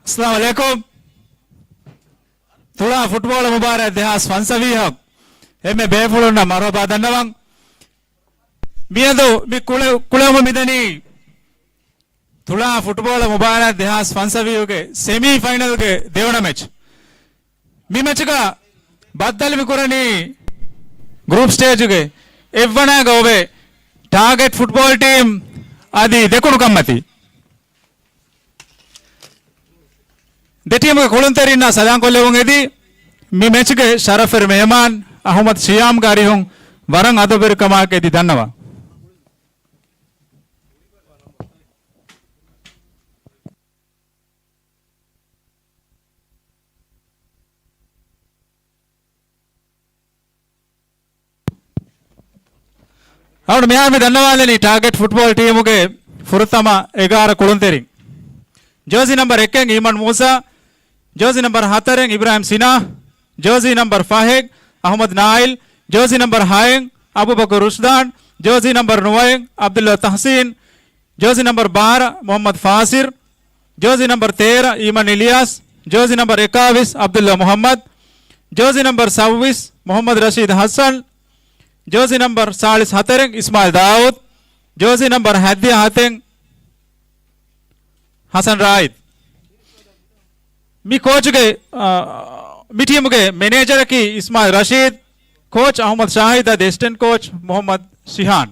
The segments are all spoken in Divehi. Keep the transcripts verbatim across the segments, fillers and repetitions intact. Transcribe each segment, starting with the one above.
އައްސަލާމު ޢަލައިކުމް. ތުޅާ ފުޓްބޯޅަ މުބާރާތް ދެހާސް ފަންސަވީހަށް އެންމެ ބޭފުޅުންނަށް މަރުޙަބާ ދަންނަވަން. މިއަދު މި ކުޅެ-، ކުޅެވުމަށް މިދަނީ ތުޅާ ފުޓްބޯޅަ މުބާރާތް ދެހާސް ފަންސަވީހުގެ ސެމީ ފައިނަލްގެ ދެވަނަ މެޗް. މި މެޗުގަ ބައްދަލުވި ކުރަނީ ގްރޫޕް ސްޓޭޖުގެ އެއްވަނައިގަ އޮވޭ ޓާގެޓް ފުޓްބޯޅަ ޓީމް އަދި ދެކުނު ކަންމަތީ. ދެ ޓީމުގެ ކުޅުންތެރިންނާ ސަލާންކޮށްލެވުން އެދި، މި މެޗުގެ ޝަރަފްވެރި މެހެމާން އަޙުމަދު ޝިޔާމްގެ އަރިހުން ވަރަށް އަދަބުވެރިކަމާއެކު އެދި ދަންނަވާ. އަޅުގަނޑު މިހާރު މި ދަންނަވާލަނީ ޓާގެޓް ފުޓްބޯޅަ ޓީމުގެ ފުރަތަމަ އެގާރަ ކުޅުންތެރިން. ޖާސީ ނަމްބަރު އެކެއް އީމާން މޫސާ، ޖާސީ ނަމްބަރު ހަތަރެއް އިބްރާހިމް ސިނާ، ޖާސީ ނަމްބަރު ފަހެއް އަޙްމަދު ނާއިލް، ޖާސީ ނަމްބަރު ހައެއް އަބޫބަކުރު ރުޝްދާން، ޖާސީ ނަމްބަރު ނުވައެއް ޢަބްދުﷲ ތަޙްސީން، ޖާސީ ނަމްބަރު ބާރަ މުޙައްމަދު ފާސިރް، ޖާސީ ނަމްބަރު ތޭރަ އީމާން އިލްޔާސް، ޖާސީ ނަމްބަރު އެކާވީސް ޢަބްދުﷲ މުޙައްމަދު، ޖާސީ ނަމްބަރު ސައްބީސް މުޙައްމަދު ރަޝީދު ޙަސަން، ޖާސީ ނަމްބަރު ސާޅީސް ހަތަރެއް އިސްމާޢީލް ދާއޫދު، ޖާސީ ނަމްބަރު ހަތްދިހަ ހަތެއް ޙަސަން ރާއިދު. މި ކޯޗުގެ، އާ، މި ޓީމުގެ މެނޭޖަރަކީ އިސްމާޢީލް ރަޝީދު، ކޯޗް އަޙްމަދު ޝާހިދު އަދި އެސިސްޓެންޓް ކޯޗް މުޙައްމަދު ޝިހާން.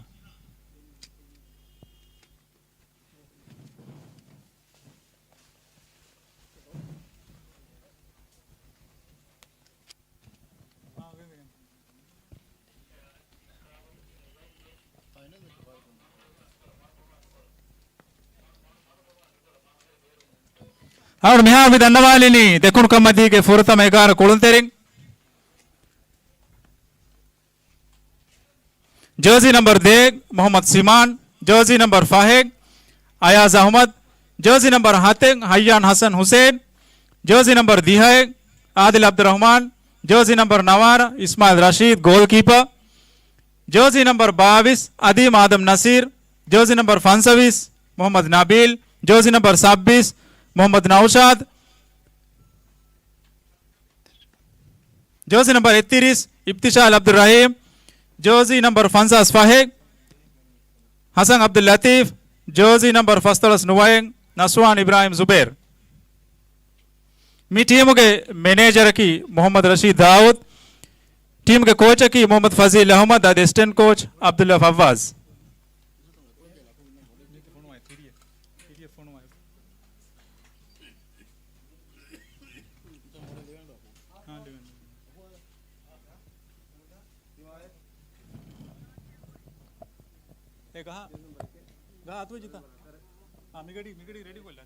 އަޅުގަނޑު މިހާރު މި ދަންނަވާލަނީ ދެކުނު ކަންމަތީގެ ފުރަތަމަ އެގާރަ ކުޅުންތެރިން. ޖާސީ ނަމްބަރު ދޭއް މުޙައްމަދު ސިމާން، ޖާސީ ނަމްބަރު ފަހެއް އަޔާޒް އަޙްމަދު، ޖާސީ ނަމްބަރު ހަތެއް ހައްޔާން ޙަސަން ޙުސައިން، ޖާސީ ނަމްބަރު ދިހައެއް އާދިލް ޢަބްދުއްރަޙްމާން، ޖާސީ ނަމްބަރު ނަވާރަ އިސްމާޢީލް ރަޝީދު، ގޯލްކީޕަރ، ޖާސީ ނަމްބަރު ބާވީސް އަދީމް އާދަމް ނަސީރް، ޖާސީ ނަމްބަރު ފަންސަވީސް މުޙައްމަދު ނަބީލް، ޖާސީ ނަމްބަރު ސައްބީސް މުޙައްމަދު ނައުޝާދު، ޖާސީ ނަމްބަރު އެއްތިރީސް އިބްތިޝާލް ޢަބްދުއްރަޙީމް، ޖާސީ ނަމްބަރު ފަންސާސް ފަހެއް ޙަސަން ޢަބްދުއްލަޠީފް، ޖާސީ ނަމްބަރު ފަސްދޮޅަސް ނުވައެއް ނަސްވާން އިބްރާހިމް ޒުބޭރް. މި ޓީމުގެ މެނޭޖަރަކީ މުޙައްމަދު ރަޝީދު ދާއޫދު، ޓީމުގެ ކޯޗަކީ މުޙައްމަދު ފަޒީލް އަޙްމަދު އަދި އެސިސްޓެންޓް ކޯޗް ޢަބްދުﷲ ފައްވާޒް. އެ ގަހަ، ގަހަ އަތުވެއްޖިތަ؟ އާ، މިގަޑި، މިގަޑި ރެޑި ކޮށްލާ.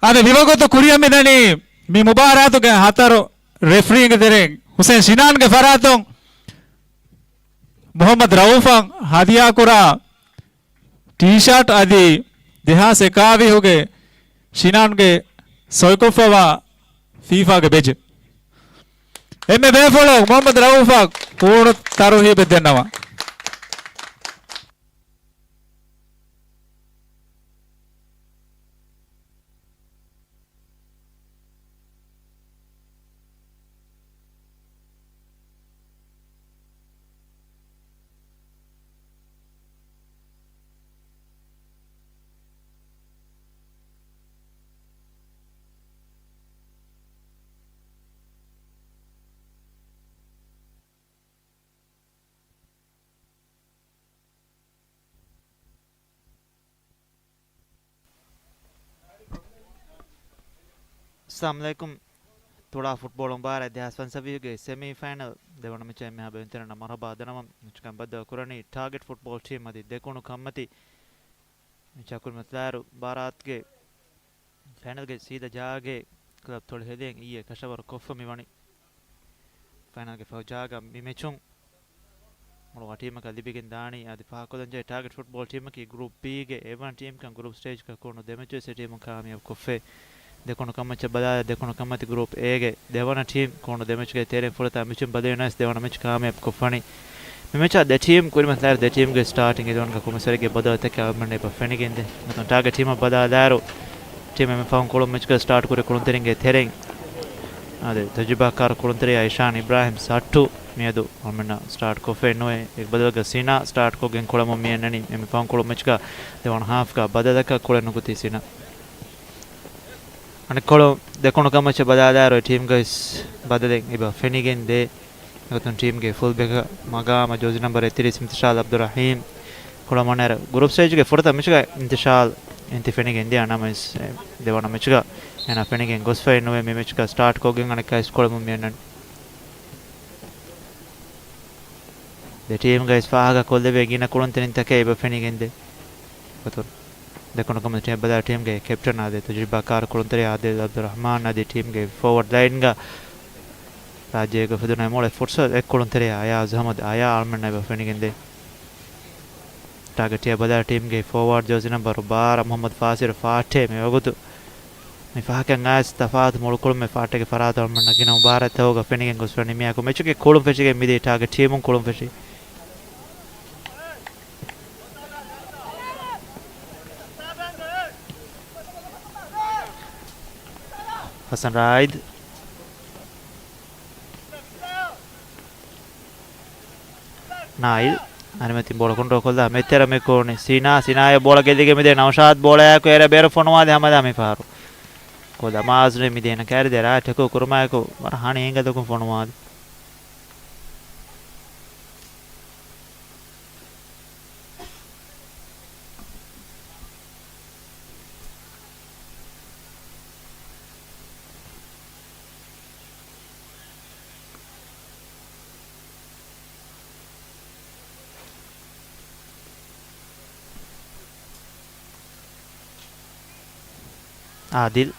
އާދެ، މިވަގުތު ކުރިއަށް މިދަނީ މި މުބާރާތުގެ ހަތަރު ރެފްރީގެ ތެރެއިން ހުސެން ޝިނާންގެ ފަރާތުން މުޙައްމަދު ރައޫފަށް ހަދިޔާކުރާ ޓީޝާޓް އަދި ދެހާސް އެކާވީހުގެ ޝިނާންގެ ސޮއިކޮށްފަވާ ފީފާގެ ބެޖެއް. އެންމެ ބޭފުޅުން މުޙައްމަދު ރައޫފަށް ހޫނު ތަރުހީބެއް ދެންނަވާ. އައްސަލާމު ޢަލައިކުމް. ތުޅާ ފުޓްބޯޅަ މުބާރާތް ދެހާސް ފަންސަވީހުގެ ސެމީ ފައިނަލް ދެވަނަ މެޗަށް އެންމެހާ ބޭނުންތެރިންނަށް މަރުޙަބާ ދަނަވަން. މެޗަކަށް ބައްދަލު ކުރަނީ ޓާގެޓް ފުޓްބޯޅަ ޓީމް އަދި ދެކުނު ކަންމަތި. މެޗަށް ކުރިމަތިލާއިރު މުބާރާތުގެ ފައިނަލްގެ ސީދާ ޖާގައިގެ ކްލަބް ތޮޅި ހެދިގެން އިއްޔެ ކަށަވަރު ކޮށްފަ މިވަނީ. ފައިނަލްގެ ފަހު ޖާގަ މި މެޗުން މޮޅު އާ ޓީމަކަށް ލިބިގެން ދާނީ. އަދި ފާހަގަކޮށްލަންޖެހޭ ޓާގެޓް ފުޓްބޯޅަ ޓީމަކީ ގްރޫޕް ބީގެ އެ ވަނަ ޓީމްކަން ގްރޫޕް ސްޓޭޖަކަށް ކުޅުނު ދެ މެޗުވެސް އެ ޓީމުން ކާމިޔާބު ކޮށްފައި. ދެކުނު ކަންމަތި ބަލާލާ ދެކުނު ކަންމަތި ގްރޫޕް އޭގެ ދެވަނަ ޓީމް ކުޅުނު ދެ މެޗުގެ ތެރެއިން ފުރަތަމަ މެޗުން ބަދަލުވުނަސް ދެވަނަ މެޗު ކާމިޔާބު ކޮށްފަނީ. މި މެޗާ ދެ ޓީމް ކުރިމަތިލާއިރު ދެ ޓީމްގެ ސްޓާޓިން އެލިވަންގަ ކުޅުމަތިވެރިގެ ބަދަލުތަކެއް އަޅުމެންނަށް އެބަ ފެނިގެންދޭ. އަދި ޓާގެޓް ޓީމަށް ބަލާލާއިރު ޓީމް އެންމެ ފަހުން ކުޅުނު މެޗުގަ ސްޓާޓް ކުރި ކުޅުންތެރިންގެ ތެރެއިން އަދި ތަޖުރިބާކާރު ކުޅުންތެރިޔާ އިޝާން އިބްރާހިމް ސައްޓު މިއަދު އަޅުމެންނަށް ސްޓާޓް ކޮށްފައެއް ނުވޭ. އޭގެ ބަދަލުގަ ސިނާ ސްޓާޓް ކޮށްގެން ކުޅަމުން މި އަންނަނީ. އެންމެ ފަހުން ކުޅުނު މެޗުގަ ދެވަނަ ހާފްގަ ބަދަލަކަށް ކުޅެން ނުކުތީ ސިނާ. އަނެއްކޮޅު ދެކުނު ކަމަށް ބަލާލާއިރު އެ ޓީމްގައި ވެސް ބަދަލެއް އެބަ ފެނިގެން ދޭ. އެގޮތުން ޓީމްގެ ފުލްބެކަށް މަގާމަށް ޖާޒީ ނަމްބަރު އެއްތިރީސް އިންތިޝާލް އަބްދުއްރަހީމް ކުޅަމުން އައިރު ގްރޫޕް ސްޓޭޖުގެ ފުރަތަމަ މެޗުގައި އިންތިޝާލް އިންތި ފެނިގެން ދިޔަ ނަމަވެސް، އެ ދެވަނަ މެޗުގަ އޭނާ ފެނިގެން ގޮސްފައެއް ނުވޭ. މި މެޗުގަ ސްޓާޓް ކޮށްގެން އަނެއްކާވެސް ކުޅަމުން މި އަންނަނީ. ދެ ޓީމްގައި ވެސް ފާހަގަ ކޮށްލެވޭ ގިނަ ކުޅުންތެރިންތަކެއް އެބަ ފެނިގެންދޭ. ދެކުނު ކަމަށް ބަލާ ޓީމްގެ ކެޕްޓަން އާދެ ތަޖުރިބާކާރު ކުޅުންތެރި އާދިލް އަބްދުއްރަހްމާން އަދި ޓީމްގެ ފޯވަޑް ލައިންގަ ރާއްޖޭގަ އުފެދުނު މޮޅެއް ފުރުސަތު އެއް ކުޅުންތެރިޔާ އަޔާޒް އަހްމަދު އަޔާ އަޅުމެންނަށް އެބަ ފެނިގެންދޭ. ޓާގެޓް އެއަށް ބަލާ ޓީމްގެ ފޯވަޑް ޖާޒީ ނަމްބަރު ބާރަ މުހައްމަދު ފާސިރު ފާޓޭ މިވަގުތު މި ފަހަކަށް އައިސް ތަފާތު މޮޅު ކުޅުމެއް ފާޓޭގެ ފަރާތުން އަޅުމެންނަށް ގިނަ މުބާރާތްތަކުގަ ފެނިގެން ގޮސްފަނީ. މިއަކު މެޗުގެ ކުޅުން ފެށިގެން މިދިޔަ ޓާގެޓް ޓީމުން ކުޅުން ފެށީ. ހަސަން ރާއިދު. ނާއިލް. އަނިމަތިން ބޯޅަ ކޮންޓްރޯލް ކޮށްލާ މެތެރަ މި ކުޅުނީ ސިނާ. ސިނާއަށް ބޯޅަ ގެއްލިގެން މިދޭ ނައުޝާދު ބޯޅަޔާއެކު އޭރަށް ބޭރު ފޮނުވާލި ހަމަލާ މި ފަހަރު. ކޮލަމާޒުނި މިދޭނަ ކައިރި ދެރާ ޓެކުލް ކުރުމާއެކު ވަރަށް ހަނި އިނގަލަކުން ފޮނުވާލި. އާދިލް.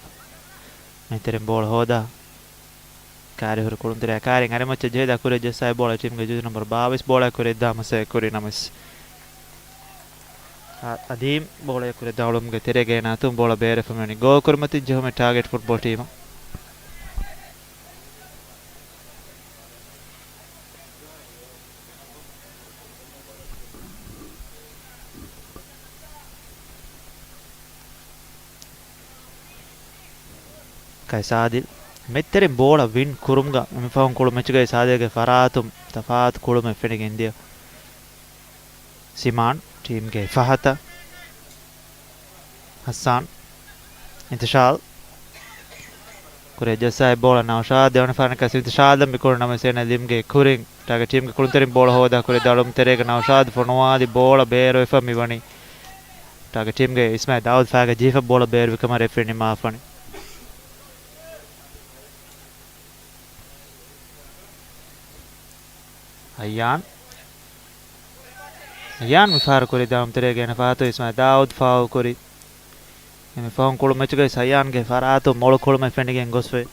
މެތެރެން ބޯޅަ ހޯދާ. ކާރި ހުރި ކުޅުންތެރިޔާ ކާރިން އަރިމައްޗަށް ޖެހިދާ ކުރިއަށް ޖައްސާ ބޯޅަ ޓީމްގެ ޖާޒީ ނަމްބަރު ބާވީސް ބޯޅަ ކުރިއަށް ދާ މަސައްކަތް ކުރި ނަމަވެސް. އަ-، އަދީމް ބޯޅަ ކުރިއަށް ދާ އަޅުމުގެ ތެރޭގައި އޭނާ އަތުން ބޯޅަ ބޭރުވެފަ މިވަނީ. ގޯލް ކުރިމަތިން ޖެހުމެއް ޓާގެޓް ފުޓްބޯޅަ ޓީމަށް. ކައިސް އާދިލް. މެތެރެން ބޯޅަ ވިން ކުރުމުގަ މިފަހުން ކުޅު މެޗުގައި އާދިލްގެ ފަރާތުން ތަފާތު ކުޅުމެއް ފެނިގެން ދިޔަ. ސިމާން ޓީމްގެ ފަހަތަށް. ހައްސާން. އިންތިޝާލް. ކުރިއަށް ޖައްސާ ބޯޅަ ނައުޝާދު ދެވަނަ ފަހަރަކަށް އިންތިޝާލް މި ކުޅުނު ނަމަވެސް އޭނަ ލިމްގެ ކުރިން ޓާގެޓް ޓީމްގެ ކުޅުންތެރިން ބޯޅަ ހޯދާ ކުރިއަށް ދާ އަޅުމު ތެރޭގަ ނައުޝާދު ފޮނުވާލި ބޯޅަ ބޭރުވެފަ މިވަނީ. ޓާގެޓް ޓީމްގެ އިސްމާއިލް ދާއޫދު ފައިގަ ޖެހިފަ ބޯޅަ ބޭރުވި ކަމަށް ރެފްރީ ނިންމާފަނީ. އައްޔާން. އައްޔާން މިފަހަރު ކުރި ދާއަޅުމު ތެރޭގަ އޭނަ ފަހަތު އިސްމާއިލް ދާއޫދު ފާއުލް ކުރި. މި ފަހުން ކުޅު މެޗުގައި އައްޔާންގެ ފަރާތުން މޮޅު ކުޅުމެއް ފެނިގެން ގޮސްފައި.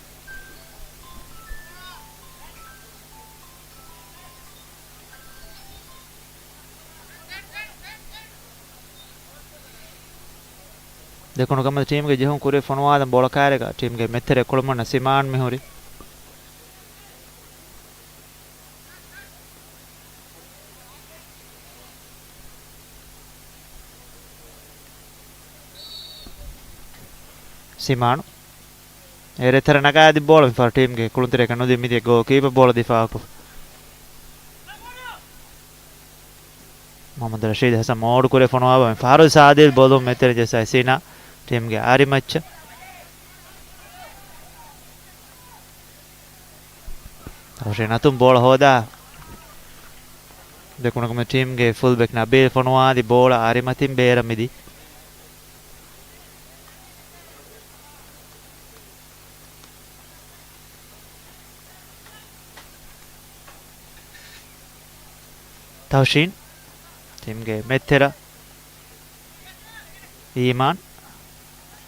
ދެކުނު ކަމަށް ޓީމްގެ ޖެހުން ކުރި ފޮނުވާލަން ބޯޅަ ކާރިގަ ޓީމްގެ މެތެރެ ކުޅުމަށް ސިމާން މިހުރި. ސިމާން. އޭރު އެތެރެ ނަގާ އަދި ބޯޅަ މިފަހަރު ޓީމްގެ ކުޅުންތެރިޔަކަށް ނުދީ މިދިޔަ ގޯލް ކީޕަރ ބޯޅަ ދިފާއުކޮށް. މުހައްމަދު ރަޝީދު ހަސަން މޯޑު ކުރި ފޮނުވާބަ މިފަހަރު ސާދިލް ބޮލުން މެތެރެ ޖައްސާ ސިނާ ޓީމްގެ އަރިމައްޗަށް. ހުށި ނަތުން ބޯޅަ ހޯދާ. ދެކުނު ކަމަށް ޓީމްގެ ފުލް ބެކް ނަބީލް ފޮނުވާލި ބޯޅަ އަރިމަތިން ބޭރަށް މިދި. ތަހުޝީން. ޓީމްގެ މެއްތެރަ އީމާން.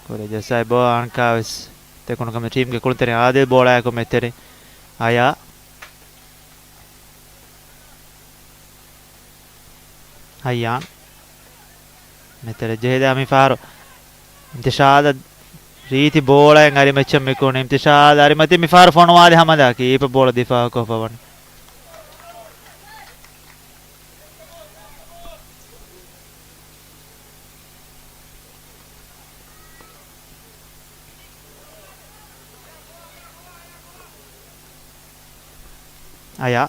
ކުރިއަށް ޖައްސާ ބޯ އަންކާވެސް ދެކުނު ކަމަށް ޓީމްގެ ކުޅުންތެރި އާދިލް ބޯޅައަކު މެއްތެރި އަޔާ. ހައްޔާން. މެތެރެ ޖެހިދާ މިފަހަރު. އިމްތިޝާލަށް ރީތި ބޯޅައެއް އަރިމައްޗަށް މިކުނި. އިމްތިޝާލް އަރިމަތި މިފަހަރު ފޮނުވާލި ހަމަދާ ކީޕަ ބޯޅަ ދިފާއުކޮށްފަ ވަނީ. އަޔާ.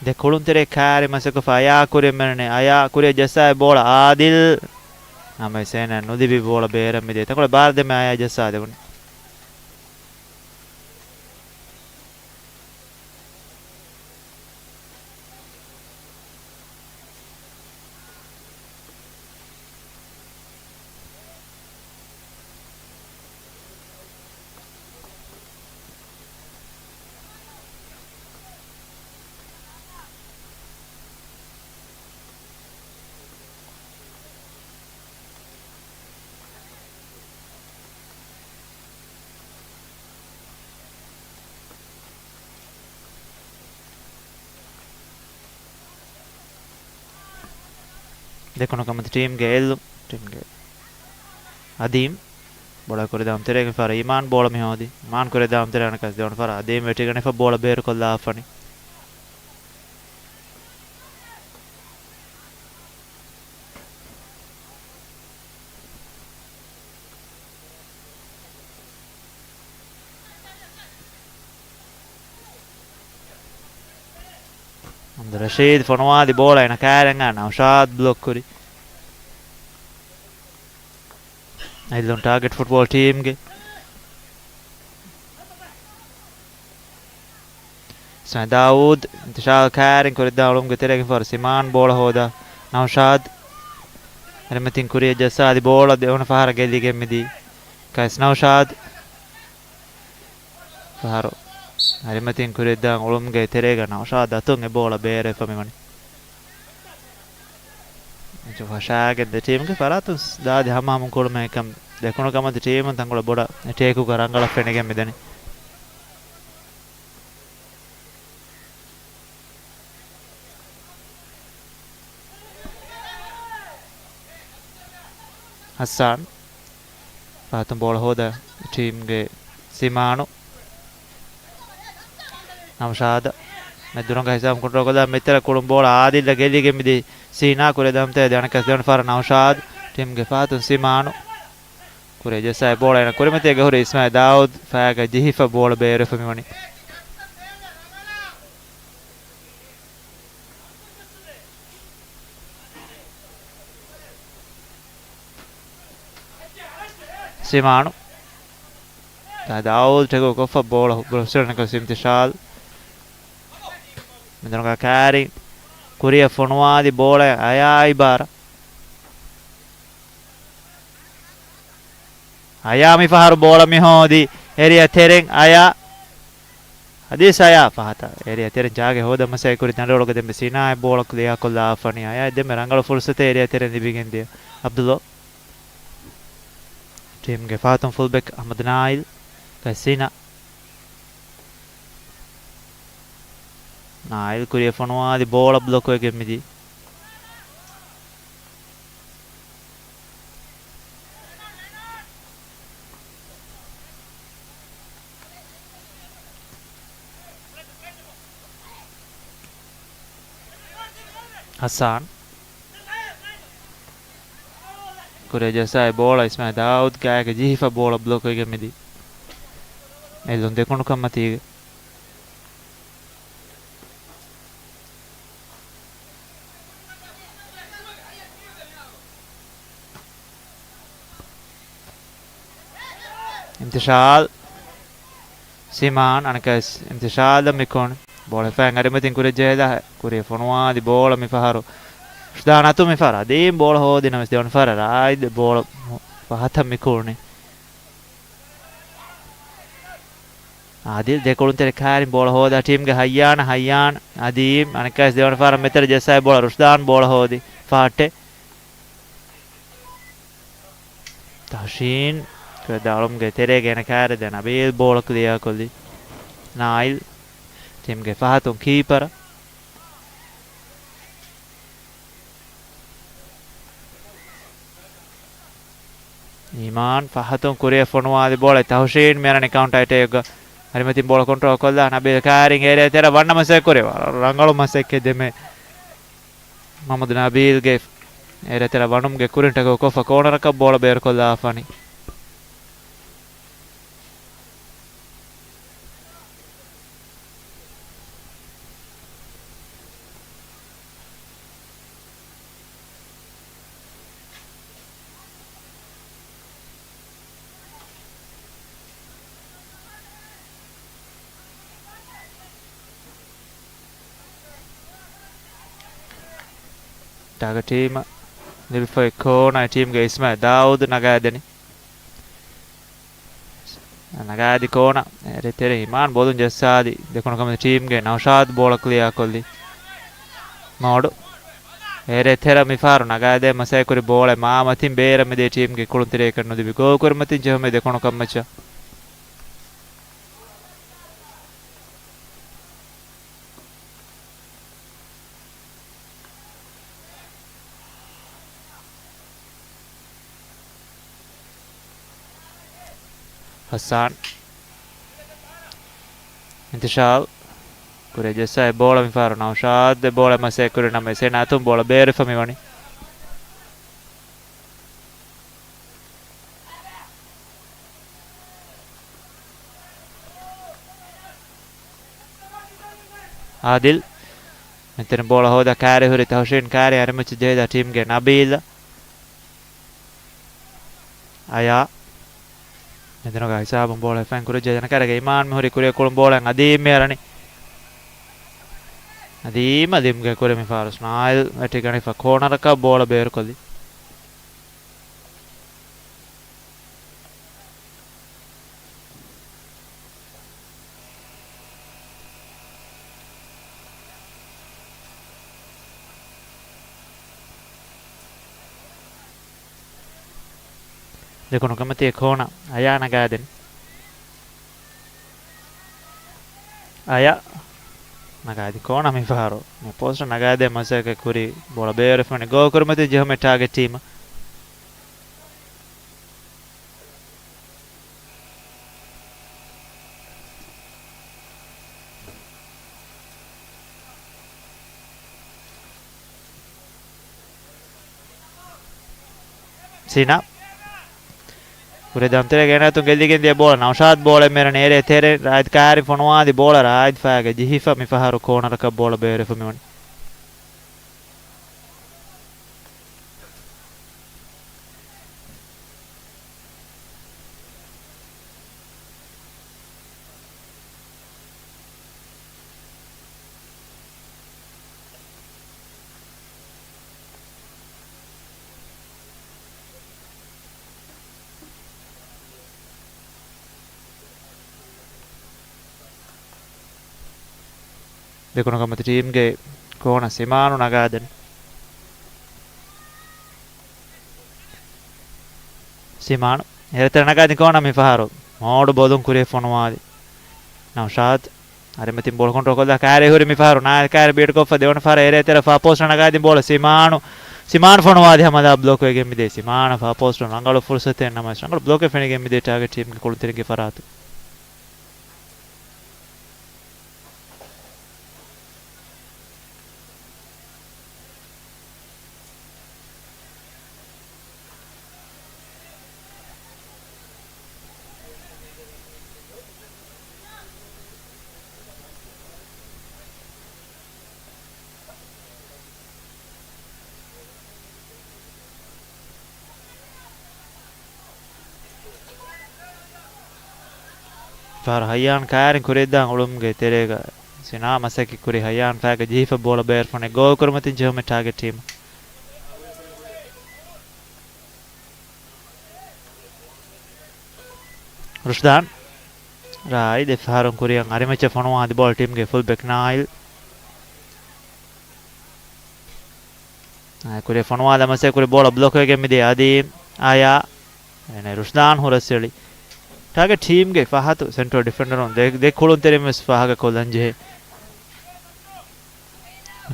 ދެ ކުޅުންތެރޭ ކާރި މަސަކުފަ އަޔާ ކުރިއަށް މެނުނެ. އަޔާ ކުރިއަށް ޖައްސާ ބޯޅަ އާދިލް. ނަމަވެސް އޭނަ ނުލިބި ބޯޅަ ބޭރަށް މިދިޔަ. ތަންކޮޅެއް ބާރު ދެމެ އަޔާ ޖައްސާ ދެވުނީ. ދެކުނު ކަމަތި ޓީމްގެ އެއްލު. ޓީމްގެ އަދީމް. ބޯޅަ ކުރި ދާން ތެރޭގެ ފަރަށް އީމާން ބޯޅަ މި ހޯދި. އީމާން ކުރި ދާން ތެރޭ އަނެކަސް ދެވަނަ ފަރަށް އަދީމް ވެޓިގަނެފަ ބޯޅަ ބޭރުކޮށްލާފަނި. އަބްދުއްރަޝީދު ފޮނުވާލި ބޯޅަ އޭނަ ކާރިއަށް އަންނަ ނައުޝާދު ބްލޮކް ކުރި. އެއްލުން ޓާގެޓް ފުޓްބޯލް ޓީމްގެ ސައިދާއޫދް، އިމްތިޝާލް ކާރިން ކުރިއަށް ދާން އުޅުމުގެ ތެރޭގެ ފަހަރު ސިމާން ބޯޅަ ހޯދާ ނައުޝާދު. އަރިމަތިން ކުރިއަށް ޖައްސާލި ބޯޅަ ދެވަނަ ފަހަރަށް ގެއްލިގެން މިދީ ކައިސް ނައުޝާދު. ފަހަރު އަރިމަތިން ކުރިއަށް ދާން އުޅުމުގެ ތެރޭގަ ނައުޝާދު އަތުން އެ ބޯޅަ ބޭރުވެފަ މިވަނީ. އެއްޗެއް ފަށާގެން ދެ ޓީމުގެ ފަރާތުން ދާދި ހަމަހަމަ ކުޅުމެއް ކަމަށް ދެކުނު ކަމަށް ދެ ޓީމުން ތަންކޮޅެއް ބޮޑަށް އެޓޭކުގަ ރަނގަޅަށް ފެނިގެން މިދަނީ. ހައްސާން. ފަހަތުން ބޯޅަ ހޯދާ ޓީމްގެ ސިމާނު. ނައުޝާދަށް މެދުރަނގަށް ހިސާބު ކޮންޓްރޯލް ކޮށްލާ މިތަރަށް ކުޅުން ބޯޅަ އާދިލްއަށް ގެއްލިގެން މިދީ ސީނާ ކުރިއަށް ދާން ތެރޭ އަނެކަސް ދެވަނަ ފަހަރަށް ނައުޝާދު. ޓީމްގެ ފަހަތުން ސިމާނު. ކުރިއަށް ޖައްސާ ބޯޅަ އޭނަ ކުރިމަތީގަ ހުރި އިސްމާއިލް ދާއޫދު ފައިގަ ޖެހިފަ ބޯޅަ ބޭރުވެފަ މިވަނީ. ސިމާނު. ދާއޫދު ޓެކް ކޮށްފަ ބޯޅަ ބްރޮސްޓަރަން ކޮށް އިމްތިޝާލް. މެދުރަނގަށް ކާރި ކުރިއަށް ފޮނުވާލި ބޯޅަ އަޔާ އިބާރާ. އަޔާ މިފަހަރު ބޯޅަ މިހޯދި އޭރިއާ ތެރެން އަޔާ. ހަދީސް އަޔާ ފަހަތަށް އޭރިއާ ތެރެން ޖާގަ ހޯދަން މަސައްކަތް ކުރި ދަނޑުއޮޅުގަ ދެންމެ ސީނާއަށް ބޯޅަ ކްލިއާ ކޮށްލާފަނީ. އަޔާ ދެންމެ ރަނގަޅު ފުރުސަތެއް އޭރިއާ ތެރެން ލިބިގެން ދިޔަ. އަބްދުﷲ. ޓީމްގެ ފަހަތުން ފުލްބެކް އަޙްމަދު ނާއިލް. ކައިސް ސީނާ. ނާއިލް ކުރިއަށް ފޮނުވާލި ބޯޅަ ބްލޮކްވެގެން މިދީ. ހައްސާން. ކުރިއަށް ޖައްސާ ބޯޅަ އިސްމާއިލް ދާއޫދު ގާތްގަ ޖެހިފަ ބޯޅަ ބްލޮކްވެގެން މިދީ. އެއްލުން ދެކުނު ކަމަތީގަ. އިމްތިޝާލް. ސިމާން އަނެކަސް އިމްތިޝާލް މިކޮން. ބޯޅަ ހިފައިން އަރިމަތިން ކުރިއަށް ޖެހިލާ ކުރިއަށް ފޮނުވާލި ބޯޅަ މިފަހަރު. ޝުދާން އަތު މިފަހަރު އަދީމް ބޯޅަ ހޯދި ނަމަވެސް ދެވަނަ ފަހަރަށް ރާއިދު ބޯޅަ ފަހަތަށް މިކުޅުނީ. އާދިލް ދެކޮޅުންތެރި ކާރިން ބޯޅަ ހޯދާ ޓީމްގެ ހައްޔާނަށް، ހައްޔާން އަދީމް އަނެއްކާވެސް ދެވަނަ ފަހަރަށް މެތަރ ޖައްސާއި ބޯޅަ ރުޝްދާން ބޯޅަ ހޯދި ފަހައްޓެ. ތަހުޝީން ދާޅުމުގެ ތެރޭގެ އޭނަ ކާރި ދެ ނަބީލް ބޯޅަ ކްލިއާކޮށްލި. ނާއިލް ޓީމްގެ ފަހަތުން ކީޕަރ. އީމާން ފަހަތުން ކުރިއަށް ފޮނުވާލި ބޯޅަ ތަހުޝީން މިއަންނަނީ ކައުންޓަރ އެޓޭކްގަ. އަރިމަތިން ބޯޅަ ކޮންޓްރޯލް ކޮށްލާ ނަބީލް ކާރިން އޭރޭ ތެރެ ވަންނަ މަސައްކަތް ކުރި. ރަނގަޅު މަސައްކަތް ދެމެ މަމަދު ނަބީލްގެ އޭރޭ ތެރެ ވަނުމުގެ ކުރިން ޓަކަލް ކޮށްފަ ކޯނަރަކަށް ބޯޅަ ބޭރުކޮށްލާފަނި. ޓާގެޓް ޓީމަށް ލިބިފައި ކޯނާ ޓީމްގެ އިސްމާއިލް ދާއޫދު ނަގާދެނީ. ނަގާދި ކޯނަ އެރެ ތެރެ އީމާން ބޯލުން ޖައްސާލި ދެކުނު ކަމަށް ޓީމްގެ ނައުޝާދު ބޯޅަ ކްލިއާ ކޮށްލި. މޯޑު އެރެ ތެރަ މިފަހަރު ނަގާދޭ މަސައްކަތް ކުރި ބޯޅަ މާ މަތިން ބޭރަށް މިދޭ ޓީމްގެ ކުޅުންތެރިޔަކަށް ނުލިބި ގޯކުރިމަތިން ޖެހުމެ ދެކުނު ކަމަށްޗަށް. ހައްސާން. އިންތިޝާލް. ކުރިއަށް ޖައްސާ އެ ބޯޅަ މިފަހަރު ނައުޝާދު އެ ބޯޅަ މަސައްކަތް ކުރި ނަމަވެސް އޭނާ އަތުން ބޯޅަ ބޭރުވެފަ މިވަނީ. އާދިލް. މިތެރެ ބޯޅަ ހޯދާ ކާރި ހުރި ތަހުޝީން ކާރި އަރިމައްޗަށް ޖެހިދާ ޓީމްގެ ނަބީލް. އަޔާ. މެދުނުގަ ހިސާބުން ބޯޅަ ހިފައިން ކުރިއަށް ޖެހިދާނެ ކާރިގެ އީމާން މިހުރި ކުރިއަށް ކުޅުން ބޯޅައިން އަދީމް މިއަރަނީ. އަދީމް އަދީމްގެ ކުރި މިފަހަރު ސްނާއިލް ވެޓިގަނެފަ ކޯނަރަކަށް ބޯޅަ ބޭރުކޮށްލި. ދެކުނު ކަމަތި ކޯނަ އަޔާ ނަގާދެން. އަޔާ ނަގާދި ކޯނަ މިފަހަރު މި ޕޯސްޓަށް ނަގާދޭ މަސައްކަތް ކުރި ބޯޅަ ބޭރުވެފަނި ގޯކުރިމަތިން ޖެހުމެއް ޓާގެޓް ޓީމަށް. ސީނާ. ކުރި ދަންތެރޭގެ އޭނާ އަތުން ގެއްލިގެން ދިޔަ ބޯޅަ ނައުޝާދު ބޯޅަ މެރަން އޭރޭ ތެރެ ރާއިދް ކާރި ފޮނުވާލި ބޯޅަ ރާއިދް ފައިގަ ޖެހިފަ މިފަހަރު ކޯނަރަކަށް ބޯޅަ ބޭރުވެފަ މިވަނީ. ދެކުނު ކަމަތި ޓީމްގެ ކޯނަ ސިމާނު ނަގާދެން. ސިމާނު އެރެތެރެ ނަގާދިން ކޯނަ މިފަހަރު މޯޑު ބޮލުން ކުރިއަށް ފޮނުވާލި. ނައުޝާދު އަރިމަތިން ބޯޅަ ކޮންޓްރޯލް ކޮށްލާ ކާރި ހުރި މިފަހަރު ނާއިލް ކާރި ބީޓް ކޮށްފަ ދެވަނަ ފަހަރަށް އެރޭ ތެރެ ފާ ޕޯސްޓަށް ނަގާދިން ބޯޅަ ސިމާނު. ސިމާނު ފޮނުވާލި ހަމަލާ ބްލޮކް ވެގެން މިދޭ. ސިމާނަށް ފާ ޕޯސްޓުން ރަނގަޅު ފުރުސަތެއް ނަމަވެސް ރަނގަޅު ބްލޮކެއް ފެނިގެން މިދޭ ޓާގެޓް ޓީމްގެ ކުޅުންތެރިންގެ ފަރާތުން. ފަހަރު ހައްޔާން ކާރިން ކުރިއަށްދާން އުޅުމުގެ ތެރޭގަ ސިނާ މަސައްކަތް ކުރި ހައްޔާން ފައިގަ ޖެހިފަ ބޯޅަ ބޭރުފަނެ ގޯލް ކުރުމަތިން ޖެހުމެއް ޓާގެޓް ޓީމަށް. ރުޝްދާން. ރާއިދު އެއްފަހަރުން ކުރިއަށް އަރިމައްޗަށް ފޮނުވާލި ބޯޅަ ޓީމްގެ ފުލް ބެކް ނާއިލް. އާ، ކުރިއަށް ފޮނުވާލަން މަސައްކަތް ކުރި ބޯޅަ ބްލޮކް ވެގެން މިދިޔަ އަދީ އާޔާ. އޭނަ ރުޝްދާން ހުރަސްއެޅި. ޓާގެޓް ޓީމްގެ ފަހަތު ސެންޓްރަލް ޑިފެންޑަރުން ދެ، ދެ ކުޅުންތެރިން ވެސް ފާހަގަކޮށްލަން ޖެހޭ.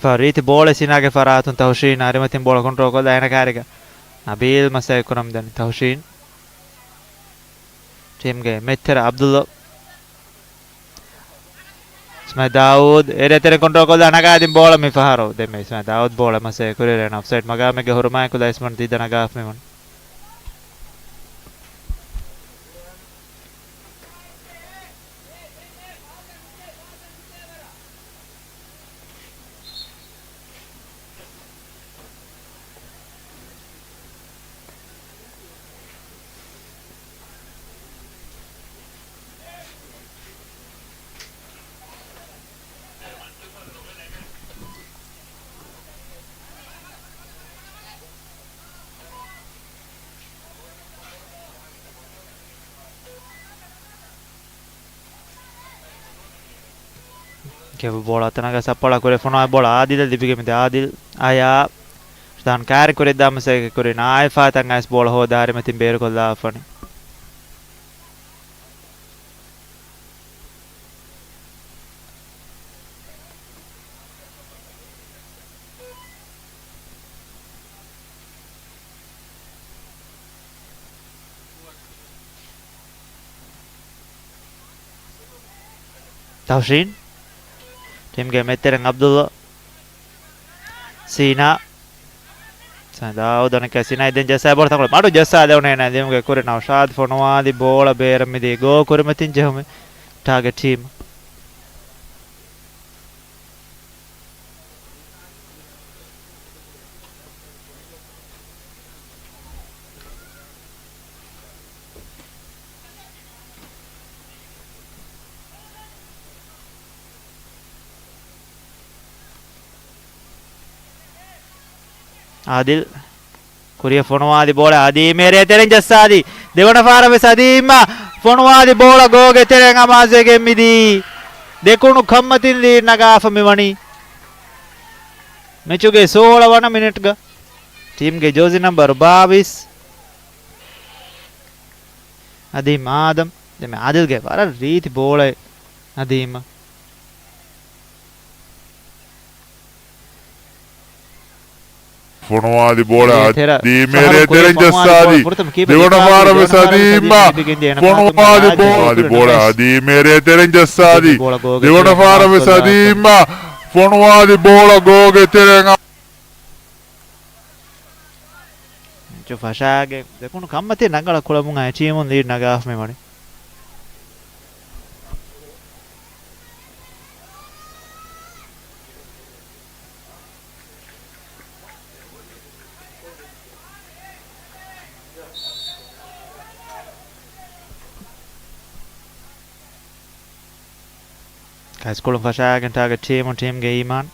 ފަ ރީތި ބޯޅަ ސީނާގެ ފަރާތުން ތަހުޝީން އަރިމަތިން ބޯޅަ ކޮންޓްރޯލް ކޮށްލާ އޭނަ ކާރިގަ ނަބީލް މަސައްކަތް ކުރަމުން ދަނީ ތަހުޝީން. ޓީމްގެ މެއްތެރ އަބްދުﷲ. އިސްމާއިލް ދާއޫދު އޭރިއާ ތެރެ ކޮންޓްރޯލް ކޮށްލާ ނަގާދިން ބޯޅަ މި ފަހަރު. ދެންމެ އިސްމާއިލް ދާއޫދު ބޯޅަ މަސައްކަތް ކުރިއިރު އޮފްސައިޑް މަގާމެއްގަ ހުރުމާއެކު ލައިސްމަން ދީދަ ނަގާފަ މިވަނީ. ކެބު ބޯޅަ އަތަނަގަ ސައްޕަޅާ ކުރި ފޮނުވާ ބޯޅަ އާދިލަށް ލިބިގެން މިދިޔަ އާދިލް އާޔާ. ރުޝްދާން ކާރި ކުރިއަށް ދާ މަސައްކަތް ކުރި ނާއިފާ ތަން އައިސް ބޯޅަ ހޯދާ އަރިމަތިން ބޭރުކޮށްލާފަނި. ތަހުޝީން. ޓީމްގެ މެއްތެރެން އަބްދުﷲ. ސީނާ. ސަ-، ދާއޫދު އަނެއްކާ ސީނާ ދެން ޖައްސާ ބޯޅަ ތަންކޮޅެއް. މަޑު ޖައްސާ ދެވުނޭ ނަދީމްގެ ކުރި ނައުޝާދު ފޮނުވާލި ބޯޅަ ބޭރަށް މިދީ ގޯ ކުރިމަތިން ޖެހުމެއް ޓާގެޓް ޓީމް. އާދިލް. ކުރިއަށް ފޮނުވާލި ބޯޅަ އަދީމް އޭރިއާ ތެރެން ޖައްސާލި. ދެވަނަ ފަހަރަށް ވެސް އަދީމް ފޮނުވާލި ބޯޅަ ގޯގެ ތެރެއިން އަމާޒުވެގެން މިދީ. ދެކުނު ކަންމަތިން ލީޑް ނަގާފަ މިވަނީ. މެޗުގެ ސޯޅަ ވަނަ މިނިޓްގަ ޓީމްގެ ޖާސީ ނަމްބަރު ބާވީސް އަދީމް އާދަމް. ދެންމެ އާދިލްގެ ވަރަށް ރީތި ބޯޅައެއް އަދީމް. ފޮނުވާލި ބޯޅަ އަދީމް އޭރިއާ ތެރެން ޖައްސާލި. ދެވަނަ ފަހަރަށް ވެސް އަދީމް ފޮނުވާލި ބޯ-، ފޮނުވާލި ބޯޅަ އަދީމް އޭރިއާ ތެރެން ޖައްސާލި. ދެވަނަ ފަހަރަށް ވެސް އަދީމް ފޮނުވާލި ބޯޅަ ގޯގެ ތެރެއިން. މެޗު ފަށާގެން ދެކުނު ކަންމަތީ ރަނގަޅަށް ކުޅަމުން އައި ޓީމުން ލީޑް ނަގާފަ މިވަނީ. ކައިސްކޮޅުން ފަށާގެން ޓާގެޓް ޓީމުން ޓީމްގެ އީމާން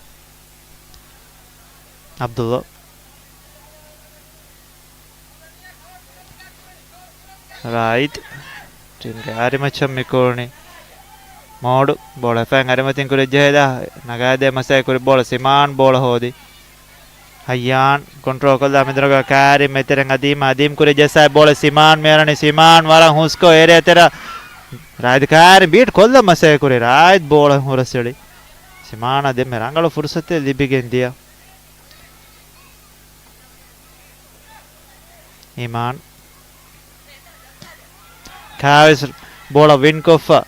އަބްދުﷲ. ރާއިދު. ޓީމްގެ އަރިމައްޗަށް މިކުޅުނީ މޯޑު. ބޯޅަ ފައިން އަރިމަތިން ކުރިއަށް ޖެހޭދާ ނަގާދޭ މަސައްކަތް ކުރި ބޯޅަ ސިމާން ބޯޅަ ހޯދި. ހައްޔާން ކޮންޓްރޯލް ކޮށްލާ މެދުރަގަ ކާރި މެތެރެން އަދީމް އަދީމް ކުރި ޖައްސާ ބޯޅަ ސިމާން މިއަރަނި ސިމާން ވަރަށް ހުސްކޮށް އޭރިއާ ތެރެ ރާއިދު ކާރި ބީޓް ކޮށްލަ މަސައްކަތް ކުރި ރާއިދު ބޯޅަ ހުރަސްއެޅި. ސިމާނަށް ދެންމެ ރަނގަޅު ފުރުސަތެއް ލިބިގެން ދިޔަ. އީމާން. ކާވެސް ބޯޅަ ވިން ކޮށްފަ.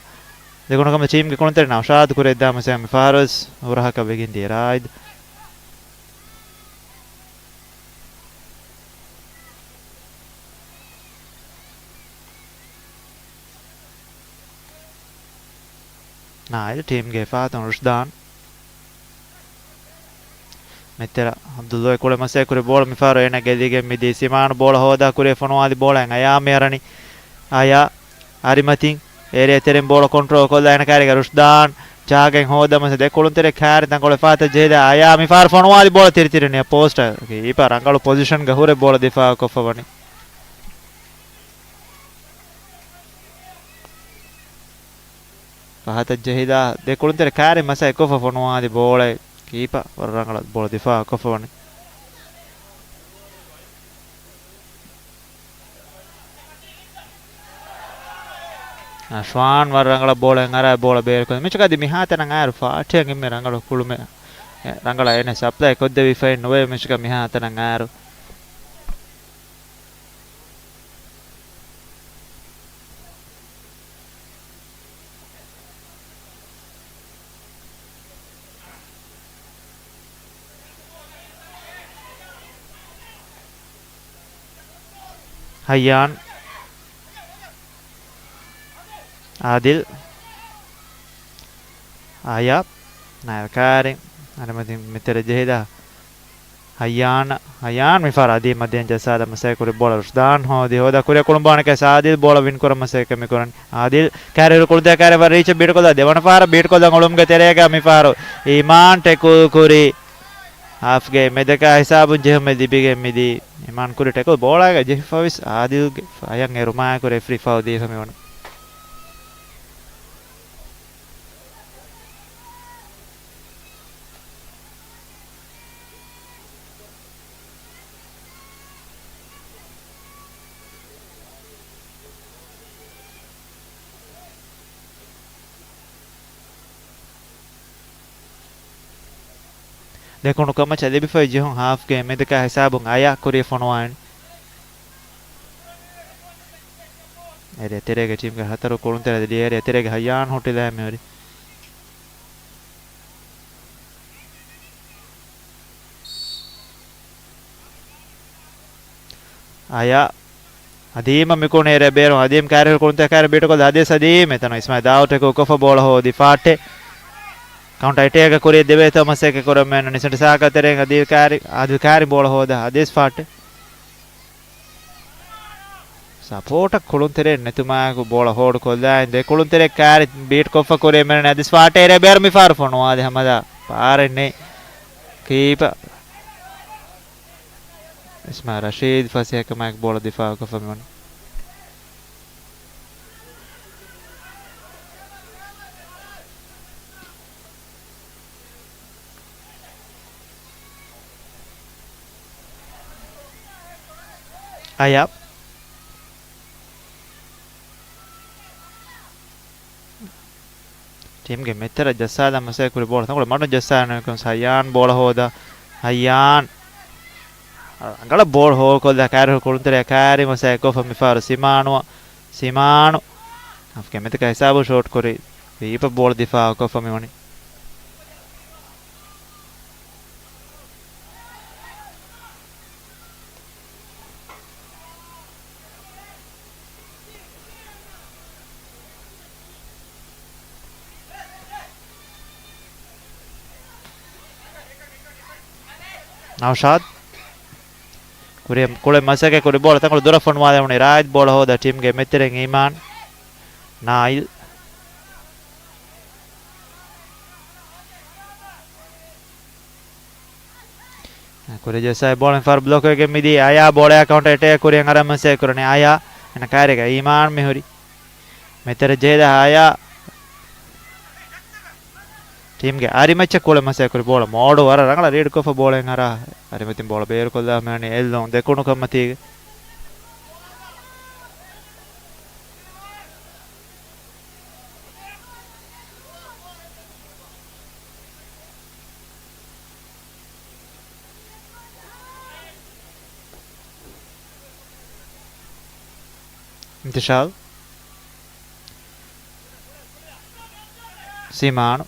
ދެކުނު ކަމަށް ޓީމްގެ ކުޅުންތެރި ނައުޝާދު ކުރިއަށް ދާ މަސައްކަތް މި ފަހަރުވެސް ހުރަހަކަށް ވެގެން ދިޔަ ރާއިދު. ނާއިލް ޓީމްގެ ހިފާތުން ރުޝްދާން. މެތެރެ އަބްދުﷲ ކުޅެ މަސައްކަތް ކުރި ބޯޅަ މިފަހަރު އޭނަ ގެއްލިގެން މިދީ ސިމާން ބޯޅަ ހޯދާ ކުރި ފޮނުވާލި ބޯޅައިން އަޔާ މިއަރަނި. އަޔާ އަރިމަތިން އޭރިއާ ތެރެން ބޯޅަ ކޮންޓްރޯލް ކޮށްލާ އޭނަ ކާރިގަ ރުޝްދާން ޗާގެން ހޯދަމަސް ދެ ކުޅުންތެރި ކާރި ތަންކޮޅެއް ފާތަށް ޖެހިލާ އަޔާ މިފަހަރު ފޮނުވާލި ބޯޅަ ތިރިތިރި ނިޔަ ޕޯސްޓަށް ކީޕަރ ރަނގަޅު ޕޮޒިޝަންގަ ހުރެ ބޯޅަ ދިފާއު ކޮށްފަ ވަނީ. ފަހަތަށް ޖެހިލާ ދެ ކުޅުންތެރެ ކާރި މަސައްކަތް ކޮށްފަ ފޮނުވާލި ބޯޅަ ކީޕަ ވަރަށް ރަނގަޅަށް ބޯޅަ ދިފާއު ކޮށްފަ ވަނީ. އަޝްވާން ވަރަށް ރަނގަޅަށް ބޯޅައެއް އަރާ ބޯޅަ ބޭރުކޮށް މިޗުގަދި މިހާތަނަށް އާއިރު ފާޓެއް އެންމެ ރަނގަޅު ކުޅުމެއް ރަނގަޅަށް އޭނަ ސަޕްލައި ކޮށްދެވިފައެއް ނުވޭ މިޗުގަ މިހާތަނަށް އާއިރު. ހައްޔާން. އާދިލް. އާޔާ. ނާޔަ ކާރި. އަނެމަތިން މިތެރެ ޖެހިލާ. ހައްޔާން. ހައްޔާން މިފަހަރު އަދީ މަދިޔަން ޖައްސާލަން މަސައްކަތް ކުރި ބޯޅަ ރުޝްދާން ހޯދި ހޯދާ ކުރިއަށް ކުޅުން ބާނެކޭ އާދިލް ބޯޅަ ވިން ކުރަން މަސައްކަތް މި ކުރަން. އާދިލް ކާރި ކުޅުންތެރެ ކާރި ވަރަށް ރީޗަށް ބީޓް ކޮށްލާ ދެވަނަ ފަހަރަށް ބީޓް ކޮށްލަން އުޅުމުގެ ތެރޭގަ މިފަހަރު އީމާން ޓެކުލް ކުރި. ހާފްގެ މެދަކާ ހިސާބުން ޖެހުމެއް ލިބިގެން މިދީ. އީމާން ކުރި ޓެކުލް ބޯޅައިގަ ޖެހިފަވެސް އާދިލްގެ ފަޔަށް އެރުމާއެކު ރެފްރީ ފައުލް ދީފަ މިވަނީ. ދެކުނު ކަމަށް ލިބިފައި ޖެހުން ހާފްގެ މެދަކާ ހިސާބުން އަޔާ ކުރިއަށް ފޮނުވާން. އެރިއަށް ތެރޭގެ ޓީމްގެ ހަތަރު ކުޅުންތެރި ދިޔަ އެރިއަށް ތެރޭގެ ހައްޔާން ހުއްޓިލާ މިހުރި. އަޔާ. އަދީމަށް މިކުނި އެރެ ބޭރު އަދީމް ކާރިހުރި ކުޅުންތެރި ކާރި ބީޓުކޮށްލަ އަދި ސަދީމް އެތަނު އިސްމާއިލް ދާއު ޓެކު ކޮށްފަ ބޯޅަ ހޯދި ފާޓެ. ކައުންޓަ އެޓޭކަށް ކުރި ދެވޭތޯ މަސައްކަތް ކުރަމެން ނިސަންޓް ސާކަ ތެރެއިން އަދި ކާރި އާދިލް ކާރި ބޯޅަ ހޯދާ އަދި ފާޓެ. ސަޕޯޓަށް ކުޅުންތެރެއެއް ނެތުމާއެކު ބޯޅަ ހޯޑު ކޮށްލާއިން ދެ ކުޅުންތެރެ ކާރި ބީޓް ކޮށްފަ ކުރި މެން އަދި ފާޓެ އެރެ ބޭރު މި ފާރު ފޮނުވާލި ހަމަދާ ފާރެއް ނެތް ކީޕަ. އިސްމާ ރަޝީދު ފަސޭހަކަމާއެކު ބޯޅަ ދިފާއުކޮށްފަ މިވަނީ. އަޔާ. ޓީމްގެ މެދުތެރެ ޖައްސާލަން މަސައްކަތް ކުރި ބޯޅަ ތަންކޮޅެއް މަޑުން ޖައްސާލަން ހައްޔާން ބޯޅަ ހޯދާ. ހައްޔާން ރަނގަޅަށް ބޯޅަ ހޯލް ކޮށްލާ ކާރިހުރި ކުޅުންތެރެއަށް ކާރި މަސައްކަތް ކޮށްފަ މިފަހަރު ސިމާނު. ސިމާނު. ހާފްގެ މެދަކާ ހިސާބު ޝޯޓް ކުރި. ވީޕަ ބޯޅަ ދިފާއު ކޮށްފަ މިވަނީ. ނައުޝާދް. ކުރި، ކުޅެ މަސައްކަތް ކުރި ބޯޅަ ތަންކޮޅު ދުރަށް ފޮނުވާލެވުނީ ރާއިދް ބޯޅަ ހޯދާ ޓީމްގެ މެދުތެރެއިން އީމާން. ނާއިލް. ކުރި ޖައްސާ ބޯޅަ ފާރު ބްލޮކް ވެގެން މިދީ އަޔާ ބޯޅަޔާ ކައުންޓަ އެޓޭކް ކުރިއަށް އަރަން މަސައްކަތް ކުރަނީ އަޔާ. އޭނަ ކާރިގަ އީމާން މިހުރި. މެދުތެރެ ޖެހިލާ އަޔާ. ޓީމްގެ އަރިމައްޗަށް ކުޅެ މަސައްކަތް ކުރި ބޯޅަ މޯޑު ވަރަށް ރަނގަޅަށް ރީޑް ކޮށްފަ ބޯޅައިން އަރާ. އަރިމަތިން ބޯޅަ ބޭރުކޮށްލާ މިވަނީ އެއްލޯން ދެކުނު ކަމަތީގަ. އިންތިޝާލް. ސިމާނު.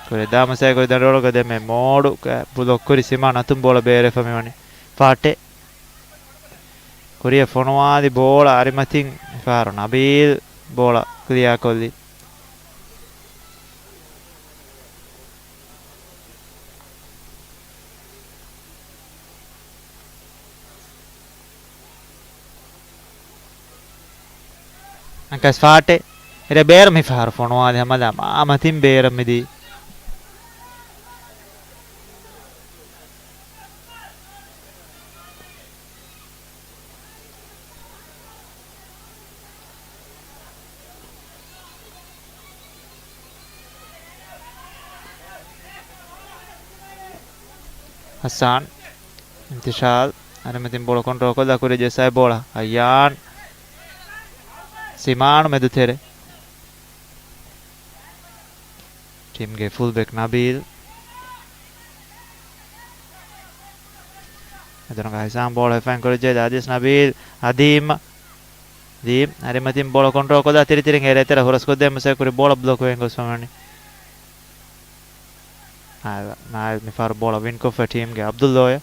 ކުރި ދާ މަސައްކަތް ކުރި ދަނޑުވަޅުގަ ދެމެ މޯޑު ބްލޮކް ކުރި ސިމާނު އަތުން ބޯޅަ ބޭރުވެފަ މިވަނީ. ފާޓެ. ކުރިއަށް ފޮނުވާލި ބޯޅަ އަރިމަތިން މިފަހަރު ނަބީލް ބޯޅަ ކްލިއާ ކޮށްލީ. އަނކަސް ފާޓެ. އެރެ ބޭރު މިފަހަރު ފޮނުވާލި ހަމަލާ މާ މަތިން ބޭރަށް މިދީ. ހައްސާން. އިމްތިޝާލް. އަނެމެތިން ބޯޅަ ކޮންޓްރޯލް ކޮށްލާ ކުރިޔަށް ޖައްސާ ބޯޅަ. އައްޔާން. ސިމާން މެދު ތެރެ. ޓީމްގެ ފުލް ބެކް ނަބީލް. އެދުރުން ހައްސާން ބޯޅަ ހިފައިން ކުރިޔަށް ޖެހި އަދިސް ނަބީލް. އަދީމް. އަދީމް. އަނެމެތިން ބޯޅަ ކޮންޓްރޯލް ކޮށްލާ ތިރިތިރިން އެރޭ ތެރެ ހުރަސްކޮށްދޭން މަސައްކަތް ކުރި ބޯޅަ ބްލޮކް ވެގެން ގޮސްފަ ވަނީ. ނާއިލް، ނާއިލް މިފަހަރު ބޯޅަ ވިން ކޮށްފަ ޓީމްގެ އަބްދުﷲ.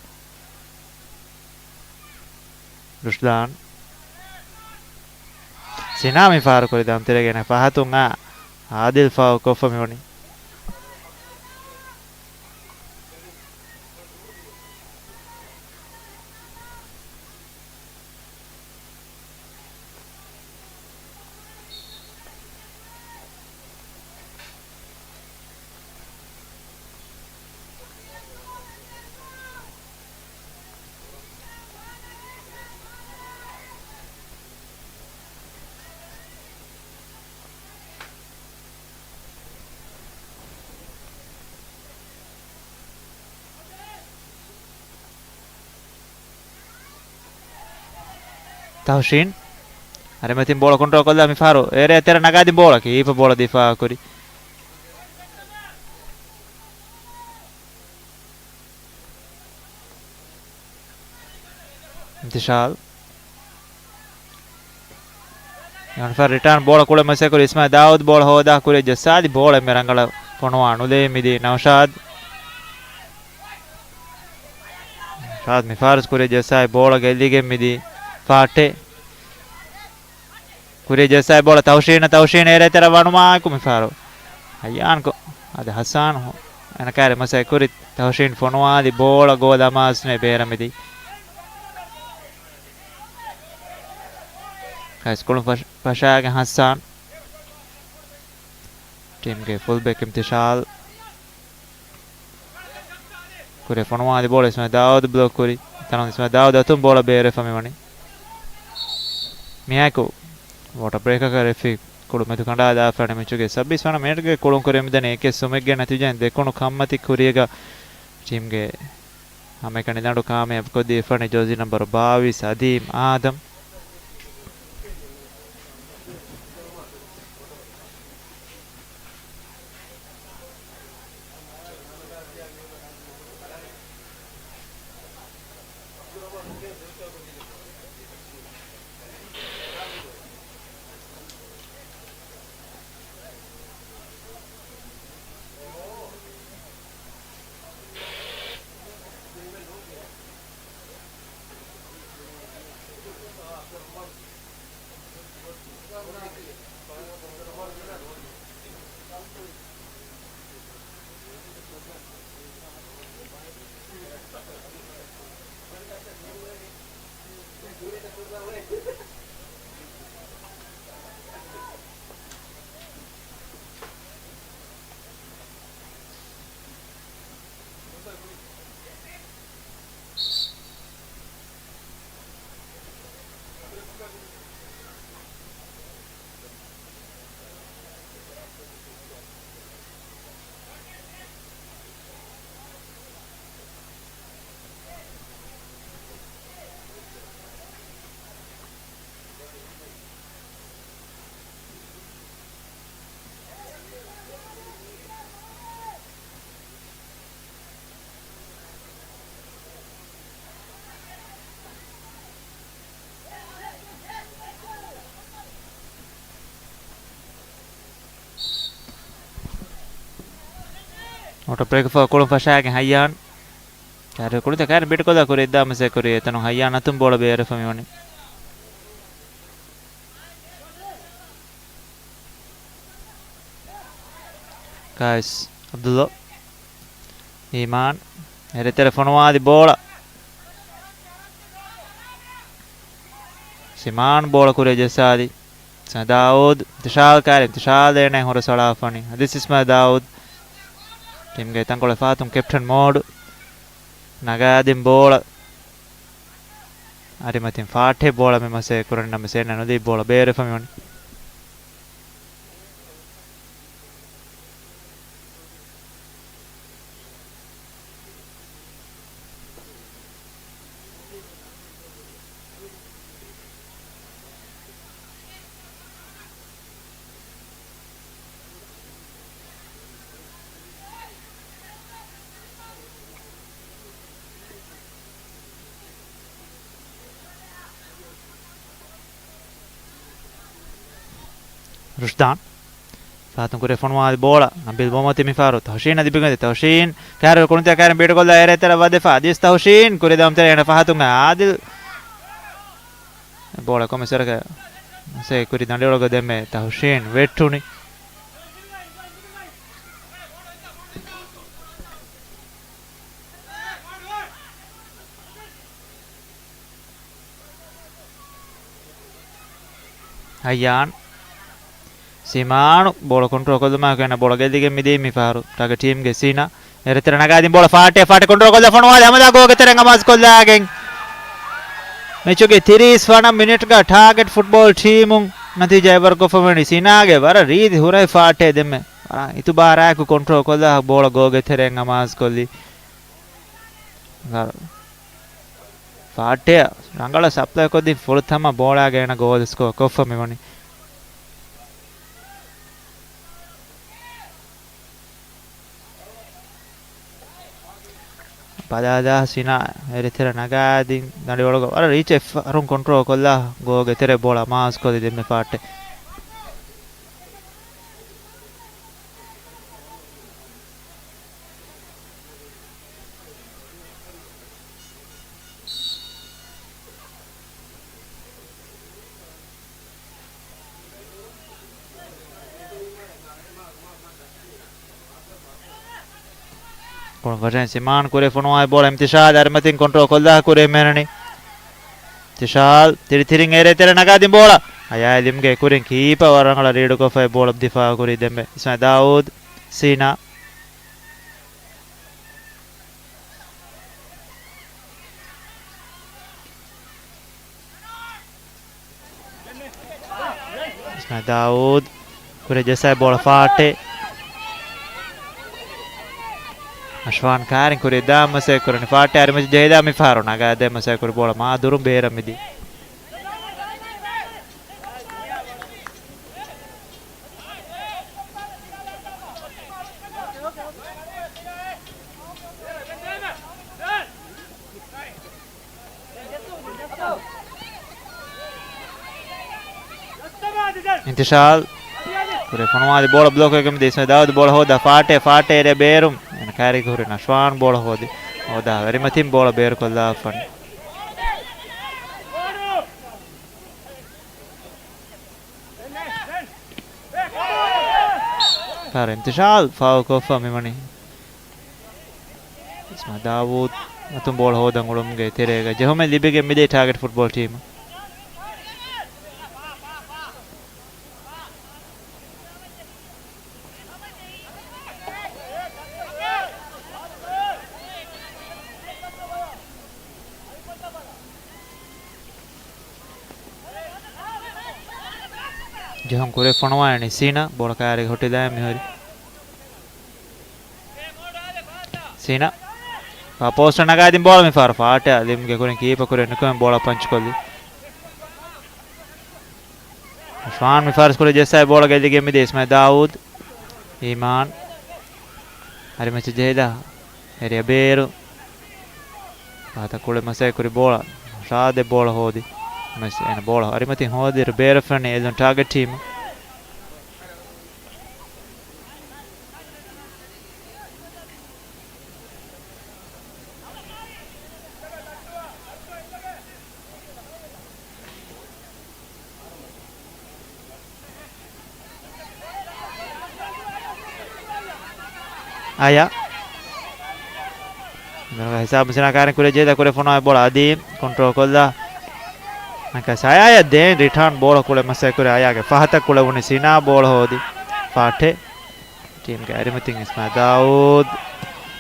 ރުޝްދާން. ސިނާ މިފަހަރު ކުރި ދަންތެރޭގައި ފަހަތުން އާ އާދިލް ފައުލް ކޮށްފަ މިވަނީ. ތަހުޝީން. އަނެމެތިން ބޯޅަ ކޮންޓްރޯލް ކޮށްލާ މިފަހަރު އެރޭ ތެރެ ނަގާދިން ބޯޅަ ކީޕަ ބޯޅަ ދިފާއު ކުރި. އިމްތިޝާލް. އެ ރިޓާން ބޯޅަ ކުޅެ މަސައްކަތް ކުރި އިސްމާއިލް ދާއޫދު ބޯޅަ ހޯދާ ކުރިޔަށް ޖައްސާލި ބޯޅަ އެންމެ ރަނގަޅަށް ފޮނުވާ ނުލޭ މިދީ ނައުޝާދް. ނައުޝާދް މިފަހަރު ކުރިޔަށް ޖައްސާލި ބޯޅަ ގެއްލިގެން މިދީ ފާއްޓެ. ކުރިޔަށް ޖައްސާލި ބޯޅަ ތަހުޝީނަށް، ތަހުޝީން އެރޭ ތެރެ ވަނުމާއެކު މިފަހަރު އައްޔާން ކޮ-، އަދި ހައްސާން ހު-، އެނަކާރި މަސައްކަތް ކުރި ތަހުޝީން ފޮނުވާލި ބޯޅަ ގޯލަށް ދަމާލައްވާ ބޭރަށް މިދީ. ކައިސް ކުޅުން ފަށް-، ފަށާގެން ހައްސާން. ޓީމްގެ ފުލް ބެކް އިމްތިޝާލް. ކުރިޔަށް ފޮނުވާލި ބޯޅަ އިސްމާއިލް ދާއޫދު ބްލޮކް ކުރި. ތަނުން އިސްމާއިލް ދާއޫދު އަތުން ބޯޅަ ބޭރުވެފަ މިވަނީ. މިއާއެކު ވޯޓަރ ބްރޭކަކަށް ރެފްރީ ކުޅު މެދު ކަނޑާލާފަ ވަނީ މެޗުގެ ސައްބީސް ވަނަ މިނެޓްގެ ކުޅުން ކުރިޔަށް މިދަނީ އެކެއް ސުމެއްގެ ނަތީޖާއިން ދެކުނު ކަންމަތި ކުރީގަ ޓީމްގެ ހަމައެކަނި ލަނޑު ކާމިޔާބު ކޮށްދީފަ ވަނީ ޖާޒީ ނަންބަރު ބާވީސް އަދީމް އާދަމް. ވޯޓަރ ބްރޭކް ފަހު ކުޅުން ފަށާގެން ހައްޔާން. ކާރި ކުޅުންތައް ކާރި ބިޓް ކޮށްލާ ކުރި އެއްދާ މަސައްކަތް ކުރި އެތަނުން ހައްޔާން އަތުން ބޯޅަ ބޭރުވެފަ މިވަނީ. ކައިސް އަބްދުﷲ. އީމާން. އެރޭތެރެ ފޮނުވާލި ބޯޅަ. ސިމާން ބޯޅަ ކުރިޔަށް ޖައްސާލި. އިސްމާއިލް ދާއޫދު. އިންތިޝާލް ކާރި. އިންތިޝާލް އޭނަ ހުރަސް އަޅާފަނީ. އަދިސް އިސްމާއިލް ދާއޫދު. ޓީމްގެ ތަންކޮޅެއް ފަހަތުން ކެޕްޓަން މޯޑު. ނަގާދިން ބޯޅަ. އަރިމަތިން ފާޓެ ބޯޅަ މި މަސޭ ކުރަން ނަމަ ސޭނަ ނުދީ ބޯޅަ ބޭރުވެފަ މިވަނީ. ރުޝްދާން. ފަހަތުން ކުރިއަށް ފޮނުވާލި ބޯޅަ ނަބީލް ބޮމަތި މިފަހަރު ތަހުޝީނަށް ލިބިގެންދި. ތަހުޝީން ކާރި ކުޅުންތެރި ކާރިން ބީޑުކޮށްލާ އެރޭ ތެރެ ވަދެފަ އަދިވެސް ތަހުޝީން ކުރި ދަމުތެރެ އޭނަ ފަހަތުން އާދިލް. ބޯޅަ ކޮމިސަރަކަށް ކުރި ދަނޑިވަޅުގަ ދެންމެ ތަހުޝީން ވެއްޓުނީ. ހައްޔާން. ސީމާނު ބޯޅަ ކޮންޓްރޯލް ކޮށްލުމާ ކަން ބޯޅަ ގެއްލިގެން މިދީ މި ފަހަރު ޓާގެޓް ޓީމްގެ ސީނާ. އެރެތެރެ ނަގާދިން ބޯޅަ ފާޓޭ، ފާޓޭ ކޮންޓްރޯލް ކޮށްލާ ފޮނުވާލި ހަމަދާ ގޯގެ ތެރެއިން އަމާޒު ކޮށްލާގެން. މެޗުގެ ތިރީސް ވަނަ މިނިޓްގަ ޓާގެޓް ފުޓްބޯލް ޓީމުން ނަތީޖާ އެބަރުކޮށްފަ ވަނީ ސީނާގެ ވަރަށް ރީތި ހުރަހެއް ފާޓޭ ދެންމެ ވަރަށް އިތުބާރާއެކު ކޮންޓްރޯލް ކޮށްލާ ބޯޅަ ގޯގެ ތެރެއިން އަމާޒު ކޮށްލީ. ފާޓެއަށް ރަނގަޅަށް ސަޕްލައި ކޮށްދިން ފުރަތަމަ ބޯޅާގަ އޭނަ ގޯލް ސްކޯ ކޮށްފަ މިވަނީ. ބަލާލާ ސީނާ އެރިތެރެ ނަގާދިން ދަނޑިވަޅުގަ ވަރަށް ރީޗެއް ފަހަރުން ކޮންޓްރޯލް ކޮށްލާ ގޯގެ ތެރެ ބޯޅަ މާސް ކޮށްލި ދެންމެ ފާޓެ. ކޮޅުން ފަށަން ސިމާން ކުރެ ފޮނުވާ ބޯޅަ އިމްތިޝާލް އަރިމަތިން ކޮންޓްރޯލް ކޮށްލާ ކުރެ މެނަނި. އިމްތިޝާލް ތިރިތިރިން އެރޭ ތެރެ ނަގާދިން ބޯޅަ އަޔާ ލިމްގެ ކުރިން ކީޕަ ވަރަށް ރަނގަޅަށް ރީޑުކޮށްފައި ބޯޅަ ދިފާ ކުރީ ދެންމެ އިސްމާ ދާއޫދް ސީނާ. އިސްމާ ދާއޫދް ކުރި ޖެއްސާ ބޯޅަ ފާޓެ. އަޝްވާން ކާރިން ކުރި ދާ މަސޭ ކުރަނި ފާޓެ އަރިމަޖި ޖެހިދާ މި ފަހަރު ނަގާ ދޭ މަސޭ ކުރި ބޯޅަ މާ ދުރުން ބޭރަށް މިދީ. އިންތިޝާލް ކުރެ ފޮނުވާލި ބޯޅަ ބްލޮކް ކުރެގެން މިދީ އިސްމާ ދާއޫދު ބޯޅަ ހޯދާ ފާޓެ، ފާޓެ އެރޭ ބޭރުން އޭނަ ކާރިގެ ހުރި ނަޝްވާން ބޯޅަ ހޯދި ހޯދާ އަރިމަތިން ބޯޅަ ބޭރުކޮށްލާފަން. ފަހަރު އިންތިޝާލް ފާއުލް ކޮށްފަ މިވަނީ. އިސްމާ ދާވޫދު އަތުން ބޯޅަ ހޯދަން އުޅުމުގެ ތެރޭގަ ޖެހުމެއް ލިބިގެން މިދޭ ޓާގެޓް ފުޓްބޯލް ޓީމަށް. ޖެހުން ކުރެ ފޮނުވާ އެނި ސީނާ ބޯޅަ ކާރިގެ ހުއްޓިލާ މިހުރި. ސީނާ ފާ ޕޯސްޓަށް ނަގާދިން ބޯޅަ މި ފަހަރު ފާޓެއަށް ލިމްގެ ކުރިން ކީޕަ ކުރި ނުކުމެ ބޯޅަ ޕަންޗް ކޮށްލި. އަޝްވާން މި ފާރިސް ކުރި ޖެއްސާ ބޯޅަ ގެއްލިގެން މިދީ އިސްމާ ދާވޫދު. އީމާން. ހަރި މެޗް ޖެހިލާ. އެރިޔަ ބޭރު. ފަހަތަށް ކުޅެ މަސޭ ކުރި ބޯޅަ. ޝާދެ ބޯޅަ ހޯދި. މެސް އޭނަ ބޯޅަ އަރިމަތިން ހޯދިރު ބޭރަށް ފެންނަ އެލުން ޓާގެޓް ޓީމު. އަޔާ. ހިސާބު ސިނާ ކާރިން ކުރި ޖެހިދާ ކުރެ ފޮނުވާ ބޯޅަ އަދީ ކޮންޓްރޯލް ކޮށްލާ. ނަކަސް އަޔާ ދޭން ރިޓާން ބޯޅަ ކުޅެ މަސޭ ކުރި އަޔާގެ ފަހަތަށް ކުޅެވުނީ ސިނާ ބޯޅަ ހޯދި. ފާޓެ. ޓީމްގެ އަރިމަތިން އިސްމާ ދާއޫދު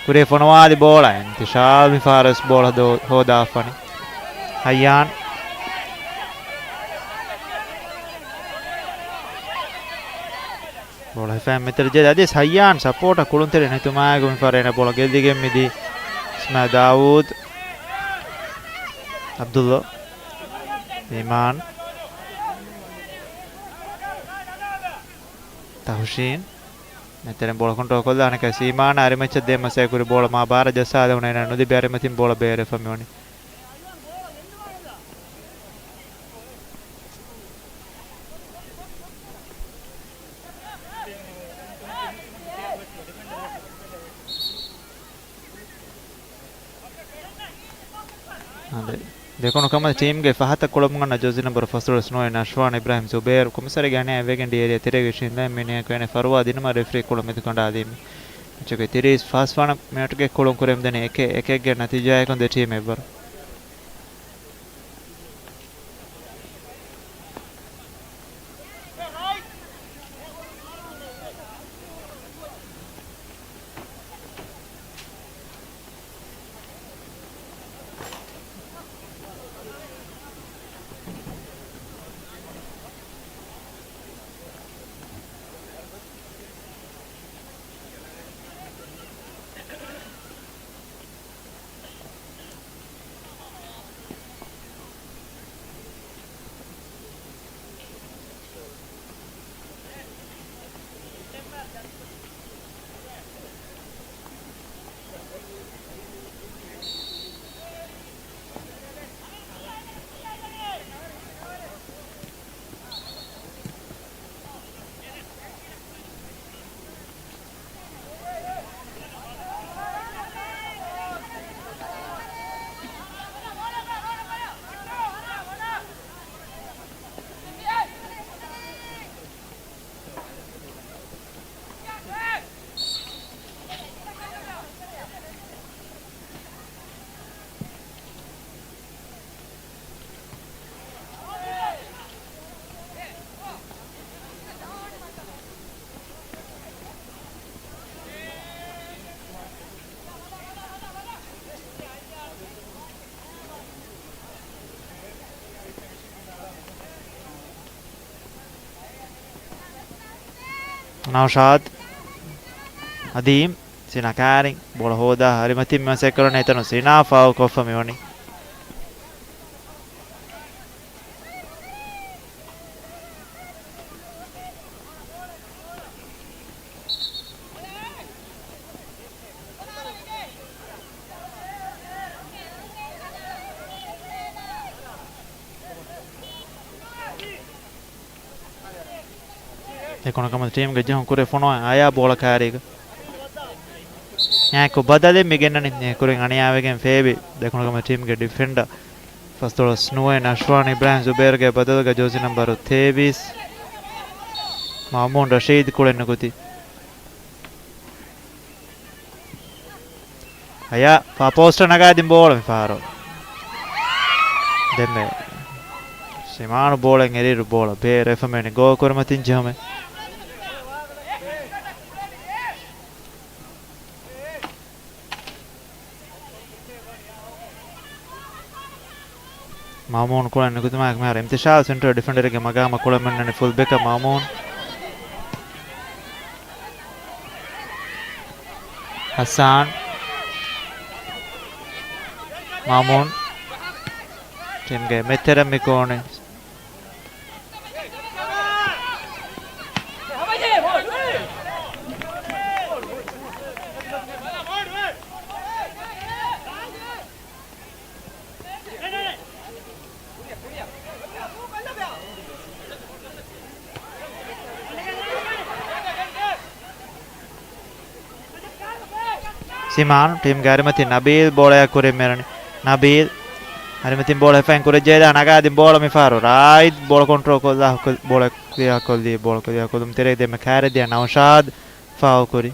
ކުރި ފޮނުވާލި ބޯޅަ އިންތިޝާލް މި ފާރިސް ބޯޅަ ހޯދާފަނި. ހައްޔާން. ބޯޅަ ހިފައި މިތަރ ޖެހި އަދި ހައްޔާން ސަޕޯޓަށް ކުޅުންތެރި ނެތުމާއެކު މި ފަރޭނަ ބޯޅަ ގެއްލިގެން މިދީ އިސްމާ ދާވޫދު. އަބްދުﷲ. އީމާން. ތަހުޝީން. ނެތެރެން ބޯޅަ ކޮންޓްރޯލް ކޮށްލާ އަނެކަ ސީމާން އަރިމައްޗަށް ދޭ މަސޭ ކުރި ބޯޅަ މާ ބާރަށް ޖައްސާލެވުނަ އޭނަ ނުލިބި އަރިމަތިން ބޯޅަ ބޭރެފަ މިވަނީ. އާދެ، ދެކުނު ކަމަށް ޓީމްގެ ފަހަތަށް ކުޅަމުން އަންނަ ޖާޒީ ނަންބަރު ފަސްދޮޅަސް ނުވައެއް ނަޝްވާން އިބްރާހިމް ޒުބޭރު ކޮމިސަރީގެ އަނިޔާ ވެގެން ޑިއެރިއަށް ތެރޭގައި އިށީނދެ މިނިއަކު އޭނަ ފަރުވާ ދިނުމަށް ރެފްރީ ކުޅަ މެދުކަނޑާލީމެ. މެޗުގެ ތިރީސް ފަސް ވަނަ މިނެޓުގެ ކުޅުން ކުރިއަށް ދަނީ އެކެއް އެކެއްގެ ނަތީޖާއަކުން ދެ ޓީމް އެއްވަރު. ނައުޝާދް. އަދީމް. ސިނާ ކާރިން ބޯޅަ ހޯދާ އަރިމަތިން މަސައްކަތްކުރަން އެތަނުން ސިނާ ފާއުލް ކޮށްފަ މިވަނީ. ދެކުނު ކަމަށް ޓީމްގެ ޖެހުން ކުރި ފޮނުވާ އަޔާ ބޯޅަ ކާރީގަ. އެކު ބަދަލެއް މި ގެންނަނީ. އެކުރިން އަނިޔާވެގެން ފޭބި. ދެކުނު ކަމަށް ޓީމްގެ ޑިފެންޑަރ ފަސްދޮޅަސް ނުވައެއް ނަޝްވާން އިބްރާހިމް ޒުބޭރުގެ ބަދަލުގަ ޖާޒީ ނަންބަރު ތޭވީސް މައުމޫން ރަޝީދު ކުޅެން ނުކުތީ. އަޔާ ފާ ޕޯސްޓަށް ނަގާދިން ބޯޅަ މިފަހަރު. ދެންމެ ސިމާނު ބޯޅައިން އެރިއިރު ބޯޅަ ބޭރަށް އެފަމެނި ގޯ ކުރިމަތިން ޖެހުމެއް. މައުމޫން ކުޅެން ނުކުތުމާއެކު މިހާރު އިމްތިޝާލް ސެންޓަރ ޑިފެންޑަރެއްގެ މަގާމަށް ކުޅަމެންނަނީ ފުލް ބެކަށް މައުމޫން. ހައްސާން. މައުމޫން. ޓީމްގެ މެދުތެރެ މި ކޯނެ. ސިމާން ޓީމްގެ އަރިމަތިން ނަބީލް ބޯޅަޔާ ކުރިން މިރަނީ. ނަބީލް އަރިމަތިން ބޯޅަ ހިފައިން ކުރެއްޖެއްލާ ނަގާދިން ބޯޅަ މިފަހަރު ރާއިދް ބޯޅަ ކޮންޓްރޯލް ކޮށްލާ ބޯޅަ ކްލިއާ ކޮށްލީ. ބޯޅަ ކްލިއާ ކޮށްލުމުން ތެރޭ ދެންމެ ކާރެއް ދިޔަ ނައުޝާދް ފާއުލް ކުރި.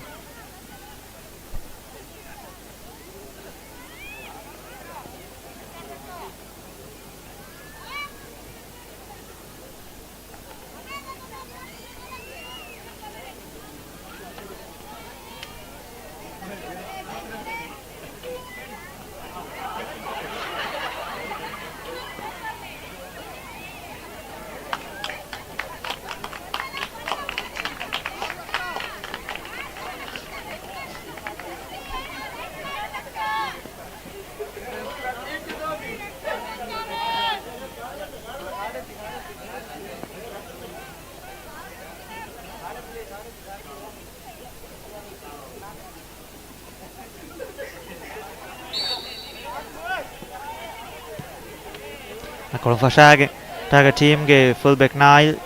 ކޮޅު ފަށާގެން ޓާގެޓް ޓީމްގެ ފުލް ބެކް ނާއިލް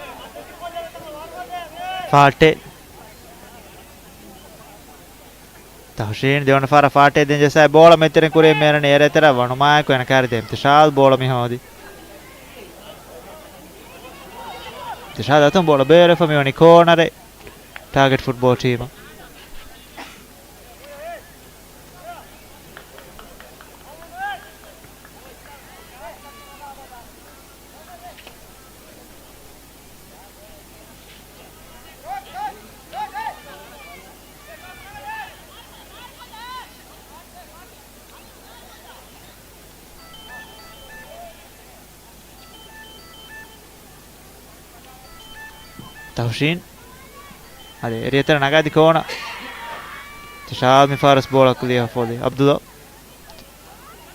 ފާއްޓެ. ތަހުޝީން ދެވަނަ ފަހަރަށް ފާޓެއް ދިން ޖައްސާ ބޯޅަ މެތެރެން ކުރިއަށް މޭނަނީ އޭރު އެތެރެ ވަނުމާއެކު އޭނަ ކާރި ދޭ އިމްތިޝާލް ބޯޅަ މި ހޯދި. އިމްތިޝާލް އަތުން ބޯޅަ ބޭރުވެފަ މިވަނީ ކޯނަރެއް ޓާގެޓް ފުޓްބޯލް ޓީމަށް. ތަހުޝީން. އަދި އެރި އެތެރެ ނަގާދި ކޯނަ. ތިޝާލް މި ފާރަސް ބޯޅަ ކުލިއަށް ފޯލި. އަބްދުﷲ.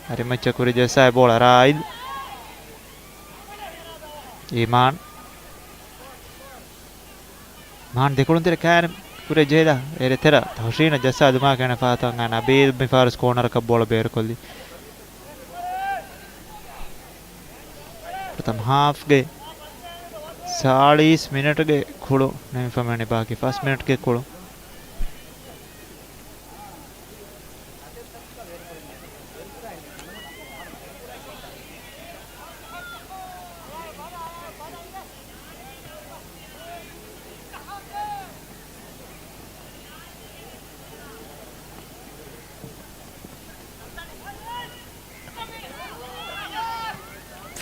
އަރިމައްޗަށް ކުރި ޖައްސާ ބޯޅަ ރާއިދް. އީމާން. މާން ދެކުޅުންތެރެ ކާރި ކުރި ޖެހިލާ އެރި އެތެރެ ތަހުޝީނަށް ޖައްސާ ދުމާ ކެނެ ފާތަން ނަބީލް މި ފާރަސް ކޯނަރަކަށް ބޯޅަ ބޭރުކޮށްލި. ޕްރަތަމަ ހާފްގެ ސާޅީސް މިނެޓްގެ ކުޅު ނިމިފަ މިވަނީ ބާކީ ފަސް މިނެޓްގެ ކުޅު.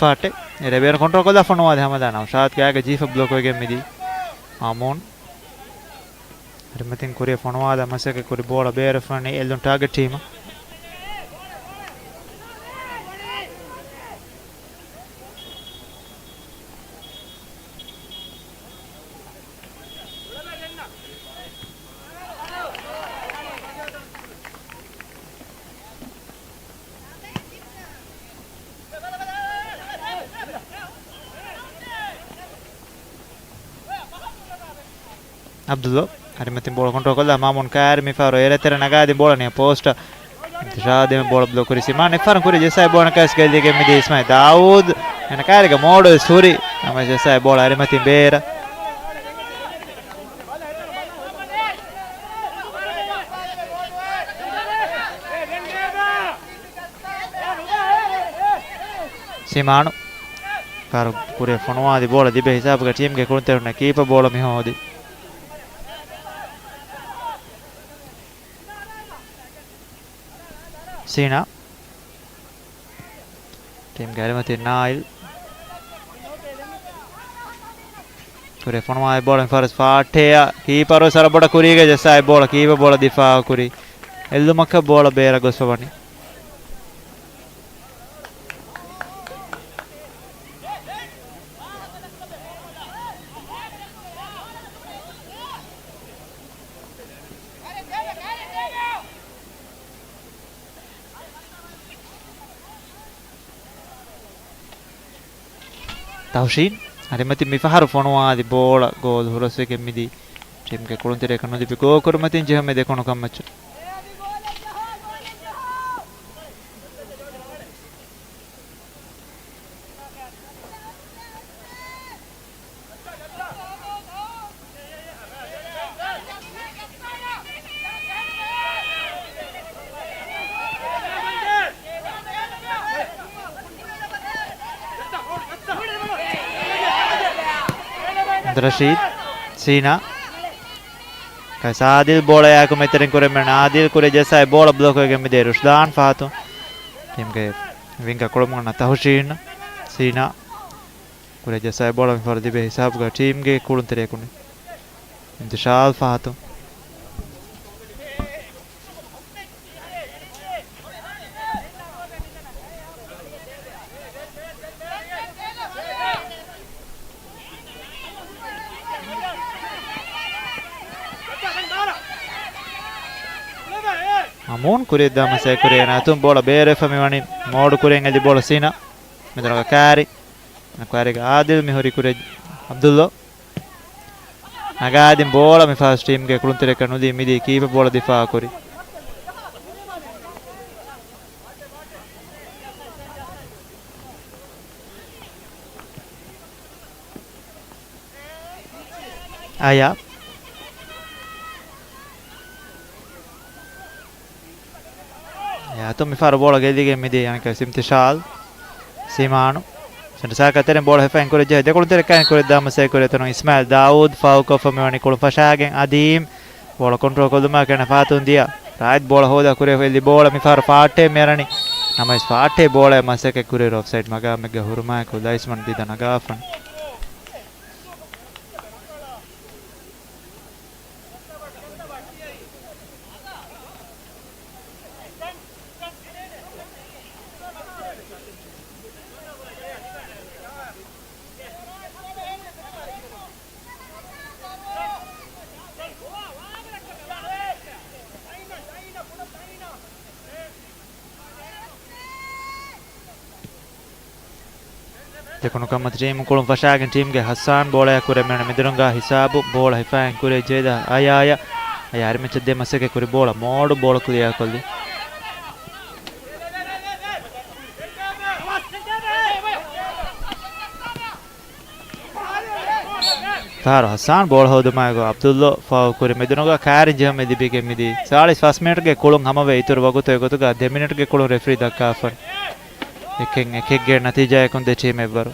ފާޓެ. އެރޭ ބޭރު ކޮންޓްރޯލް ކޮށްލާ ފޮނުވާލި ހަމަލާ ނައުޝާދް ގާގަ ޖީފަ ބްލޮކް ވެގެން މިދީ. މާމޫން. އަރިމަތިން ކުރިއަށް ފޮނުވާލާ މަސައްކަތް ކުރި ބޯޅަ ބޭރުފަނީ އެއްލުން ޓާގެޓް ޓީމަށް. އަބްދުﷲ އަރިމަތިން ބޯޅަ ކޮންޓްރޯލް ކޮށްލާ މާމޫން ކާރި މިފަހަރު އޭރު އެތެރެ ނަގާދިން ބޯޅަ ނިޔަ ޕޯސްޓަށް. އިމްތިޝާލް ދެމެ ބޯޅަ ބްލޮކް ކުރި ސިމާން އެއްފަހަރު ކުރި ޖައްސާ ބޯޅަ ނަކާސް ގެއްލިގެން މިދީ އިސްމާއިލް ދާއޫދު. އޭނަ ކާރިގަ މޯޑު ވެސް ހުރި. ނަމަ ޖައްސާ ބޯޅަ އަރިމަތިން ބޭރަށް. ސިމާނު. ފަހަރު ކުރިއަށް ފޮނުވާލި ބޯޅަ ދިބޭ ހިސާބުގަ ޓީމްގެ ކުޅުންތެރި ކީޕަ ބޯޅަ މި ހޯދި. ސީނާ. ޓީމްގެ އަރިމަތި ނާއިލް. ކުރިއަށް ފޮނުވާލި ބޯޅަ މި ފާރަސް ފާޓެއަށް ކީޕަރު ސަރަބޮޑަ ކުރީގަ ޖައްސާ ބޯޅަ ކީޕަ ބޯޅަ ދިފާއު ކުރި. އެއްލުމަކަށް ބޯޅަ ބޭރަށް ގޮސްފަ ވަނީ. ތަހުޝީން އަރިމަތި މިފަހަރު ފޮނުވާލި ބޯޅަ ގޯލް ހުރަސްވެގެން މިދީ. ޓީމްގެ ކުޅުންތެރިއަކަށް ނުލިބި ގޯކުރުމަތިން ޖެހުމެއް ދެކުނު ކަމަށް. ރަޝީދު، ސީނާ. ކަސް އާދިލް ބޯޅަޔާއެކު މެތެރެން ކުރެމެން އާދިލް ކުރި ޖައްސާ ބޯޅަ ބްލޮކް ވެގެން މިދޭ ރުޝްދާން ފަހަތު. ޓީމްގެ ވިންގ ކުޅަމުން ތަހުޝީން، ސީނާ. ކުރި ޖައްސާ ބޯޅަ މިފަހަރު ދިބޭ ހިސާބުގަ ޓީމްގެ ކުޅުންތެރިޔަކު އިންތިޝާލް ފަހަތު. މާމޫން ކުރިއަށްދާ މަސައްކަތް ކުރި އޭނާ އަތުން ބޯޅަ ބޭރުވެފަ މިވަނީ މޯޑު ކުރިއަށް އެދި ބޯޅަ ސީނާ. މިދުރަކަށް ކާރި. ކާރިގަ އާދިލް މިހުރި ކުރި އަބްދުﷲ. ނަގާދިން ބޯޅަ މި ފާސް ޓީމްގެ ކުޅުންތެރިޔަކަށް ނުލީ މިދީ ކީޕަ ބޯޅަ ދިފާއު ކުރި. އަޔާ. އަތުން މިފަހަރު ބޯޅަ ގެއްލިގެން މިދިޔަ އަނެކަސް އިމްތިޝާލް ސީމާނު. ސެންޓަރ ސާކަށް ތެރެއިން ބޯޅަ ހިފައިން ކުރިއަށް ޖެހި ދެކުނު ތެރެއަށް ކާއިން ކުރިއަށް ދާ މަސައްކަތް ކުރި އެތަނުން އިސްމާއިލް ދާއޫދް ފައުލްކޮށްފަ މިވަނީ ކުޅުން ފަށާގެން އަދީމް ބޯޅަ ކޮންޓްރޯލް ކޮށްލުމާ ކަން ފާތުން ދިޔަ. ރާއިދް ބޯޅަ ހޯދާ ކުރިއަށް އެއްލި ބޯޅަ މިފަހަރު ފާއްޓޭ މިއަރަނީ. ނަމަވެސް ފާއްޓޭ ބޯޅައަށް މަސައްކަތް ކުރިއިރު އޮފްސައިޑް މަގާމެއްގަ ހުރުމާއެކު ލައިސްމަން ދިދަ ނަގާފަން. ދެކުނު ކަމަތި ޓީމު ކުޅުން ފަށާގެން ޓީމްގެ ހައްސާން ބޯޅަޔާ ކުރެ މިއަންނަ މެދުރަނގާ ހިސާބު ބޯޅަ ހިފައިން ކުރިއަށް ޖެހިދާ އަޔާޔަށް. އަޔާ އަރިމައްޗަށް ދޭ މަސައްކަތް ކުރި ބޯޅަ މޯޑު ބޯޅަ ކްލިއާ ކޮށްލި. ފަހަރު ހައްސާން ބޯޅަ ހޯދުމާއެކު އަބްދުﷲ ފައު ކުރި މެދުރަނގަ ކާރިން ޖެހުމެއް ލިބިގެން މިދީ. ސާޅީސް ފަސް މިނެޓްގެ ކުޅުން ހަމަވެ އިތުރު ވަގުތު އެގޮތުގަ ދެ މިނެޓްގެ ކުޅުން ރެފްރީ ދައްކާފަން. އެކެއް އެކެއްގެ ނަތީޖާއަކުން ދެ ޓީމް އެއްވަރު.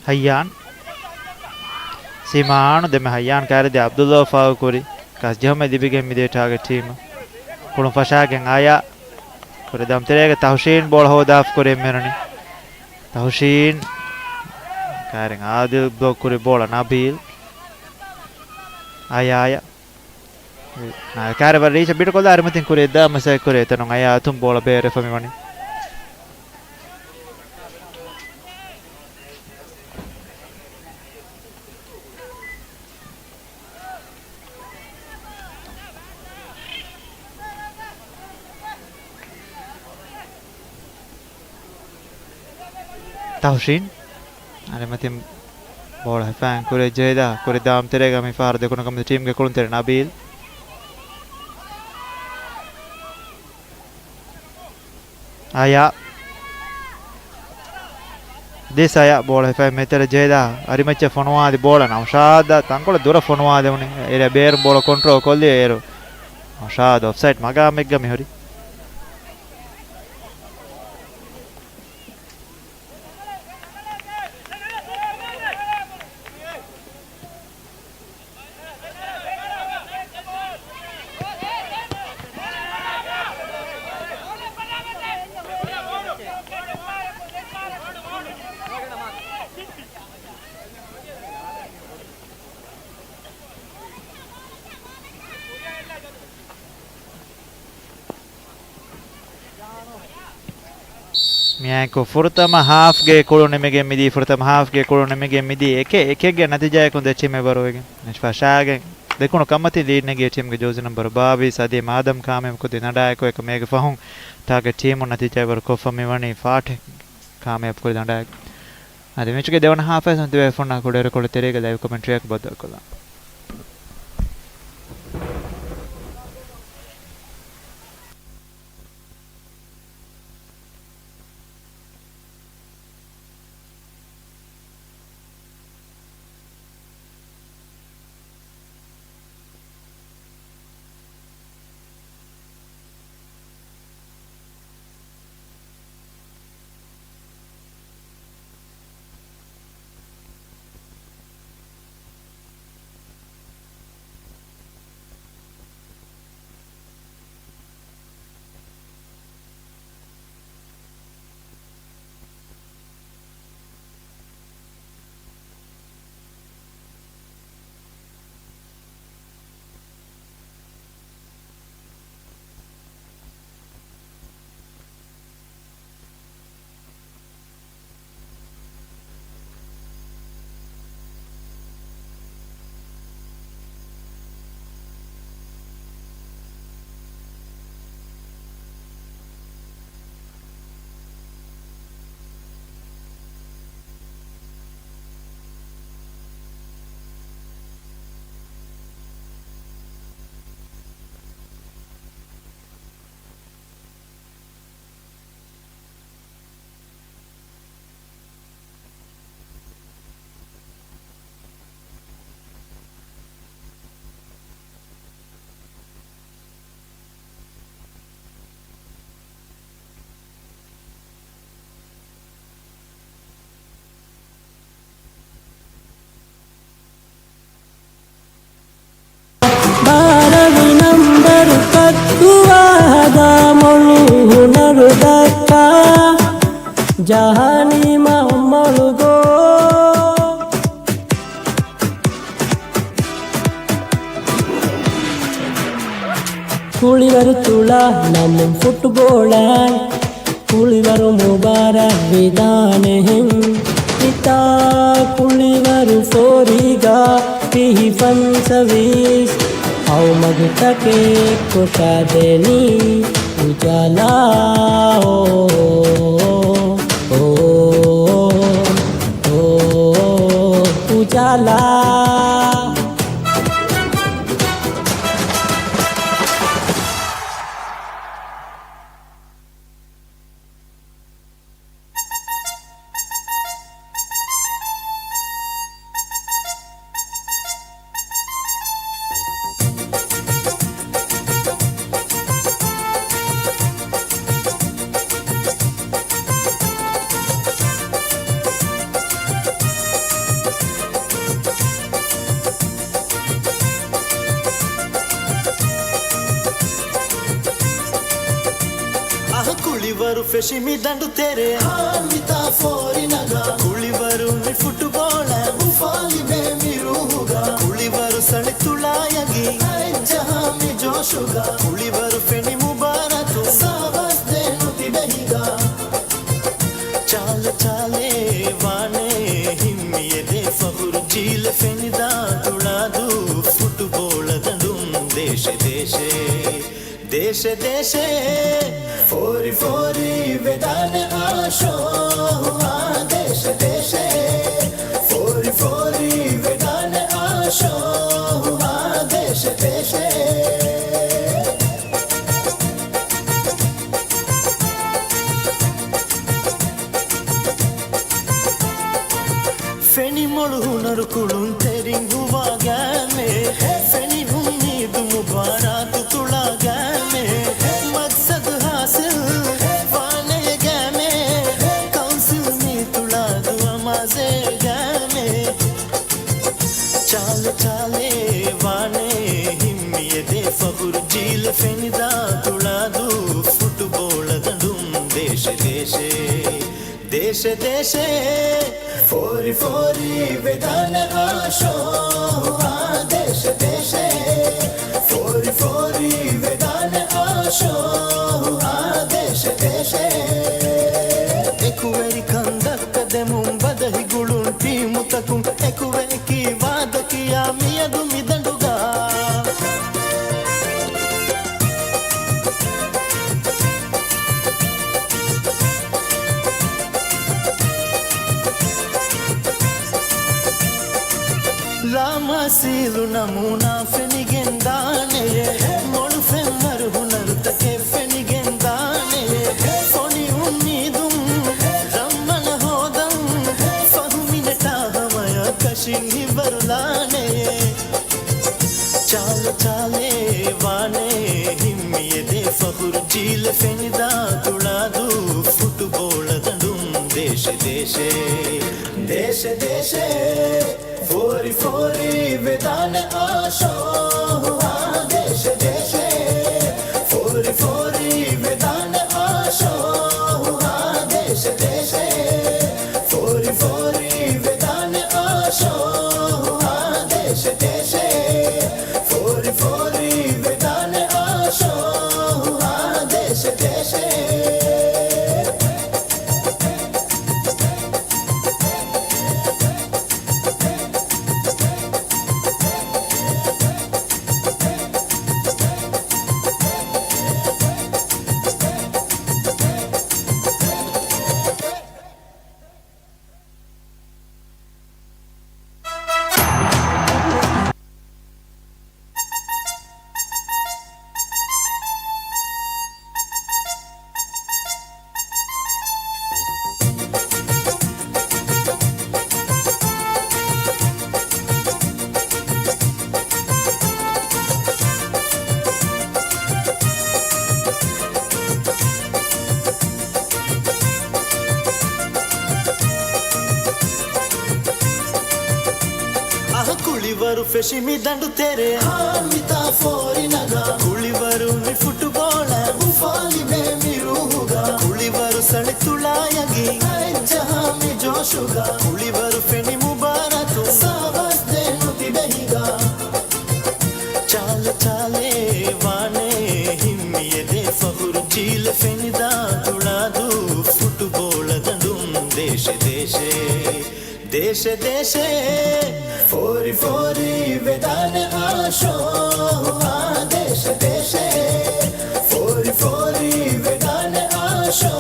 ހައްޔާން. ސީމާނު ދެމެ ހައްޔާން ކާރިދި އަބްދުﷲ ފާހު ކުރި. ކަސް ޖެހުމެއް ލިބިގެން މިދޭ ޓާގެޓް ޓީމަށް. ކުޅުން ފަށާގެން އާޔާ. ކުރެ ދަމްތެރޭގެ ތަހުޝީން ބޯޅަ ހޯދާފަ ކުރި މިއަންނަނީ. ތަހުޝީން. ކާރިން އާދިލް ބްލޮކް ކުރި ބޯޅަ ނަބީލް. އާޔާ އާޔާ. ނާ، ކާރި ވަރަށް ރީޗަށް ބިޑުކޮށްލާ އަރިމަތިން ކުރިއަށް ދާ މަސައްކަތް ކުރި އެތަނުން އަޔާ އަތުން ބޯޅަ ބޭރެފަ މިވަނީ. ތަހުޝީން. އަރިމަތިން ބޯޅަ ހިފައިން ކުރިއަށް ޖެހިދާ ކުރި ދާމް ތެރޭގަ މި ފަހަރު ދެކުނު ކަމަށް ޓީމްގެ ކުޅުންތެރި ނަބީލް. އާޔާ. ދިސް އާޔާ ބޯޅަ ހިފައި މެދުތެރެ ޖެހިދާ އަރިމައްޗަށް ފޮނުވާލި ބޯޅަ ނައުޝާދަށް ތަންކޮޅެއް ދުރަށް ފޮނުވާލެވުނީ. އޭރު ބޭރުން ބޯޅަ ކޮންޓްރޯލް ކޮށްލި އޭރު ނައުޝާދު އޮފްސައިޑް މަގާމެއްގަ މިހުރި. މިއާއެކު ފުރަތަމަ ހާފްގެ ކުޅު ނިމިގެން މިދީ، ފުރަތަމަ ހާފްގެ ކުޅު ނިމިގެން މިދީ އެކެއް އެކެއްގެ ނަތީޖާއަކުން ދެ ޓީމް އެއްވަރުވެގެން މެޗް ފަށާގެން ދެކުނު ކަމަތި ލީޑް ނެގި ޓީމްގެ ޖާޒީ ނަމްބަރު ބާވީސް އަދީމް އާދަމް ކާމިޔާބު ކުރި ނަޑާއެކު އެކަމޭގެ ފަހުން ޓާގެޓް ޓީމުން ނަތީޖާ އެއްވަރު ކޮށްފަ މިވަނީ ފާޓެއް ކާމިޔާބު ކުރި ނަޑާއެކު. އަދި މެޗުގެ ދެވަނަ ހާފަށް ތިބޭފުންނާ ކުޑައިރުކޮޅު ތެރޭގެ ލައިވް ކޮމެންޓްރީއަކަށް ބައްދަލުކޮށްލާ. ޖަހާނީ މަންމޮޅުގަ. ކުޅިވަރު ތުޅާ ނަމުން ފުޓުބޯޅަ. ކުޅިވަރު މުބާރާތް ވެދާނެހެން. ހިތާ ކުޅިވަރު ފޯރީގަ ފިހި ފަންސަވީސް. އައުމަގު ތަކެއް ކޮށާދޭނީ އުޖާލާ. އޯ، އޯ، އޯ، އުޖާލާ. އަހަ ކުޅިވަރު ފެށި މި ދަނޑު ތެރެ. ހާމިތާ ފޯރި ނަގާ. ކުޅިވަރު މި ފުޓުބޯޅަ. އުފާލިބޭ މި ރޫހުގަ. ކުޅިވަރު ސަޅި ތުޅާ އަގި. އަތްޖަހާ މި ޖޯޝުގަ. ކުޅިވަރު ފެނި މުބާރާތު. ސާވާސް ދޭނު ތިބެހިގަ. ޗާލެ ޗާލެ ވާނެ ހިންމިއެދޭ ފަޚުރު ޖީލެ ފެނިދާ ތުޅާދޫ ފުޓުބޯޅަ ދަނޑުން ދޭށެ ދޭށެ. ދޭށެ ދޭށެ. ފޯރި ފޯރި ވެދާނެ އާޝޯ އާ ދޭށެ ދޭށެ. ފޯރި ފޯރި ވެދާނެ އާޝޯ އާ ދޭށެ ދޭށެ. ފެނި މޮޅު ހުނަރު ކުޅުންތެރިން ހުވާ ގައިމޭ. ފެނި އުއްމީދު މުބާރާތު ތުޅާ ގައިމޭ. މަގްސަދު ހާސިލް ވާނޭ ގައިމޭ. ކައުންސިލް މީ ތުޅާދޫ އަމާޒޭ ގައިމޭ. ޗާލެ ޗާލެ ވާނެ ހިންމިއެދޭ ފަޚުރު ޖީލެ ފެނިދާ ތުޅާދޫ ފުޓުބޯޅަ ދަނޑުން ދޭށެ ދޭށެ. ދޭށެ ދޭށެ. ފޯރި ފޯރި ވެދާނެ އާޝޯ އާ ދޭށެ ދޭށެ. ފޯރި ފޯރި ވެދާނެ އާޝޯ އާ ދޭށެ ދޭށެ. އެކުވެރިކަން ދައްކަދެމުން ބަދަހި ގުޅުން ޓީމުތަކުން އެކުވެ އެކީ ވާދަ ކިޔާ މިއަދު މި ދަނޑުގަ. ލާމާސީލު ނަމޫނާ ފެނިގެން ދާނެޔޭ. މޮޅު ފެންވަރު ހުނަރުތަކެއް ފެނިގެން ދާނެޔޭ. ފޮނި އުއްމީދުން ރަންމަނަ ހޯދަން. ފަހު މިނެޓާ ހަމަޔަށް ކަށިން ހިތްވަރުލާނެޔޭ. ޗާލެ ޗާލެ ވާނެ ހިންމިއެދޭ ފަޚުރު ޖީލެ ފެނިދާ ތުޅާދޫ ފުޓުބޯޅަ ދަނޑުން ދޭށެ ދޭށެ. ދޭށެ ދޭށެ. ފޯރި ފޯރި ވެދާނެ އާޝޯ އާ ދޭށެ ދޭށެ. ފޯރި ފޯރި ވެދާނެ އާޝޯ އާ ދޭށެ ދޭށެ. ފޯރި ފޯރި ވެދާނެ އާޝޯ އާ ދޭށެ ދޭށެ. ފޯރި ފޯރި ވެދާނެ އާޝޯ އާ ދޭށެ ދޭށެ. އަހަ ކުޅިވަރު ފެށި މި ދަނޑު ތެރޭ. ހާމިތާ ފޯރި ނަގާ. ކުޅިވަރު މި ފުޓުބޯޅަ. އުފާލިބޭ މި ރޫހުގަ. ކުޅިވަރު ސަޅި ތުޅާ އަގި. ކުޅިވަރު ފެނި މުބާރާތު ސާވާސް ދޭން ނުތިބެ ހިނގާ. ޗާލެ ޗާލެ ވާނެ ހިންމިއެދޭ ފަޚުރު ޖީލެ ފެނިދާ ތުޅާދޫ ފުޓުބޯޅަ ދަނޑުން ދޭށެ ދޭށެ. ދޭށެ ދޭށެ. ފޯރި ފޯރި ވެދާނެ އާށޯ އާ ދޭށެ ދޭށެ. ފޯރި ފޯރި ވެދާނެ އާށޯ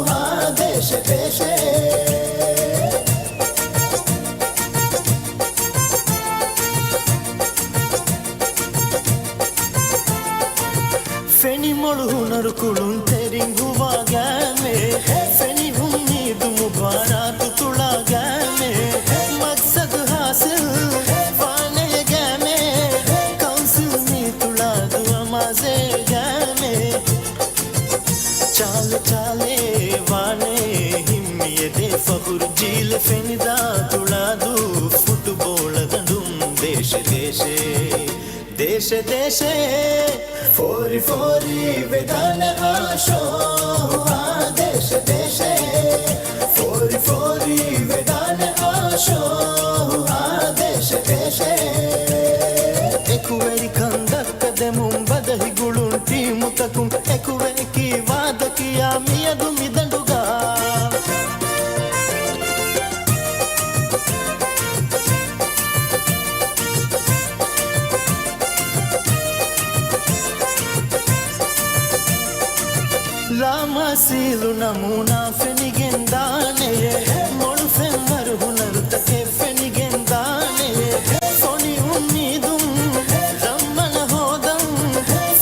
އާ ދޭށެ ދޭށެ. ފެނި މޮޅު ހުނަރު ކުޅުންތެރިން ހުވާ ގައިމޭ. ފެނި އުއްމީދު މުބާރާތު ތުޅާ ގައިމޭ. މަގްސަދު ހާސިލް ވާނޭ ގައިމޭ. ކައުންސިލް މީ ތުޅާދޫ އަމާޒޭ ގައިމޭ. ޗާލެ ޗާލެ ވާނެ ހިންމިއެދޭ ފަޚުރު ޖީލެ ފެނިދާ ތުޅާދޫ ފުޓުބޯޅަ ދަނޑުން ދޭށެ ދޭށެ. ދޭށެ ދޭށެ. ފޯރި ފޯރި ވެދާނެ އާށޯ އާ ދޭށެ ދޭށެ. ފޯރި ފޯރި ވެދާނެ އާށޯ އާ ދޭށެ ދޭށެ. އެކުވެރިކަން ދައްކަދެމުން ބަދަހި ގުޅުން ޓީމުތަކުން އެކުވެ ކީ ވާދަ ކިޔާ މިއަދު މިދަނޑުގަ. ލާމާސީލު ނަމޫނާ ފެނިގެންދާނެ. މޮޅު ފެންވަރު ހުނަރުތަކެއް ފެނިގެންދާނެ. ފޮނި އުއްމީދުން ރަނގަޅަށް ހޯދަން.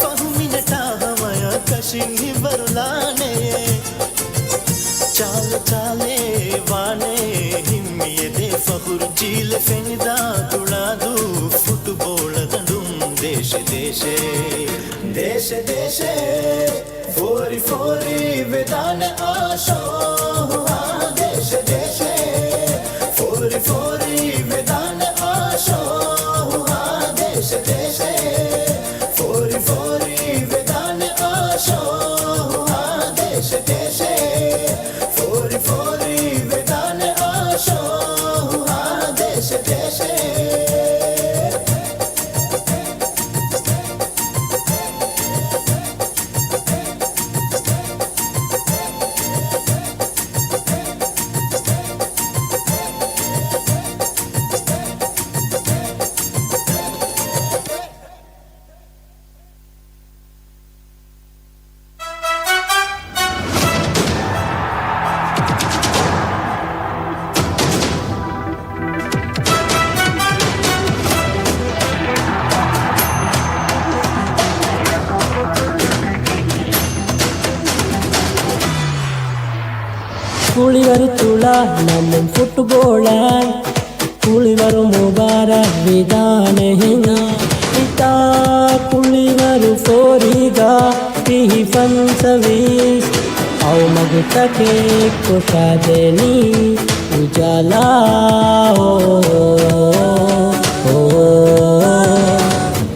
ފަހު މިނެޓާ ހަމަޔަށް ކަށިން ހިތްވަރުލާނެ. ޗާލެ ޗާލެ ވާނެ ހިންމިއެދޭ ފަޚުރު ޖީލެ ފެނިދާ ތުޅާދޫ ފުޓުބޯޅަ ދަނޑުން ދޭށެ ދޭށެ. ދޭށެ ދޭށެ. ފޯރި ފޯރި ވެދާނެ އާށޯ އާ ދޭށެ ދޭށެ. ފޯރި ފޯރި ވެދާނެ އާށޯ އާ ދޭށެ ދޭށެ. ފޯރި ފޯރި ވެދާނެ އާށޯ އާ ދޭށެ ދޭށެ. ފޯރި ފޯރި ވެދާނެ އާށޯ އާ ދޭށެ ދޭށެ. ކުޅިވަރު ތުޅާ ނަމުން ފުޓުބޯޅަ ކުޅިވަރު މުބާރާތް ވިދާނެ ހިނގާ. ހިތާ ކުޅިވަރު ފޯރީގަ ފިހި ފަންސަވީސް. އައުމަގުތަކެއް ކޮށާދޭނީ އުޖާލާ. އޯ، އޯ،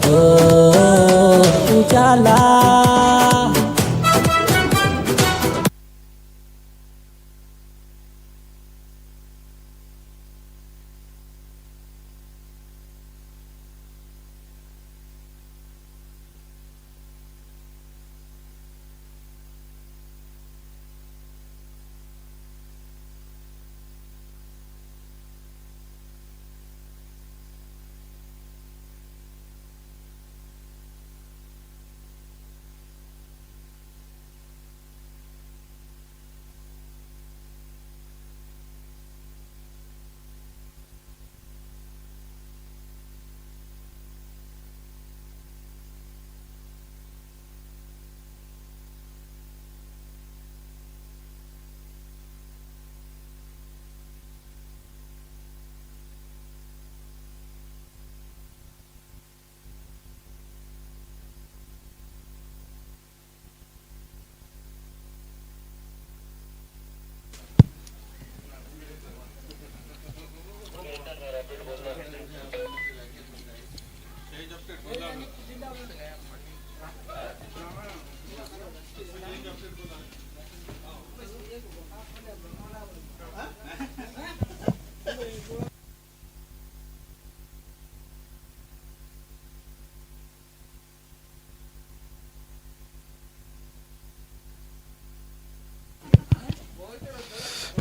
އޯ، އުޖާލާ.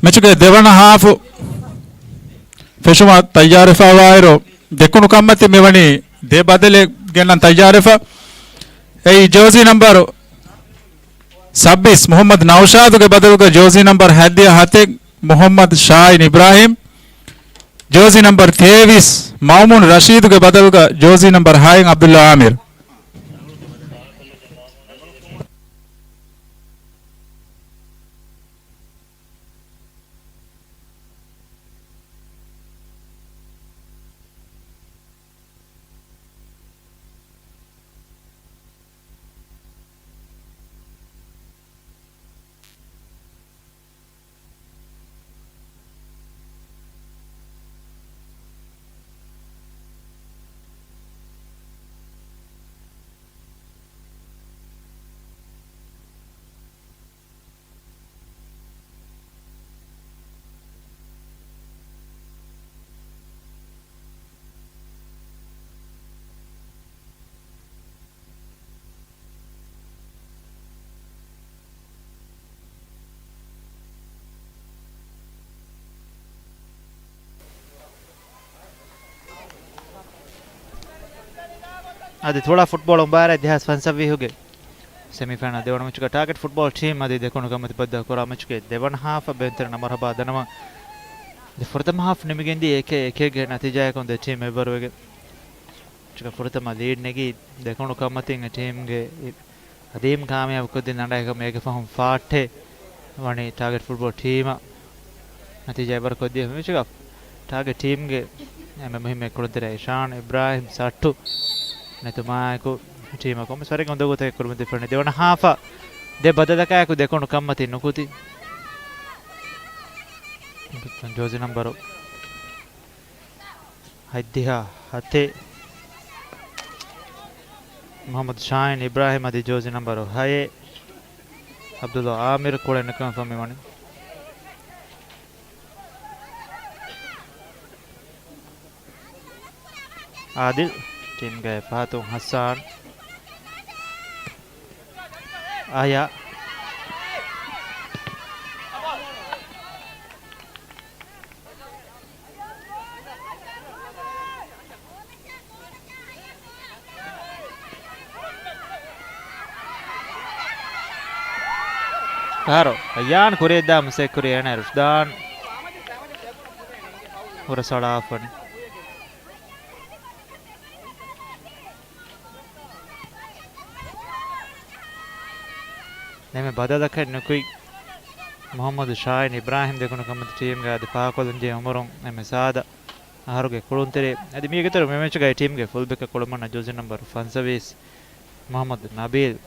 މެޗުގެ ދެވަނަ ހާފު ފެށުމަށް ތައްޔާރުވެފައިވާއިރު، ދެކުނު ކަންމަތިން މިވަނީ ދެ ބަދަލެއް ގެންނަން ތައްޔާރުވެފަ. އެއީ ޖާޒީ ނަންބަރު ސައްބީސް މުޙައްމަދު ނައުޝާދުގެ ބަދަލުގަ ޖާޒީ ނަންބަރު ހަތްދިހަ ހަތެއް މުޙައްމަދު ޝާހިން އިބްރާހިމް، ޖާޒީ ނަންބަރު ތޭވީސް މައުމޫން ރަޝީދުގެ ބަދަލުގަ ޖާޒީ ނަންބަރު ހައެއް ޢަބްދުﷲ ޢާމިރު. އަދި ތުޅާ ފުޓްބޯޅަ މުބާރާތް ދެހާސް ފަންސަވީހުގެ ސެމީފައިނަލް ދެވަނަ މެޗުގަ ޓާގެޓް ފުޓްބޯޅަ ޓީމް އަދި ދެކުނު ކަންމަތި ބައްދަލު ކުރާ މެޗުގެ ދެވަނަ ހާފަށް ބޭނުންތެރިންނަށް މަރުޙަބާ ދަންނަވަން. އަދި ފުރަތަމަ ހާފް ނިމިގެންދިޔަ އެކެއް އެކެއްގެ ނަތީޖާއަކުން ދެ ޓީމް އެއްވަރުވެގެން މެޗުގަ ފުރަތަމަ ލީޑް ނެގީ ދެކުނު ކަންމަތިން އެ ޓީމްގެ އަދީމް ކާމިޔާބު ކޮށްދިން ލަނޑާއެކަމު އޭގެ ފަހުން ފާއްޓެ ވަނީ ޓާގެޓް ފުޓްބޯޅަ ޓީމަށް ނަތީޖާ އެއްވަރު ކޮށްދިޔަ މެޗުގަ ޓާގެޓް ޓީމްގެ އެންމެ މުހިއްމު ކުޅުންތެރި އިޝާން އިބްރާހިމް ސައްޓު ނެތުމާއެކު ޓީމަށް ކޮންމެސް ވަރެއްގެ އުނދަގޫތަކެއް ކުރަމުން ދެފަނީ ދެވަނަ ހާފަށް ދެ ބަދަލަކާއެކު ދެކުނު ކަންމަތި ނުކުތި. ޖާޒީ ނަންބަރު ހަތްދިހަ ހަތެއް މުޙައްމަދު ޝާހިން އިބްރާހިމް އަދި ޖާޒީ ނަންބަރު ހައެއް ޢަބްދުﷲ ޢާމިރު ކުޅެން ނުކުމެފަ މިވަނީ. އާދިލް ޓީމްގެ ފަހަތުން ހައްސާން އަޔާ. ފަހަރު އަޔާން ކުރިއަށްދާ މަސައްކަތްކުރި އޭނަ ރުޝްދާން ހުރަސްއަޅާފަނި. ނަމެ ބަދަލަކަށް ނުކުތް މުޙައްމަދު ޝާހިން އިބްރާހިމް ދެކުނު ކަމަތި ޓީމްގެ އަދި ފާހަގަކޮށްލަންޖެހޭ އުމުރުން އެންމެ ސާދަ އަހަރުގެ ކުޅުންތެރި. އަދި މީގެ އިތުރު މި މެޗުގައި ޓީމްގެ ފުލްބެކަށް ކުޅަމަންނަ ޖާޒީ ނަންބަރު ފަންސަވީސް މުޙައްމަދު ނަބީލް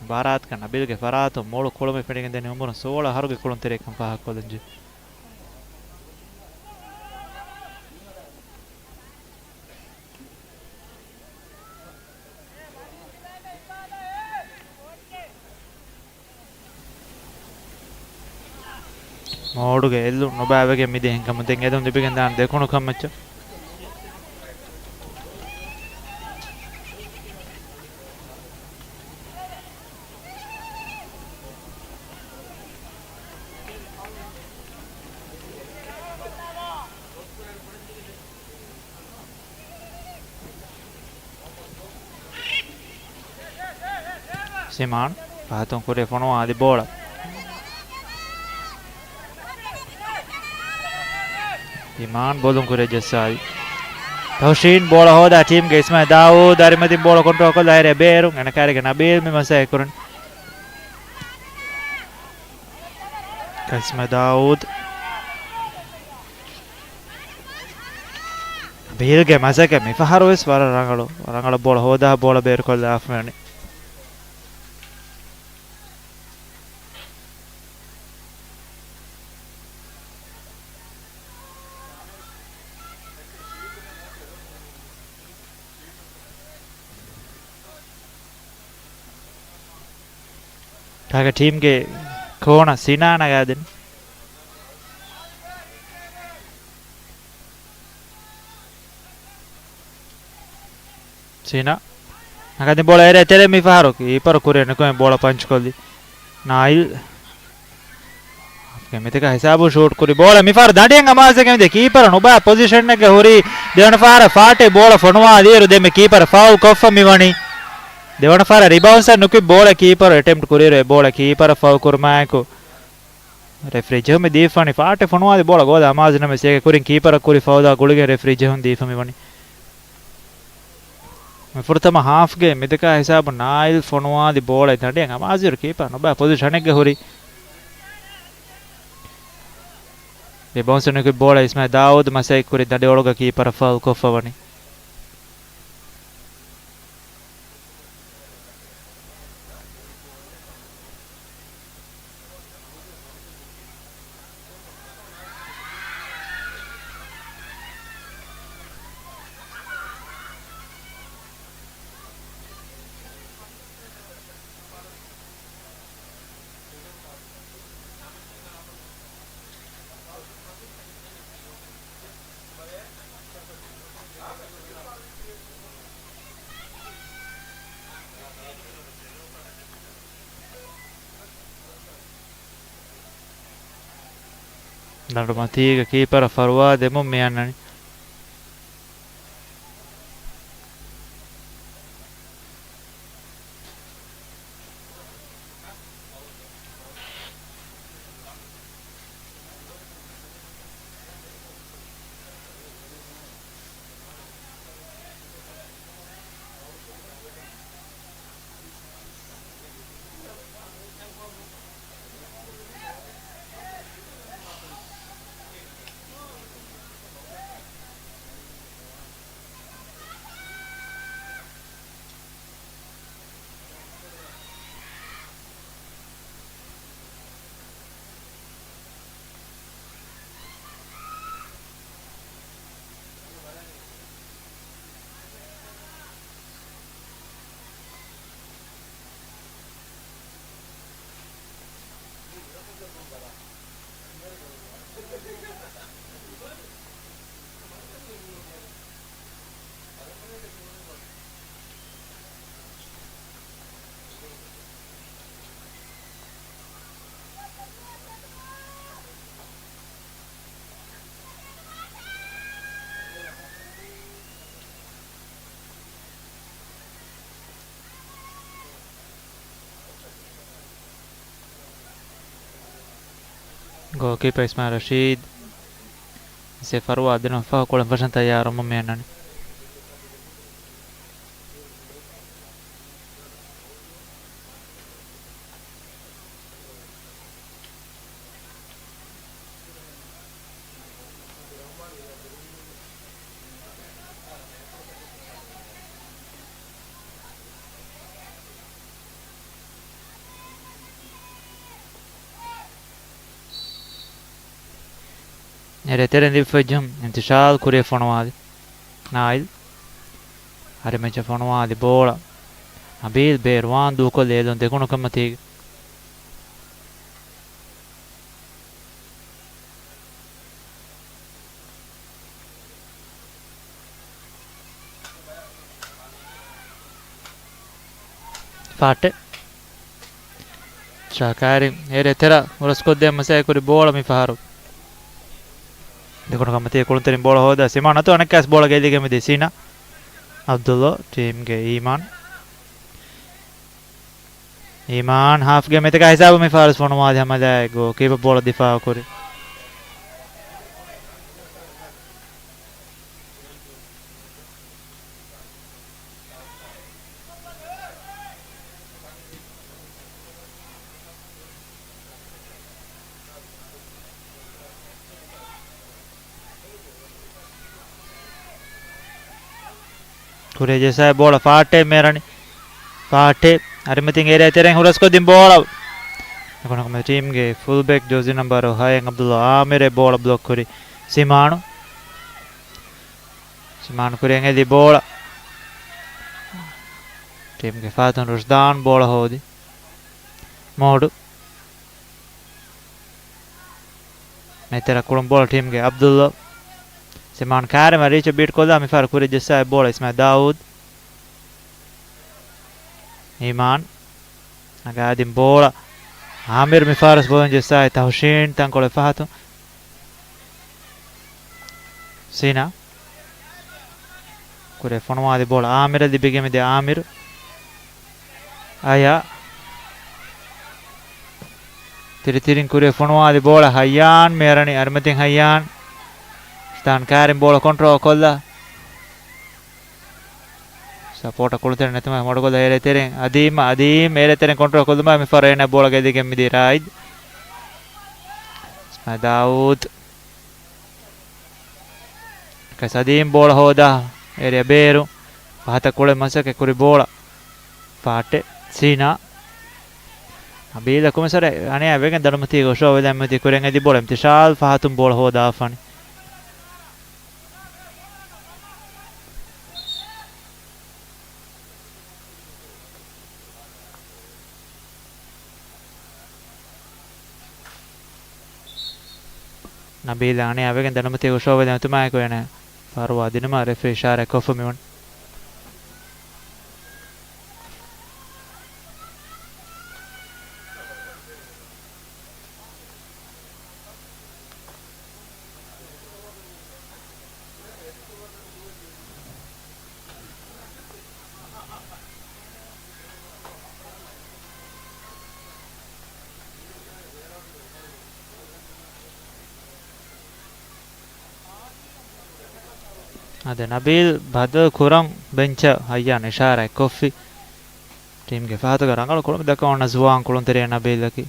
ބާރާތަކަށް ނަބީލްގެ ފަރާތުން މޮޅު ކުޅަމެއް ފެނިގެންދަނީ އުމުރުން ސޯޅަ އަހަރުގެ ކުޅުންތެރިއެއްކަން ފާހަގަކޮށްލަންޖެހޭ. މޯޑުގެ އެއްލުން ނުބާވެގެން މިދިޔަ ހިނގަމުން ދެން އެދުން ލިބިގެންދާނެ ދެކުނު ކަންމައްޗަށް. ސިމާން ފަހަތުން ކުރިއަށް ފޮނުވާ އަދި ބޯޅަ. ސިމާން ބޮލުން ކުރިއަށް ޖައްސާލި. ތަހުޝީން ބޯޅަ ހޯދާ ޓީމްގެ އިސްމާއިލް ދާއޫދު ދަރިމަތިން ބޯޅަ ކޮންޓްރޯލް ކޮށްލާ އެރޭ ބޭރުން އެނަކާރިގެ ނަބީލް މި މަސައްކަތް ކުރަން. އިސްމާއިލް ދާއޫދު. ނަބީލްގެ މަސައްކަތް މިފަހަރު ވެސް ވަރަށް ރަނގަޅު، ރަނގަޅަށް ބޯޅަ ހޯދާ ބޯޅަ ބޭރުކޮށްލާފަ ވަނީ. ޓާގެޓް ޓީމްގެ ކޯނަ ސިނާ ނަގާދިން. ސީނާ ނަގަދި ބޯޅަ އެރޭ ތެރޭ މި ފަހަރު ކީޕަރު ކުރިއަށް ނުކުމެ ބޯޅަ ޕަންޗްކޮށްލި. ނާއިލް މިތަކާ ހިސާބު ޝޫޓް ކުރި ބޯޅަ މިފަހަރު ދަނޑިއެއް އަމާޒެގެން ދޭ ކީޕަރ ނުބާ ޕޮޒިޝަންއެއްގަ ހުރީ. ދެވަނަ ފަހަރަށް ފާޓެ ބޯޅަ ފޮނުވާ ދިޔައިރު ދެންމެ ކީޕަރ ފައުލް ކޮށްފަ މިވަނީ. ދެވަނަ ފަހަރަށް ރިބައުންސަށް ނުކުތް ބޯޅަ ކީޕަރ އެޓެމްޕްޓް ކުރިއިރު އެ ބޯޅަ ކީޕަރ ފައުލް ކުރުމާއެކު ރެފްރީ ޖެހުމެއް ދީފަނީ. ފާޓެ ފޮނުވާލި ބޯޅަ ގޯލަށް އަމާޒު ނަމަ ސޭކެ ކުރިން ކީޕަރ ކުރި ފައުލާ ގުޅިގެން ރެފްރީ ޖެހުން ދީފަ މިވަނީ. މި ފުރަތަމަ ހާފްގެ މިދަކާ ހިސާބު ނާއިލް ފޮނުވާލި ބޯޅަ ދަނޑިއަށް އަމާޒުއިރު ކީޕަރ ނުބާ ޕޮޒިޝަނެއްގަ ހުރި. ރިބައުންސް ނުކުތް ބޯޅަ އިސްމާއިލް ދާއޫދު މަސައްކަތް ކުރި ދަނޑި އޮޅުގަ ކީޕަރ ފައުލް ކޮށްފަ ވަނީ. ދަނޑު މަތީގަ ކީޕަރަށް ފަރުވާ ދެމުން މި އަންނަނީ. ގޯލްކީޕަރ އިސްމާއިލް ރަޝީދު އިސް ފަރުވާ ދިނުމަށް ފަހު ކުޅެން ފަށަން ތައްޔާރުވަމުން މި އަންނަނީ. އެރޭ ތެރެއިން ލިބިފައި ޖެހުން އިންތިޝާލް ކުރިއަށް ފޮނުވާލި ނާއިލް. އަރިމައްޗަށް ފޮނުވާލި ބޯޅަ ނަބީލް ބޭރުވާން ދޫކޮށްލި އެލުން ދެކުނު ކަމަތީގަ. ފާޓެ. ޝާކާރި އެރޭ ތެރެ ހުރަސްކޮށްދޭން މަސައްކަތް ކުރި ބޯޅަ މި ފަހަރު. ދެކުނު ކަމަތީ ކުޅުންތެރިން ބޯޅަ ހޯދާ ސިމާން އަތު އަނެއްކާސް ބޯޅަ ގެއްލިގެން މިދިޔަ ސީނާ. އަބްދުﷲ ޓީމްގެ އީމާން. އީމާން ހާފްގެ މެތަކާ ހިސާބު މި ފާރިސް ފޮނުވާލި ހަމަލާއެއް ގޯލްކީޕަރ ބޯޅަ ދިފާއު ކުރި. ކުރިއަށް ޖައްސާ ބޯޅަ ފާޓެ މޭރަނި. ފާޓެ އަރިމަތިން އެރޭ ތެރެއިން ހުރަސްކޮށްދިން ބޯޅަ. އެކޮނަކަމެ ޓީމްގެ ފުލްބެކް ޖާޒީ ނަމްބަރު ހައެއް އަބްދުﷲ އާމިރެ ބޯޅަ ބްލޮކް ކުރި ސިމާނު. ސިމާނު ކުރިއަށް އެދި ބޯޅަ. ޓީމްގެ ފަހަތުން ރުޝްދާން ބޯޅަ ހޯދި. މޯޑު. މެތެރަ ކުޅުން ބޯޅަ ޓީމްގެ އަބްދުﷲ. ސިމާން ކާރިމަ ރީޗަށް ބީޓް ކޮށްލާ މިފަހަރު ކުރިއަށް ޖައްސާ ބޯޅަ އިސްމާއިލް ދާއޫދު. އީމާން. ނަގާދިން ބޯޅަ. އާމިރު މި ފާރަސް ބޯލަން ޖެއްސާއި ތަހުޝީން ތަންކޮޅެއް ފަހަތުން. ސީނާ. ކުރެ ފޮނުވާލި ބޯޅަ އާމިރަށް ލިބިގެން މިދިޔަ އާމިރު. އަޔާ. ތިރިތިރިން ކުރެ ފޮނުވާލި ބޯޅަ ހައްޔާން މިއަރަނީ އަރިމަތިން ހައްޔާން. ސްޓާން ކާރިން ބޯޅަ ކޮންޓްރޯލް ކޮށްލާ. ސަޕޯޓަށް ކުޅުންތެރިން ނެތުމަށް މޮޑުކޮށްލާ އޭރޭ ތެރެއިން އަދީމް، އަދީމް އޭރޭ ތެރެއިން ކޮންޓްރޯލް ކޮށްލުމާ މިފަހަރު އޭނާ ބޯޅަ ގެއްލިގެން މިދީ ރާއިދް. އިސްމާއިލް ދާއޫދު. އަދީމް ބޯޅަ ހޯދާ އޭރިއާ ބޭރު. ފަހަތަށް ކުޅެ މަސައްކަތް ކުރި ބޯޅަ. ފާޓެ. ސީނާ. ނަބީލަށް ކުމެސަރެ އަނެއް ވެގެން ދަނޑުމަތީގަ އޮށޯވެލަން މިތި ކުރިން އެދި ބޯޅަ އިމްތިޝާލް ފަހަތުން ބޯޅަ ހޯދާފަނި. ނަބީލް އަނެއް ވެގެން ދަނޑުމަތީގަ އޮށޯވެލަން އޮތުމާއެކު އޭނަ ފަރުވާ ދިނުމަށް ރެފްރީ އިޝާރާތް ކޮށްފަ މިވަނީ. އާދެ، ނަބީލް ބަދަލު ކުރަން ބެންޗަށް ހައްޔާން އިޝާރާތް ކޮށްފި. ޓީމްގެ ފަހަތުގަ ރަނގަޅު ކުޅަމެއް ދައްކަން އޮންނަ ޒުވާން ކުޅުންތެރިޔާ ނަބީލްއަކީ.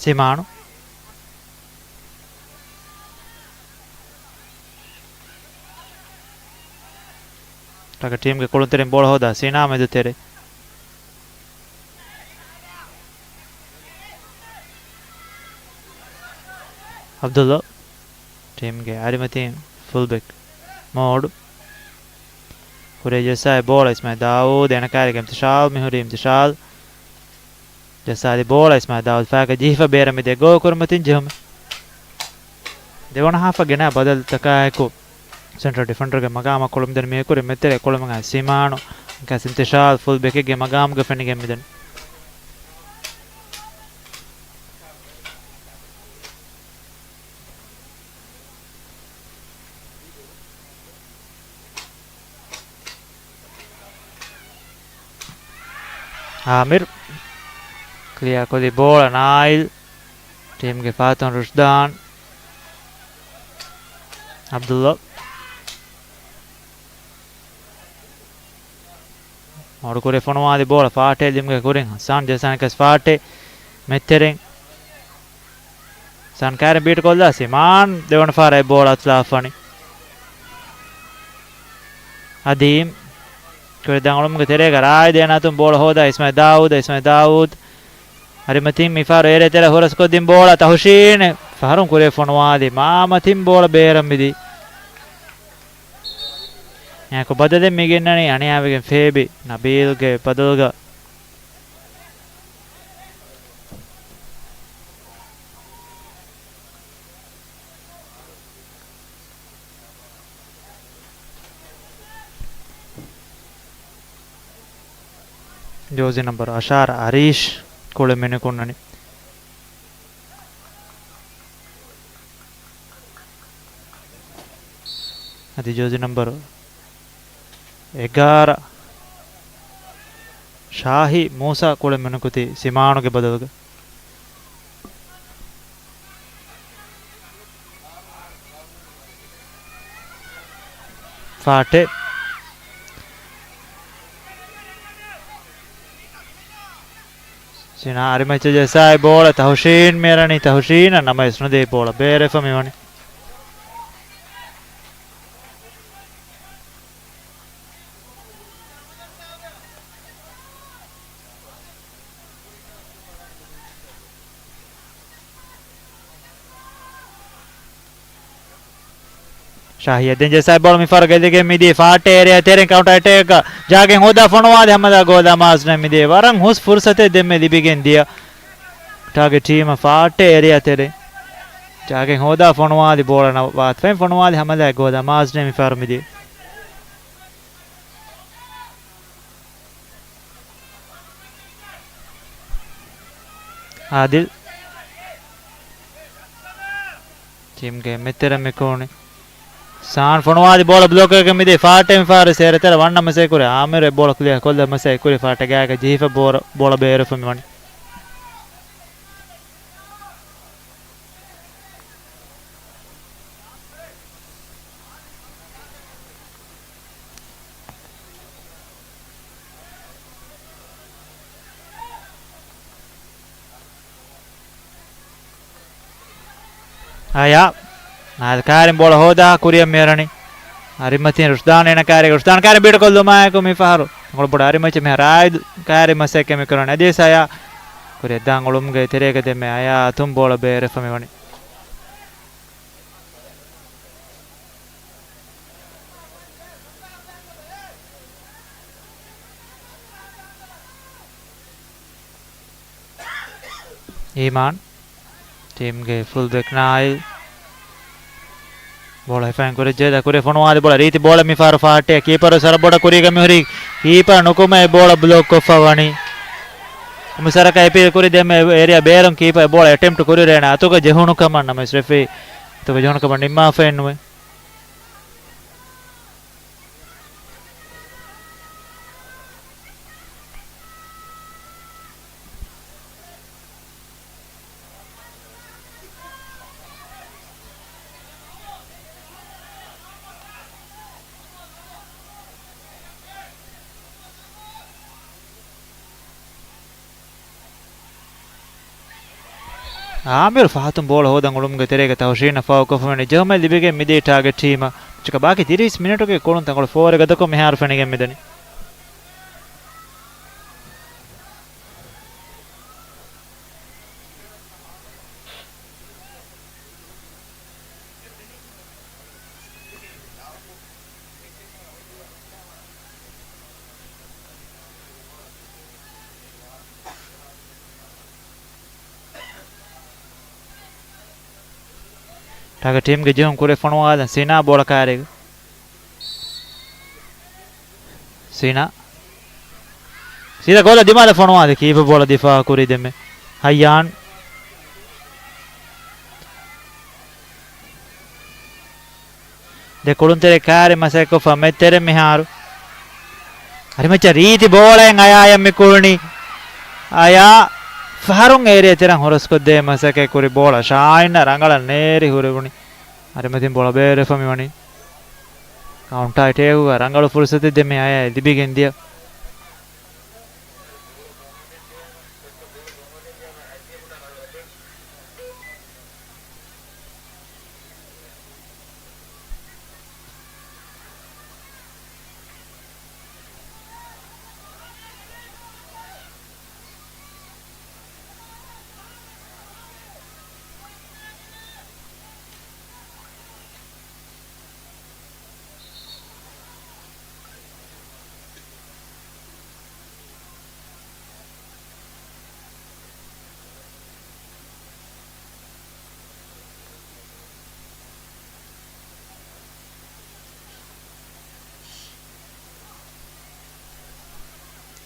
ސިމާނު. ޓަކަ ޓީމްގެ ކުޅުންތެރިން ބޯޅަ ހޯދާ ސީނާ މެދު ތެރޭ. އަބްދުﷲ. ޓީމްގެ އަރިމަތީން ފުލްބެކް މޯޑު. ކުރިއަށް ޖައްސާ ބޯޅަ އިސްމާއިލް ދާއޫދު އޭނަ ކާރިގެ އިމްތިޝާލް މިހުރީ އިމްތިޝާލް. ޖައްސާލި ބޯޅަ އިސްމާއިލް ދާއޫދު ފައިގަ ޖެހިފަ ބޭރަށް މިދިޔަ ގޯލް ކުރިމަތިން ޖެހުމެއް. ދެވަނަ ހާފަށް ގެނައި ބަދަލުތަކާއެކު ސެންޓްރަލް ޑިފެންޑަރގެ މަގާމަށް ކުޅަމިދަން މި ކުރި މެތެރެ ކުޅަމަގާ ސިމާނު އިންކާސް އިމްތިޝާލް ފުލް ބެކެއްގެ މަގާމުގަ ފެނިގެން މިދަނީ. އާމިރު ކްލިއާ ކޮށްލި ބޯޅަ ނާއިލް. ޓީމްގެ ފަހަތުން ރުޝްދާން. އަބްދުﷲ. މޮޑުކުރި ފޮނުވާލި ބޯޅަ ފާޓެ ލިމްގެ ކުރިން ހަސާން ޖައްސާނެ ކަސް ފާޓެ މެތެރެން. ސަން ކާރިން ބީޓް ކޮށްލާ ސިމާން ދެވަނަ ފަހަރަށް ބޯޅަ އަތުލާފަނި. އަދީމް ކުރި ދަނގުޅުމުގެ ތެރޭގަ ރާއިދު އޭނާ އަތުން ބޯޅަ ހޯދާ އިސްމާއިލް ދާއޫދު، އިސްމާއިލް ދާއޫދު. އަރިމަތިން މިފަހަރު އޭރޭ ތެރެ ހުރަސްކޮށްދިން ބޯޅަ ތަހުޝީން ފަހަރުން ކުރި ފޮނުވާލި މާމަތިން ބޯޅަ ބޭރަށް މިދީ. އެކު ބަދަލެއް މި ގެންނަނީ އަނިޔާވެގެން ފޭބި ނަބީލްގެ ބަދަލުގަ. ޖޯޒީ ނަންބަރު އަށާރަ އަރީޝް ކުޅެ މިނިކުންނަނީ. އަދި ޖޯޒީ ނަންބަރު އެގާރަ ޝާހި މޫސާ ކުޅެ މިނިކުތީ ސިމާނުގެ ބަދަލުގަ. ފާޓެ. ސީނާ އަރިމައްޗަށް ޖައްސާއި ބޯޅަ ތަހުޝީން މިއަރަނީ، ތަހުޝީނަށް ނަމަވެސް ނުދީ ބޯޅަ ބޭރަށް ފަ މިވަނީ. ޝާހިޔަށް ދެން ޖެއްސާ ބޯޅަ މިފަހަރު ގެއްލިގެން މިދިޔަ ފާޓެ އޭރިއާ ތެރެއިން ކައުންޓަރ އެޓޭކް ޖައިގެން ހޯދާ ފޮނުވާލި ހަމަލާ ގޯލާ މާޒްނަށް މިދިޔަ ވަރަށް ހުސް ފުރުސަތެއް ދެންމެ ލިބިގެން ދިޔަ ޓާގެޓް ޓީމަށް ފާޓެ އޭރިއާ ތެރެއިން ޖައިގެން ހޯދާ ފޮނުވާލި ބޯޅަ ނަ-، ވާތުފައިން ފޮނުވާލި ހަމަލާ ގޯލާ މާޒްނަށް މިފަހަރު މިދިޔަ. އާދިލް. ޓީމްގެ މެތެރެ މިކުޅުނި. ސާން ފޮނުވާލި ބޯޅަ ބްލޮކް ކޮށްގެން މިދިޔަ ފާޓެ މިފަހަރު ސޭރަތެރެ ވަންނަ މަސައްކަތް ކުރި. އާމިރު އެ ބޯޅަ ކްލިއާ ކޮށްލަ މަސައްކަތް ކުރި ފާޓެ ގާގަ ޖެހިފަ ބޯރަ-، ބޯޅަ ބޭރަށް ފަ މިވަނީ. އަޔާ، ނާލް ކާރިން ބޯޅަ ހޯދާ ކުރިއަށް މިއަރަނީ. އަރިމަތިން ރުޝްދާން އޭނަ ކާރިގެ، ރުޝްދާން ކާރިން ބީޑުކޮށްލުމާއެކު މިފަހަރު އަނގަޅު ބޮޑު އަރިމައްޗަށް މިހާރު އާއިދު ކާރި މަސައްކަތް މިކުރަނީ. އަދިވެސް އަޔާ ކުރިއަށް ދާން އުޅުމުގެ ތެރޭގަ ދެންމެ އަޔާ އަތުން ބޯޅަ ބޭރަށް ފަ މިވަނީ. އީމާން ޓީމްގެ ފުލް ބެކް ނާއިލް. ބޯޅަ ހިފައިން ކުރިއަށް ޖެހިދާ ކުރިއަށް ފޮނުވާލި ބޯޅަ ރީތި ބޯޅަ މިފަހަރު ފާޓެއަށް ކީޕަރު ސަރަ ބޮޑަށް ކުރީގަ މިހުރީ ކީޕަރ ނުކުމެ ބޯޅަ ބްލޮކް ކޮށްފަ ވަނީ. މުސަރަކަށް އެޕީލް ކުރި ދެންމެ އޭރިއާ ބޭރުން ކީޕަރ ބޯޅަ އެޓެމްޕްޓް ކުރި ރޭނަ އަތުގަ ޖެހުނު ކަމަށް ނަމަވެސް ރެފްރީ އަތުގަ ޖެހުނު ކަމަށް ނިންމާފައެއް ނުވޭ. އާމިރު ފަހަތުން ބޯޅަ ހޯދަން އުޅުމުގެ ތެރޭގަ ތަހުޝީނަށް ފައުލް ކޮށްފަ ވަނީ. ޖެހުމެއް ލިބިގެން މިދިޔަ ޓާގެޓް ޓީމަށް. މެޗުގެ ބާކީ ތިރީސް މިނެޓުގެ ކުޅުން ތަންކޮޅު ފޯރެއް ގަދަކޮށް މިހާރު ފެނިގެން މިދަނީ. ޓާގެޓް ޓީމްގެ ޖެހުން ކުރިއަށް ފޮނުވާލަން ސީނާ ބޯޅަ ކާރިގަ. ސީނާ. ސީދާ ގޯލަށް ދިމާލަށް ފޮނުވާލި ކީޕަ ބޯޅަ ދިފާއު ކުރީ ދެންމެ. ހައްޔާން. ދެ ކުޅުންތެރި ކާރި މަސައްކޮށްފަ މެތެރެ މިހާރު. އަރިމައްޗަށް ރީތި ބޯޅައެއް އަޔާޔަށް މި ކުޅުނީ. އަޔާ ފަހަރުން އޭރިއަ ތެރަށް ހުރަސްކޮށްދޭ މަސައްކަތް ކުރި ބޯޅަ ޝާހިންއަށް ރަނގަޅަށް ނޭރި ހުރެވުނީ. އަރިމަތިން ބޯޅަ ބޭރަށް ފަ މިވަނީ. ކައުންޓާ އެޓޭކުގަ ރަނގަޅު ފުރުސަތެއް ދެންމެ އަޔާ ލިބިގެން ދިޔަ.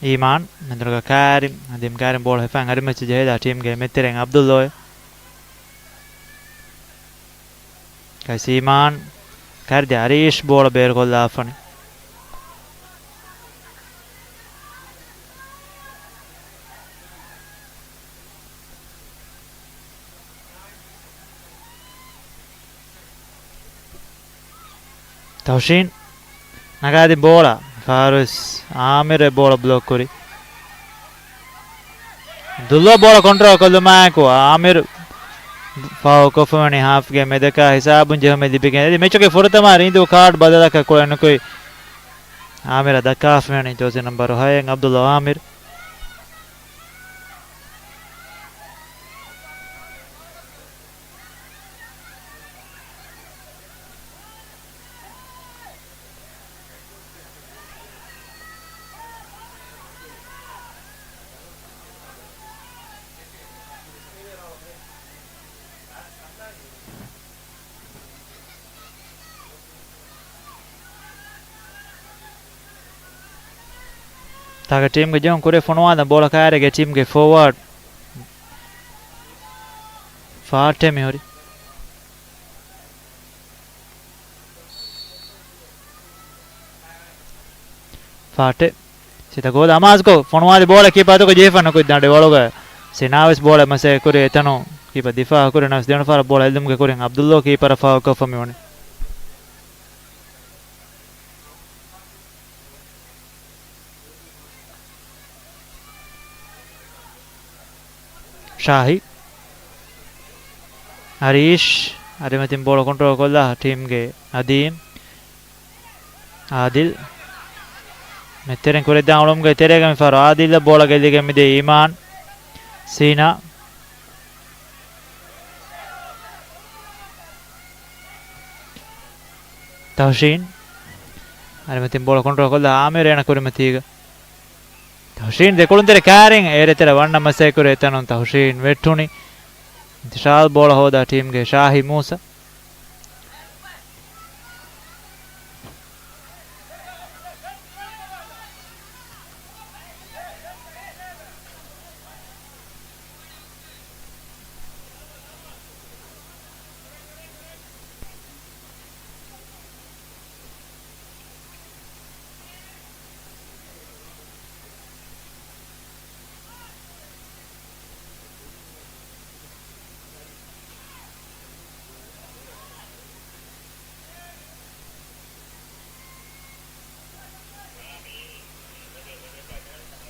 އީމާން މެދުގަ ކާރިމް، އަދި ކާރިމް ބޯޅަ ހިފަން އަރިމައްޗަށް ޖެހިދާ ޓީމްގެ މެތެރެން އަބްދުﷲ. ކައިސީމާން ކަރިދި އަރީޝް ބޯޅަ ބޭރުކޮށްލާފަނި. ތަހުޝީން. ނަގާދިން ބޯޅަ. ފާރުސް އާމިރު އެ ބޯޅަ ބްލޮކް ކުރި. ދުލޯ ބޯޅަ ކޮންޓްރޯލް ކޮށްލުމާއެކު އާމިރު ފާއުލްކޮށްފަވަނީ ހާފްގެ މެދަކާ ހިސާބުން ޖެހުމެއް ލިބިގެން. އަދި މެޗުގެ ފުރަތަމަ ރީނދޫ ކާޑް ބަދަލަކަށް ކުޅެނުކުތް އާމިރަށް ދައްކާފަވަނީ ޖާޒީ ނަމްބަރު ހައެއް އަބްދުއްލާ އާމިރު. ތާގެ ޓީމްގެ ޖެހުން ކުރި ފޮނުވާލަން ބޯޅަ ކައިރީގެ ޓީމްގެ ފޯވާޑް ފާޓެ މިހުރި. ފާޓެ. ސިތަ ގޯލަށް އަމާޒުކޮށް ފޮނުވާލި ބޯޅަ ކީޕަ އަތުގަ ޖެހިފަ ނުކުތް ދަނޑި ވަޅުގަ. ސިނާވެސް ބޯޅަ މަސައްކަތް ކުރި އެތަނު ކީޕަ ދިފާއު ކުރި ނަވެސް ދެވަނަ ފަހަރަށް ބޯޅަ އެލުމުގެ ކުރިން އަބްދުއްލޯ ކީޕަރަށް ފާއުލްކޮށްފަ މިވަނީ. ޝާހި. އަރީޝް. އަރިމަތިން ބޯޅަ ކޮންޓްރޯލް ކޮށްލާ ޓީމްގެ އަދީމް. އާދިލް. މެތެރެން ކުރެއްދާ އުޅުމުގެ ތެރޭގަ މިފަހަރު އާދިލްއަށް ބޯޅަ ގެއްލިގެން މިދޭ އީމާން. ސީނާ. ތަހުޝީން. އަރިމަތިން ބޯޅަ ކޮންޓްރޯލް ކޮށްލާ އާމިރު އޭނަ ކުރިމަތީގަ. ތަހުޝީން ދެކުޅުންތެރި ކާރިން އޭރު އެތެރެ ވަންނަ މަސައްކަތް ކުރި އެތަނުން ތަހުޝީން ވެއްޓުނީ. އިންތިޝާލް ބޯޅަ ހޯދާ ޓީމްގެ ޝާހި މޫސަ.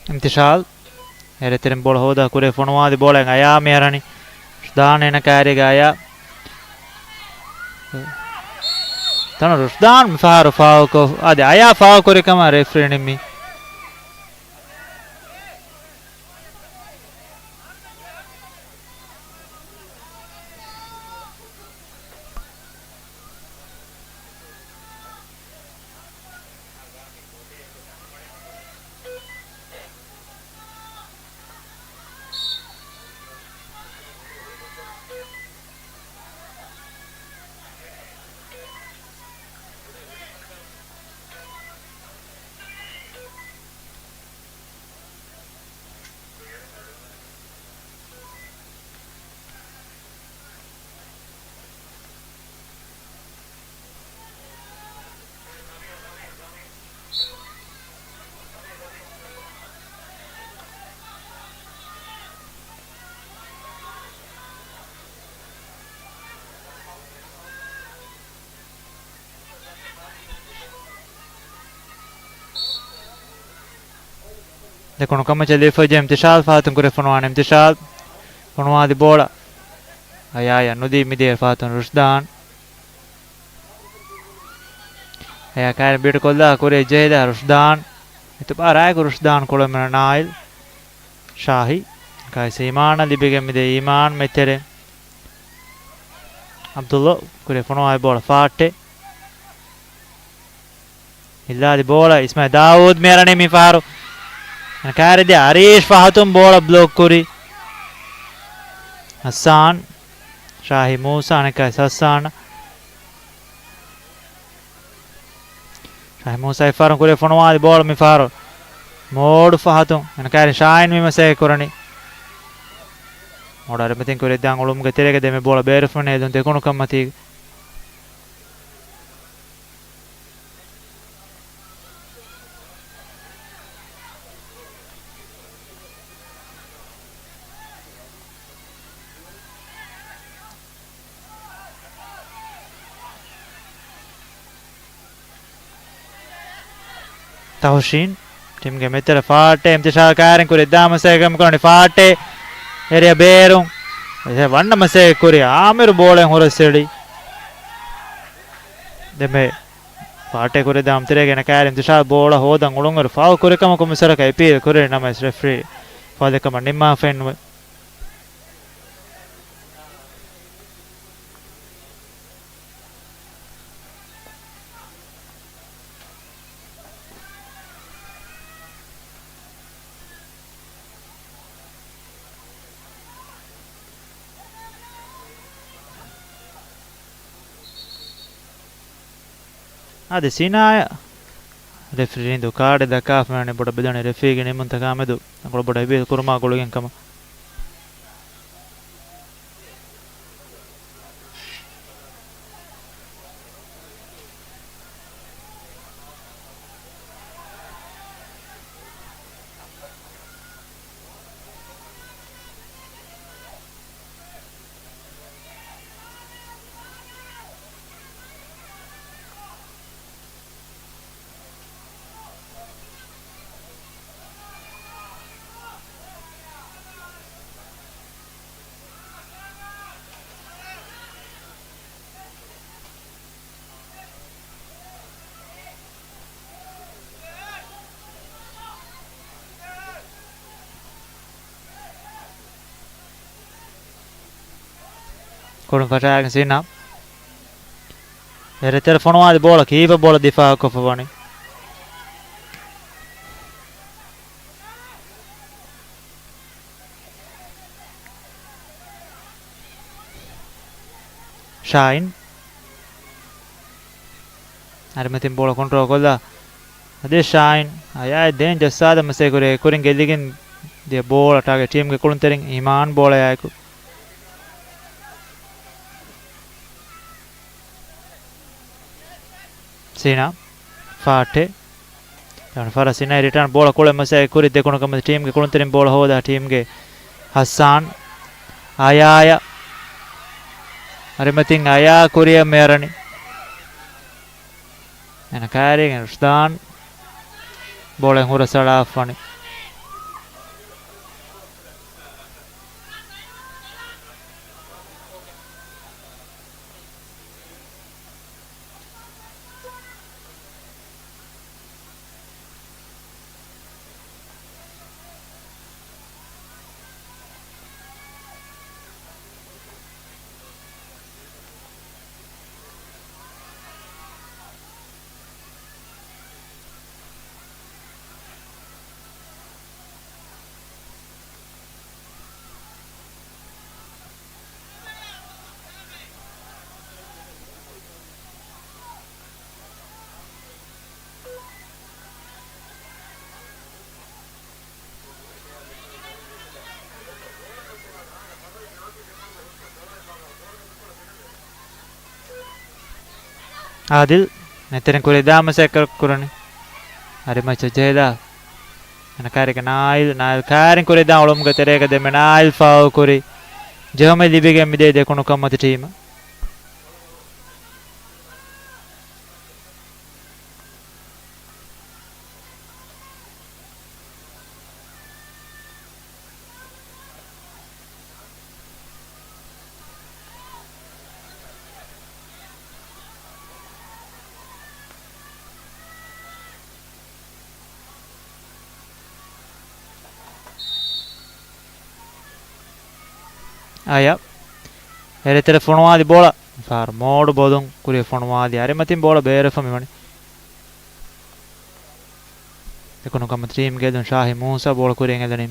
އިންތިޝާލް. އޭރު އެތެރެން ބޯޅަ ހޯދާ ކުރި ފޮނުވާލި ބޯޅައިން އަޔާ މިހަރަނި. ރުޝްދާން އޭނަ ކާރީގަ އަޔާ. ތަނު ރުޝްދާން މިފަހަރު ފާއުލްކޮށް، އަދި އަޔާ ފާއުލް ކުރި ކަމަށް ރެފްރީ ނިންމީ. ދެކުނު ކަމަށް ޖެލިފައި އިމްތިޝާލް ފަހަތުން ކުރެ ފޮނުވާނެ. އިމްތިޝާލް ފޮނުވާލި ބޯޅަ އަޔާޔަށް ނުދީ މިދޭ ފަހަތުން ރުޝްދާން. އަޔާ ކައިރި ބީޓް ކޮށްލާ ކުރެ ޖެހިލާ ރުޝްދާން. އިތުބާރާއެކު ރުޝްދާން ކުޅަމެނަ ނާއިލް. ޝާހި. ކައިސް އީމާނަށް ލިބިގެން މިދޭ އީމާން މެތެރެ. އަބްދުއްލޯ ކުރެ ފޮނުވާ ބޯޅަ ފާއްޓެ. ހިއްލާލި ބޯޅަ އިސްމާއިލް ދާވޫދު މިއަރަނީ މިފަހަރު. ކާރިދި އަރީޝް ފަހަތުން ބޯޅަ ބްލޮކް ކުރި. ހައްސާން. ޝާހި މޫސާ އަނެއްކާ ހައްސާން. ޝާހި މޫސާ އެއްފަހަރު ކުރި ފޮނުވާލި ބޯޅަ މިފަހަރު. މޯޑު ފަހަތުން. އެނަ ކާރި ޝާހިން މި މަސައްކަތް ކުރަނީ. މޯޑު އަރިމަތިން ކުރި ދާން އުޅުމުގެ ތެރޭގަ ދެމެ ބޯޅަ ބޭރުފުން ހެދުން ދެކުނު ކަންމަތީގަ. ތަހުޝީން. ޓީމްގެ މެދުތެރެ ފާއްޓެ އިމްތިޝާލް ކާރިން ކުރި ދާ މަސައްކަތް ކުރަނީ ފާއްޓެ. އެރިޔާ ބޭރުން އެ ވަންނަ މަސައްކަތް ކުރި އާމިރު ބޯޅައިން ހުރަސް އެޅި. ދެމެ ފާއްޓެ ކުރި ދާ އަމްތެރޭގެ އޭނަ ކާރި އިމްތިޝާލް ބޯޅަ ހޯދަން އުޅުންއިރު ފައުލް ކުރި ކަމަކު މިސަރަކަށް އެޕީލް ކުރި ނަމަވެސް ރެފްރީ ފައުލެއް ކަމަށް ނިންމާފައެއްނުވެ. އާދެ، ސީނާއަށް ރެފްރީ ރީނދޫ ކާޑެއް ދައްކާފަ މިވަނީ ބޮޑަށް ބެލުނީ ރެފްރީގެ ނިންމުންތަކާމެދު އަނގަޅު ބޮޑަށް އެބޭ ކުރުމާ ގުޅިގެން ކަމަށް. ކުރިން ފަށާގެން ސީނާ. އެރެތެރެ ފޮނުވާލި ބޯޅަ ކީޕަރ ބޯޅަ ދިފާއުކޮށްފަ ވަނީ. ޝާއިން. އަރިމަތިން ބޯޅަ ކޮންޓްރޯލް ކޮށްލާ. އަދި ޝާއިން އަޔާއަށް ދެން ޖައްސާލަން މަސައްކަތް ކުރޭ. ކުރިން ގެއްލިގެން ދިޔަ ބޯޅަ ޓާގެޓް ޓީމްގެ ކުޅުންތެރިން އީމާން ބޯޅަޔާއެކު. ސީނާ ފާއްޓެ. ދެވަނަ ފަހަރަށް ސީނާ ރިޓާން ބޯޅަ ކުޅެ މަސައްކަތް ކުރި ދެކުނު ކަމަށް ޓީމްގެ ކުޅުންތެރިން ބޯޅަ ހޯދާ ޓީމްގެ ހައްސާން. އަޔާޔަށް. އަރިމަތިން އަޔާ ކުރިއަށް މިއަރަނީ. އޭނަ ކާރީގެން ރުޝްދާން ބޯޅައިން ހުރަސް އަޅާފަ ވަނީ. އާދިލް ނެތެރެން ކުރި ދާ މަސައްކަތް ކުރަނީ. އަރިމައްޗަށް ޖެހިލާ. އޭނަ ކާރީގެ ނާއިލް، ނާއިލް ކާރިން ކުރި ދާ އުޅުމުގެ ތެރޭގަ ދެންމެ ނާއިލް ފައުލް ކުރި. ޖެހުމެއް ލިބިގެން މިދޭ ދެކުނު ކަމަތި ޓީމަށް. އަޔާ އެރެތެރެ ފޮނުވާލި ބޯޅަ ފާރު މޯޑު ބޮލުން ކުރިއަށް ފޮނުވާލި އަރިމަތިން ބޯޅަ ބޭރަށް ފަ މިވަނީ. ދެކުނު ކަމަށް ޓީމްގެ އެދުން ޝާހި މޫސާ ބޯޅަ ކުރިއަށް އެދަނީ.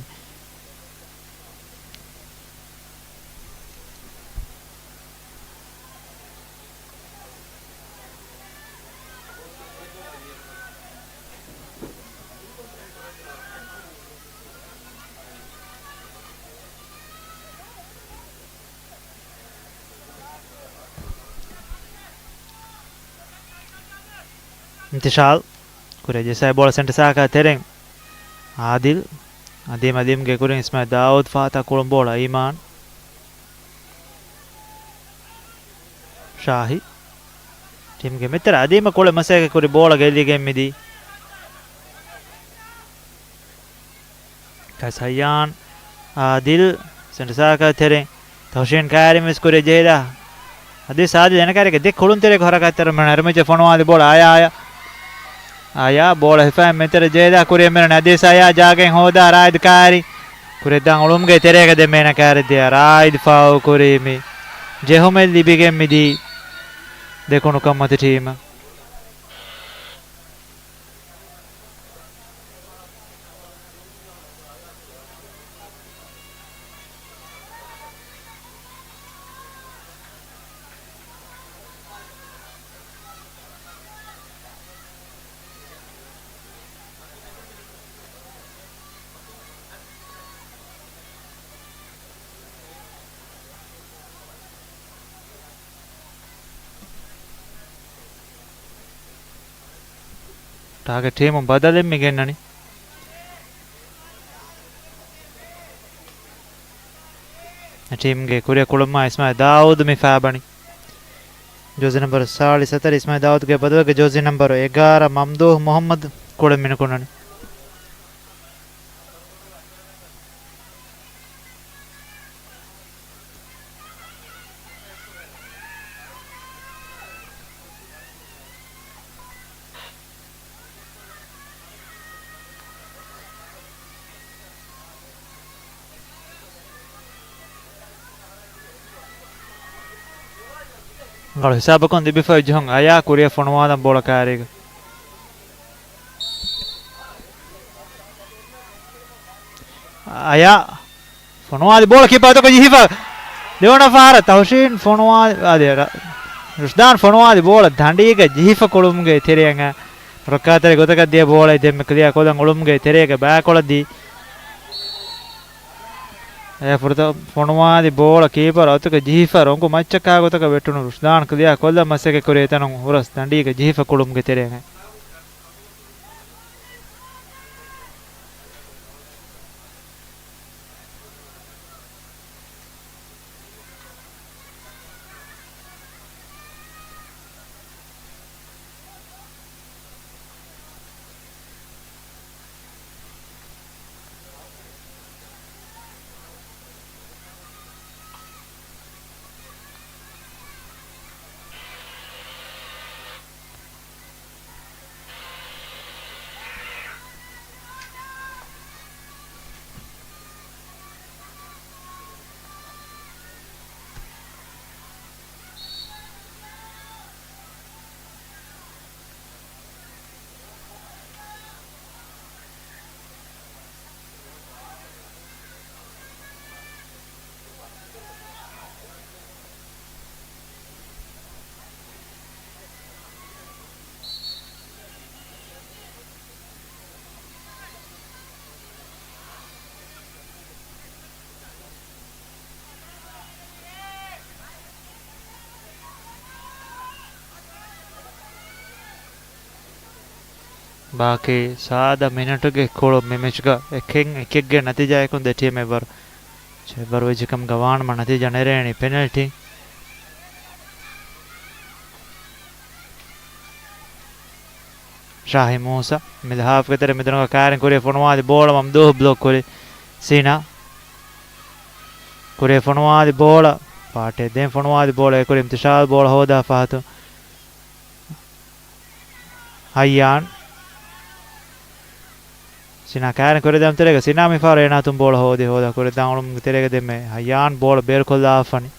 އިމްތިޝާލް ކުރިއަށް ޖައްސާ ބޯޅަ ސެންޓަރ ސާކާ ތެރެއިން. އާދިލް. އަދީމް އަދީމްގެ ކުރިން އިސްމާއިލް ދާއޫދު ފާތާ ކުޅުން ބޯޅަ އީމާން. ޝާހި. ޓީމްގެ މެދުތެރެ އަދީމަށް ކުޅެ މަސައްކަތް ކުރި ބޯޅަ ގެއްލިގެން މިދީ. ސައްޔާން އާދިލް ސެންޓަރ ސާކަލް ތެރެއިން ތަހުޝީން ކާރިން ވެސް ކުރިއަށް ޖެހިލާ. އަދި ސާދިލް އޭނަ ކާރިގެ ދެ ކުޅުންތެރިޔަކު ހަރަކާތްތެރިވަމުން އަރިމަޖެ ފޮނުވާލި ބޯޅަ އަޔާ އަޔާ. އަޔާ ބޯޅަ ހިފައި މެތެރެ ޖެހިލާ ކުރިއަށް މިރަން އަދި ސައްޔާ ޖާގައިން ހޯދާ ރާއިދު ކާރި. ކުރިއަށް ދާން އުޅުމުގެ ތެރޭގަ ދެ މޭނަ ކާރި ދިޔަ ރާއިދު ފާއު ކުރީ މި ޖެހުމެއް ލިބިގެން މިދީ ދެކުނުކަންމަތި ޓީމަށް. ޓާގެޓް ޓީމުން ބަދަލެއް މި ގެންނަނީ. ޓީމްގެ ކުރިއަށް ކުޅުމާ އިސްމާއިލް ދާއޫދު މި ފާބަނި. ޖާސީ ނަންބަރު ސާޅީސް ހަތަރު އިސްމާއިލް ދާއޫދުގެ ބަދަލުގެ ޖާސީ ނަންބަރު އެގާރަ މަމްދޫހް މުހައްމަދު ކުޅެން މިނުކުންނަނީ. ރަނގަޅު ހިސާބަކުން ލިބިފައި ޖެހުން އަޔާ ކުރިއަށް ފޮނުވާލަން ބޯޅަ ކާރީގަ. އަޔާ ފޮނުވާލި ބޯޅަ ކީޕަރ އަތަކު ޖެހިފަ. ދެވަނަ ފަހަރަށް ތަހުޝީން ފޮނުވާލި، އާދެ، ރަ-، ރުޝްދާން ފޮނުވާލި ބޯޅަ ދަނޑީގަ ޖެހިފަ ކުޅުމުގެ ތެރެއަށް ރައްކާތެރި ގޮތަކަށް ދިޔަ ބޯޅައެއް ދެންމެ ކްލިއާ ކޮށްލަން އުޅުމުގެ ތެރޭގަ ބައިކޮޅަށް ދީ. އެ ފުރަތަމަ ފޮނުވާލި ބޯޅަ ކީޕަރ އަތުގަ ޖެހިފަ ރޮނގު މައްޗަކާ ގޮތަކަށް ވެއްޓުނު ރުޝްދާން ކްލިއާ ކޮށްލަން މަސައްކަތް ކުރި އެތަނުން ހުރަސް ދަނޑީގަ ޖެހިފަ ކުޅުމުގެ ތެރޭގަ. ބާކީ ސާދަ މިނެޓުގެ ކުޅުން މި މެޗްގަ އެކެއް އެކެއްގެ ނަތީޖާއަކުން ދެ ޓީމް އެއްވަރު އެއްވަރު ވެއްޖެކަމުގަ ވާނަމަ ނަތީޖާ ނެރޭނީ ޕެނަލްޓީ. ޝާހި މޫސަ މިލްހާފްގެ ތެރެ މިދުނުގަ ކާރިން ކުރިއަށް ފޮނުވާލި ބޯޅަ މަމްދޫހް ބްލޮކް ކުރި. ސީނާ ކުރިއަށް ފޮނުވާލި ބޯޅަ ޕާޓެއް ދެން ފޮނުވާލި ބޯޅަ އެކުރި އިމްތިޝާލް ބޯޅަ ހޯދާ ފަހަތު. ހައްޔާން. ސިނާ ކާރިން ކުރި ދެމުތެރޭގަ ސިނާ މިފަހަރު އޭނާ އަތުން ބޯޅަ ހޯދި ހޯދާ ކުރި ދާން އުޅުމުގެ ތެރޭގަ ދެންމެ ހައްޔާން ބޯޅަ ބޭރުކޮށްލާފަނި.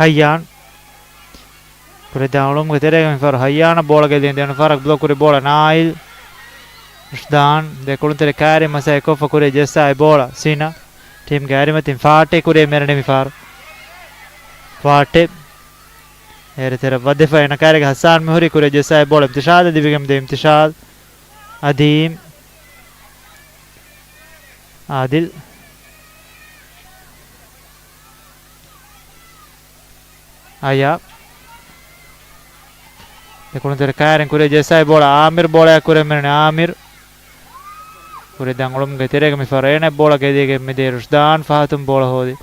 ހައްޔާން. ކުރިއަށް ދާން އުޅުމުގެ ތެރޭގަ މިފަހަރު ހައްޔާނަށް ބޯޅަ ގެއްލިން ދެވަނަ ފަހަރަށް ބްލޮކް ކުރި ބޯޅަ ނާއިލް. ރުޝްދާން ދެ ކުޅުންތެރި ކާރި މަސައްކަތް ކޮށްފަ ކުރިއަށް ޖެއްސާ އެ ބޯޅަ ސީނާ. ޓީމްގެ އަރިމަތިން ފާއްޓެ ކުރިޔަށް މެރެނީ މި ފަހަރު. ފާއްޓެ އޭރު ތެރެ ވަދެފަ އޭނަ ކާރިގެ ހައްސާން މިހުރި ކުރިޔަށް ޖައްސާ ބޯޅަ އިމްތިޝާލަށް ލިބިގެން މިދޭ އިމްތިޝާލް. އަދީމް. އާދިލް. އަޔާ. ދެކުނު ތެރެ ކާރިން ކުރިޔަށް ޖައްސާ ބޯޅަ އާމިރު ބޯޅަޔާ ކުރިޔަށް މެރެނީ އާމިރު. ކުރި ދަނގުޅުމުގެ ތެރޭގަ މި ފަހަރު އޭނަ ބޯޅަ ގެދިގެން މިދޭ ރުޝްދާން ފަހަތުން ބޯޅަ ހޯދި.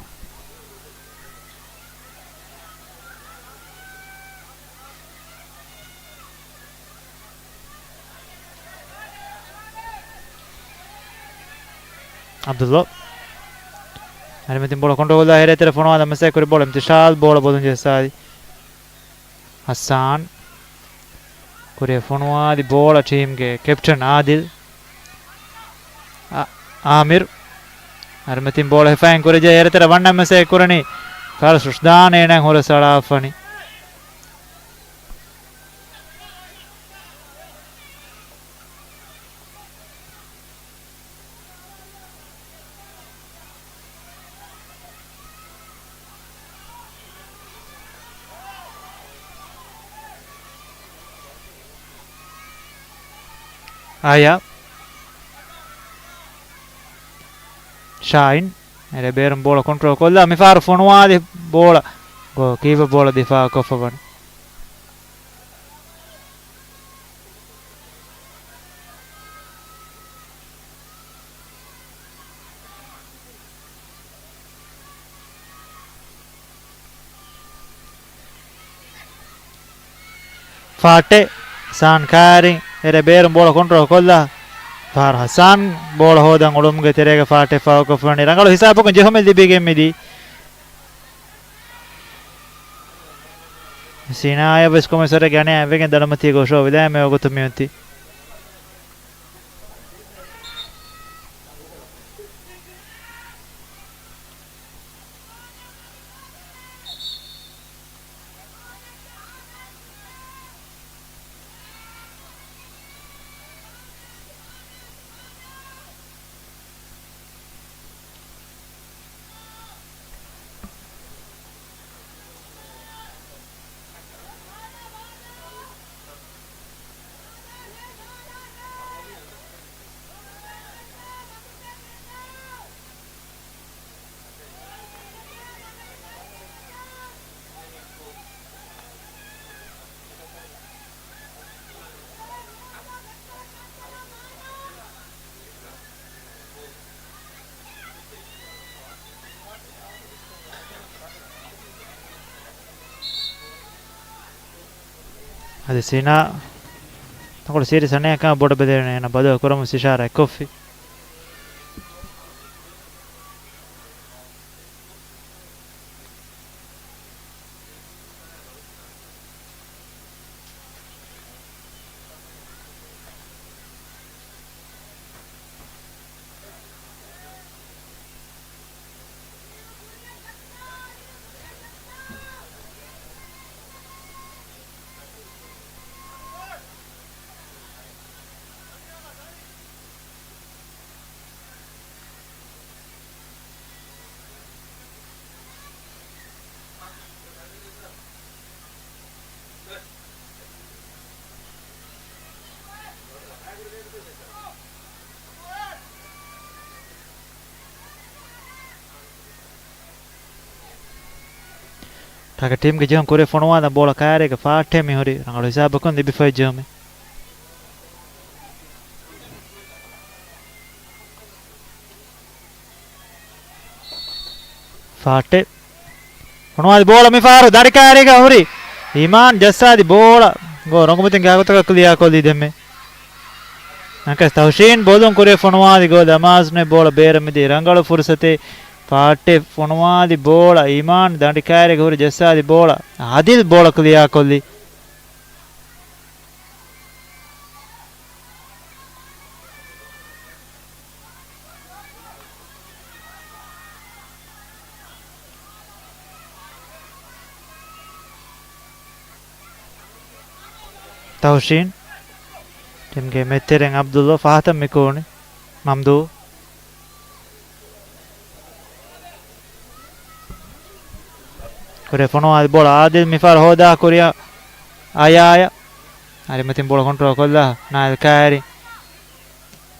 އަބްދުﷲ. އަރިމަތިން ބޯޅަ ކޮންޓްރޯލް ކޮށްލާ އޭރު ތެރެ ފޮނުވާލަން މަސައްކަތް ކުރި ބޯޅަ އިމްތިޝާލް ބޯޅަ ބޮލުން ޖައްސާލި. ހައްސާން. ކުރި ފޮނުވާލި ބޯޅަ ޓީމްގެ ކެޕްޓަން އާދިލް. އާ-، އާމިރު. އަރިމަތިން ބޯޅަ ހިފައިން ކުރިޖެ އޭރު ތެރެ ވަންނަން މަސައްކަތް ކުރަނީ. ފަރު ރުޝްދާން އޭނަ ހުރަސް އަޅާފަނި. އާޔާ. ޝާއިން. އެރެ ބޭރުން ބޯޅަ ކޮންޓްރޯލް ކޮށްލާ މިފަހަރު ފޮނުވާލި ބޯޅަ. ގޯކީޕަ ބޯޅަ ދިފާއު ކޮށްފަ ވަނީ. ފާއްޓެ ސާން ކާރި އެރެ ބޭރުން ބޯޅަ ކޮންޓްރޯލް ކޮށްލާ. ފާރު ހަސާން ބޯޅަ ހޯދަން އުޅުމުގެ ތެރޭގަ ފާއްޓެ ފާއުކޮށްފަނީ ރަނގަޅު ހިސާބަކުން ޖެހުމެއް ލިބިގެން މިދީ. ސީނާޔަށް ވެސް ކޮމެސަރެ ގަނެ އެވެގެން ދަޅުމަތީގަ އޮށޯ ވިލާމެ ވަގުތު މިއޮތީ. އަދި ސީނާ ތަކޮޅު ސީރިއަސް އަނެއްކާ ބޮޑަށް ބެލެވެނީ އޭނަ ބަދަލު ކުރަމުން އިޝާރާތް ކޮށްފި. ޓާގެޓް ޓީމްގެ ޖެހުން ކުރި ފޮނުވާލަން ބޯޅަ ކާރީގަ ފާއްޓެ މިހުރި ރަނގަޅު ހިސާބަކުން ލިބިފައި ޖެހުމެއް. ފާއްޓެ. ފޮނުވާލި ބޯޅަ މިފަހަރު ދަނޑި ކާރީގަ ހުރި އީމާން ޖައްސާލި ބޯޅަ ގޯ ރޮނގުމަތިން ގާގޮތަކަށް ކްލިއާ ކޮށްލީ ދެންމެ. ނަކަސް ތަހުޝީން ބޮލުން ކުރި ފޮނުވާލި ގޯލް އަމާޒުނެ ބޯޅަ ބޭރަށް މިދީ ރަނގަޅު ފުރުސަތެއް. ފާއްޓެ ފޮނުވާލި ބޯޅަ އީމާން ދަނޑި ކާރީގަ ހުރި ޖައްސާލި ބޯޅަ އާދިލް ބޯޅަ ކްލިއާ ކޮށްލީ. ތަހުޝީން. ޓީމްގެ މެދުތެރެއިން އަބްދުﷲ ފަހަތަށް މި ކުޅުނީ. މަމްދޫ. ކުރެ ފޮނުވާލި ބޯޅަ އާދިލް މިފަހަރު ހޯދާ ކުރިއަށް އަޔާޔަށް. އަރިމަތިން ބޯޅަ ކޮންޓްރޯލް ކޮށްލާ ނާއިލް ކާއިރި.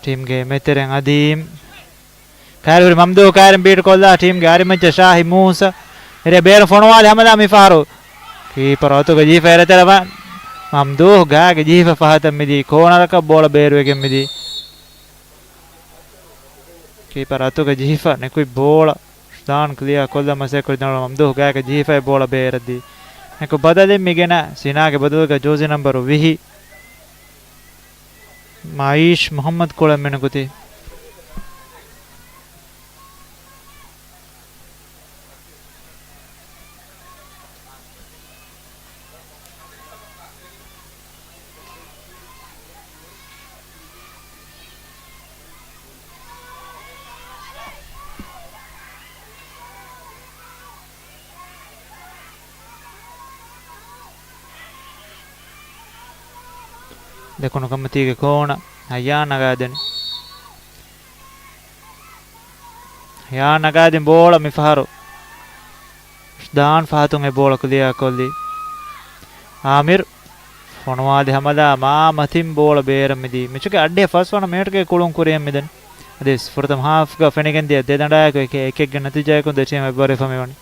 ޓީމްގެ މެތެރެން އަދީމް. ކާއިރި ހުރި މަމްދޫ ކާއިރިން ބީޓް ކޮށްލާ ޓީމްގެ އަރިމައްޗަށް ޝާހި މޫސަ. އެރޭ ބޭރު ފޮނުވާލި ހަމަލާ މިފަހަރު. ކީޕަރު އަތުގަ ޖީފަ އެރެތެރެ ވަ-، މަމްދޫ ގާގެ ޖީފަ ފަހަތަށް މިދީ ކޯނަރަކަށް ބޯޅަ ބޭރުވެގެން މިދީ. ކީޕަރު އަތުގަ ޖީފަ ނިކުތް ބޯޅަ. ޝްދާން ކްލިއާ ކޮށްލަ މަސައްކަތް ކުރި ދަނޑު މަމްދޫ ގާގެ ޖީފައި ބޯޅަ ބޭރަށްދީ. އެކު ބަދަލެއް މިގެނަ ސިނާގެ ބަދަލުގަ ޖޯޒި ނަމްބަރު ވިހި. މައީޝް މުހައްމަދު ކުޅެމެނުގުތި. ދެކުނު ކަމަތީގެ ކޯނަ ހައްޔާން ނަގާދެނީ. ހައްޔާން ނަގާދިން ބޯޅަ މިފަހަރު. ޝްދާން ފަހަތުން އެ ބޯޅަ ކުލިއާ ކޮށްލީ. އާމިރު ފޮނުވާލި ހަމަލާ މާ މަތިން ބޯޅަ ބޭރަށް މިދީ. މެޗުގެ އައްޑިހަ ފަސްވަނަ މިނެޓުގެ ކުޅުން ކުރިއަށް މިދަނީ. އަދި ފުރަތަމަ ހާފްގަ ފެނިގެންދިޔަ ދެ ދަނޑާއެކު އެކެއް އެކެއްގެ ނަތީޖާއަކުން ދެ ޓީމް އެއްވަރު ހިފަ މިވަނީ.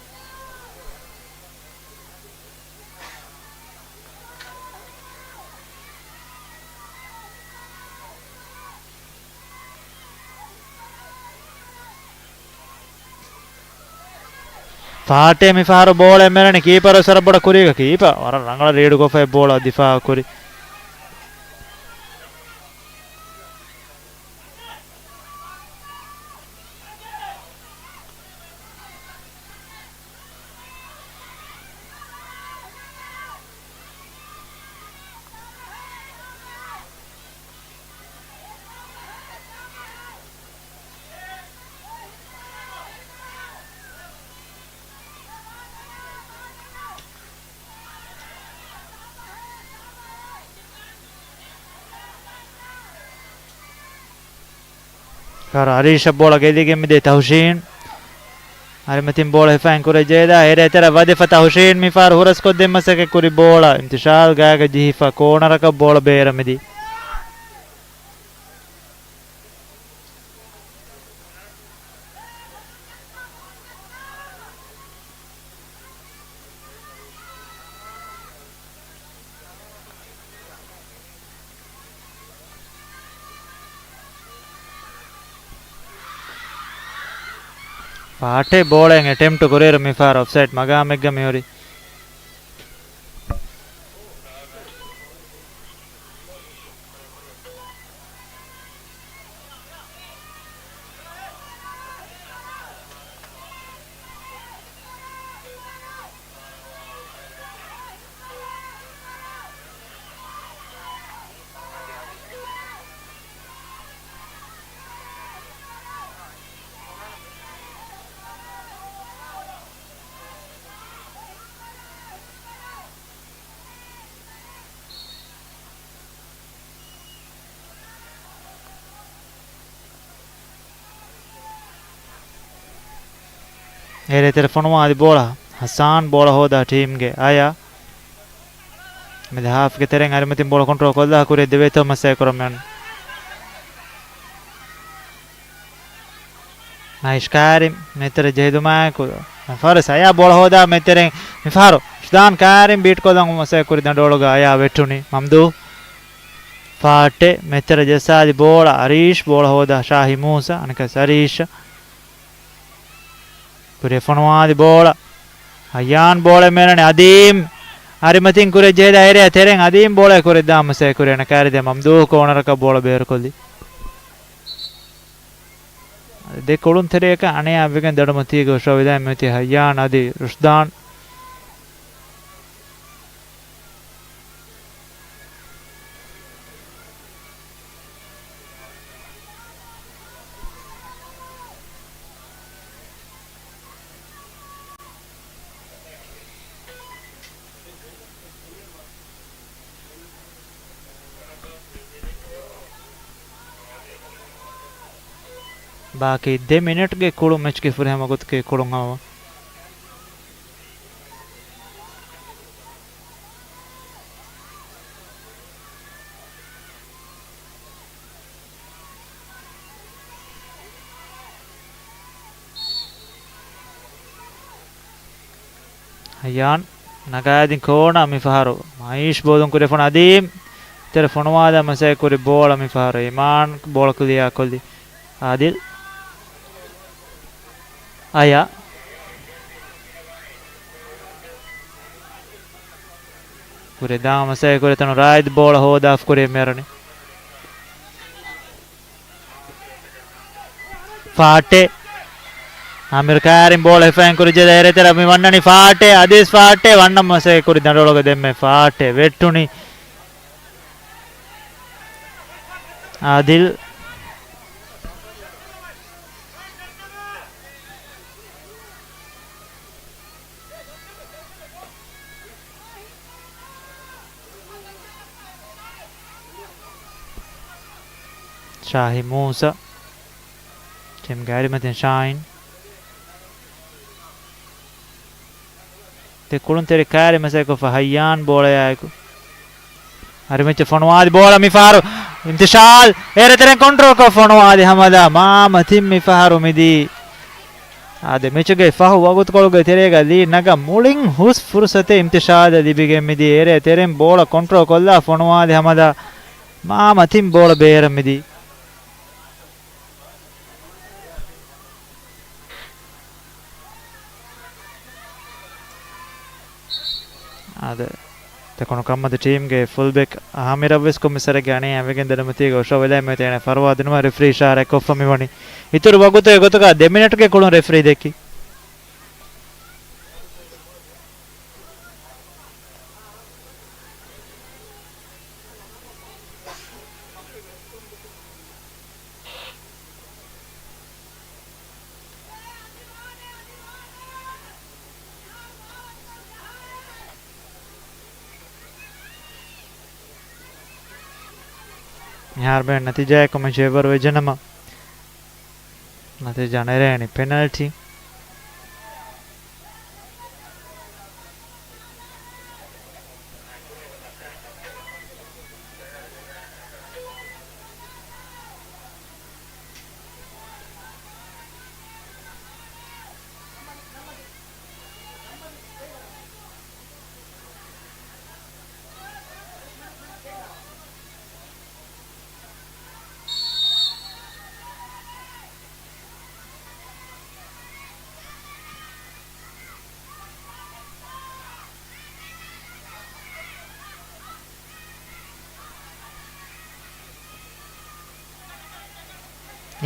ފާޓެ މިފަހަރު ބޯޅަ އެންމެރަނި ކީޕަރު ސަރަބޮޑަ ކުރީގަ ކީޕަ ވަރަށް ރަނގަޅަށް ރީޑުކޮށްފައި ބޯޅަ ދިފާ ކުރި. ކާރ އަރީޝަށް ބޯޅަ ގެއްލިގެން މިދޭ ތަހުޝީން. އަރިމަތިން ބޯޅަ ހިފައިން ކުރެ ޖޭދާ އެރޭ ތެރެ ވަދެފަ ތަހުޝީން މިފަހަރު ހުރަސްކޮށްދޭން މަސައްކަތް ކުރި ބޯޅަ އިންތިޝާލް ގާގަ ޖިހިފަ ކޯނަރަކަށް ބޯޅަ ބޭރަށް މިދީ. ފާޓެ ބޯޅައިން އެޓެމްޕްޓު ކުރިއިރު މިފަހަރު އޮފްސައިޑް މަގާމެއްގަ މިހުރި. އޭރޭ ތެރެ ފޮނުވާލި ބޯޅަ. ހަސާން ބޯޅަ ހޯދާ ޓީމްގެ އަޔާ. މިދި ހާފްގެ ތެރެއިން އަރިމަތިން ބޯޅަ ކޮންޓްރޯލް ކޮށްލާ ކުރި ދެވޭތޯ މަސައްކަތް ކުރަމެން. ނައިޝް ކާރިމް މެތެރެ ޖެހިލުމާއެކު ފާރިސް އަޔާ ބޯޅަ ހޯދާ މެތެރެ މިފަހަރު ޝްދާން ކާރިމް ބީޓް ކޮށްލަން މަސައްކަތް ކުރި ދަނޑޯޅުގަ އަޔާ ވެއްޓުނީ މަމްދޫ. ފާޓެ މެތެރެ ޖައްސާލި ބޯޅަ އަރީޝް ބޯޅަ ހޯދާ ޝާހި މޫސަ އަނެކަސް އަރީޝް. ކުރިއަށް ފޮނުވާލި ބޯޅަ. އަޔާން ބޯޅަ މޭނަނި އަދީމް. އަރިމަތިން ކުރެ ޖެހިލާ އެރޭ ތެރެން އަދީމް ބޯޅަ ކުރެ ދާ މަސައްކަތް ކުރި އަނެކާރި ދެ މަމްދޫ ކޯނަރަކަށް ބޯޅަ ބޭރުކޮށްލި. ދެ ކުޅުންތެރިޔަކަށް އަނެއާ ވެގެން ދަޑުމަތީގަ ހުށައިލައި މިއޮތީ ހައްޔާން އަދި ރުޝްދާން. ބާކީ ދެ މިނެޓްގެ ކުޅުން މެޗްގެ ފުރިހަމަ ގޮތަކީ ކުޅުން ހަމަވާ. ޔާން ނަގާދިން ކޯނާ މިފަހަރު މައީޝް ބޯލުން ކުރި ފޮނު އަދީމް ތެރެ ފޮނުވާލާ މަސައްކަތް ކުރި ބޯޅަ މިފަހަރު އިމާން ބޯޅަ ކްލިއާ ކޮށްލި. އާދިލް. އަޔާ. ކުރި ދާ މަސައްކަތް ކުރި ތަނު ރާއިދް ބޯޅަ ހޯދާފަ ކުރި މެރަނި. ފާއްޓެ. އާމިރު ކާރިން ބޯޅަ ހިފައިން ކުރި ޖެލަ އެރޭ ތެރެ މި ވަންނަނީ ފާއްޓެ. އަދިސް ފާއްޓެ ވަންނަ މަސައްކަތް ކުރި ދަނޑޮޅުގަ ދެންމެ ފާއްޓެ ވެއްޓުނީ. އާދިލް. ޝާހި މޫސަ. ޓީމްގެ އަރިމަތިން ޝާހިން. ތެ ކުޅުންތެރި ކާރި މަސައްކަތްކޮށްފަ ހައްޔާން ބޯޅަޔާއެކު. އަރިމައްޗަށް ފޮނުވާލި ބޯޅަ މިފަހަރު. އިމްތިޝާލް. އޭރު ތެރެއިން ކޮންޓްރޯލްކޮށް ފޮނުވާލި ހަމަލާ. މާ މަތިން މިފަހަރު މިދީ. އާދެ، މެޗުގެ ފަހު ވަގުތުކޮޅުގެ ތެރޭގަ ލީޑް ނަގަން މުޅިން ހުސް ފުރުސަތެއް އިމްތިޝާލަށް ލިބިގެން މިދީ. އޭރު ތެރެއިން ބޯޅަ ކޮންޓްރޯލް ކޮށްލާ ފޮނުވާލި ހަމަލާ. މާ މަތިން ބޯޅަ ބޭރަށް މިދީ. އާދެ، ތެކުނު ކަންމަތި ޓީމްގެ ފުލްބެކް އާމިރަށްވެސް ކޮމިސަރެއްގެ އަނިޔާ ވެގެން ދެނަމަތީގަ އޮށޯވެލައި މެތޭނެ ފަރުވާ ދިނުމަށް ރެފްރީ އިޝާރާތް ކޮށްފަ މިވަނީ. އިތުރު ވަގުތުގެ ގޮތުގަ ދެ މިނެޓުގެ ކުޅުން ރެފްރީ ދެއްކި. މިހާރު ބޭން ނަތީޖާއެއް ކޮމެންޓް އެއްވަރު ވެއްޖެނަމަ، ނަތީޖާ ނެރޭނީ ޕެނަލްޓީ.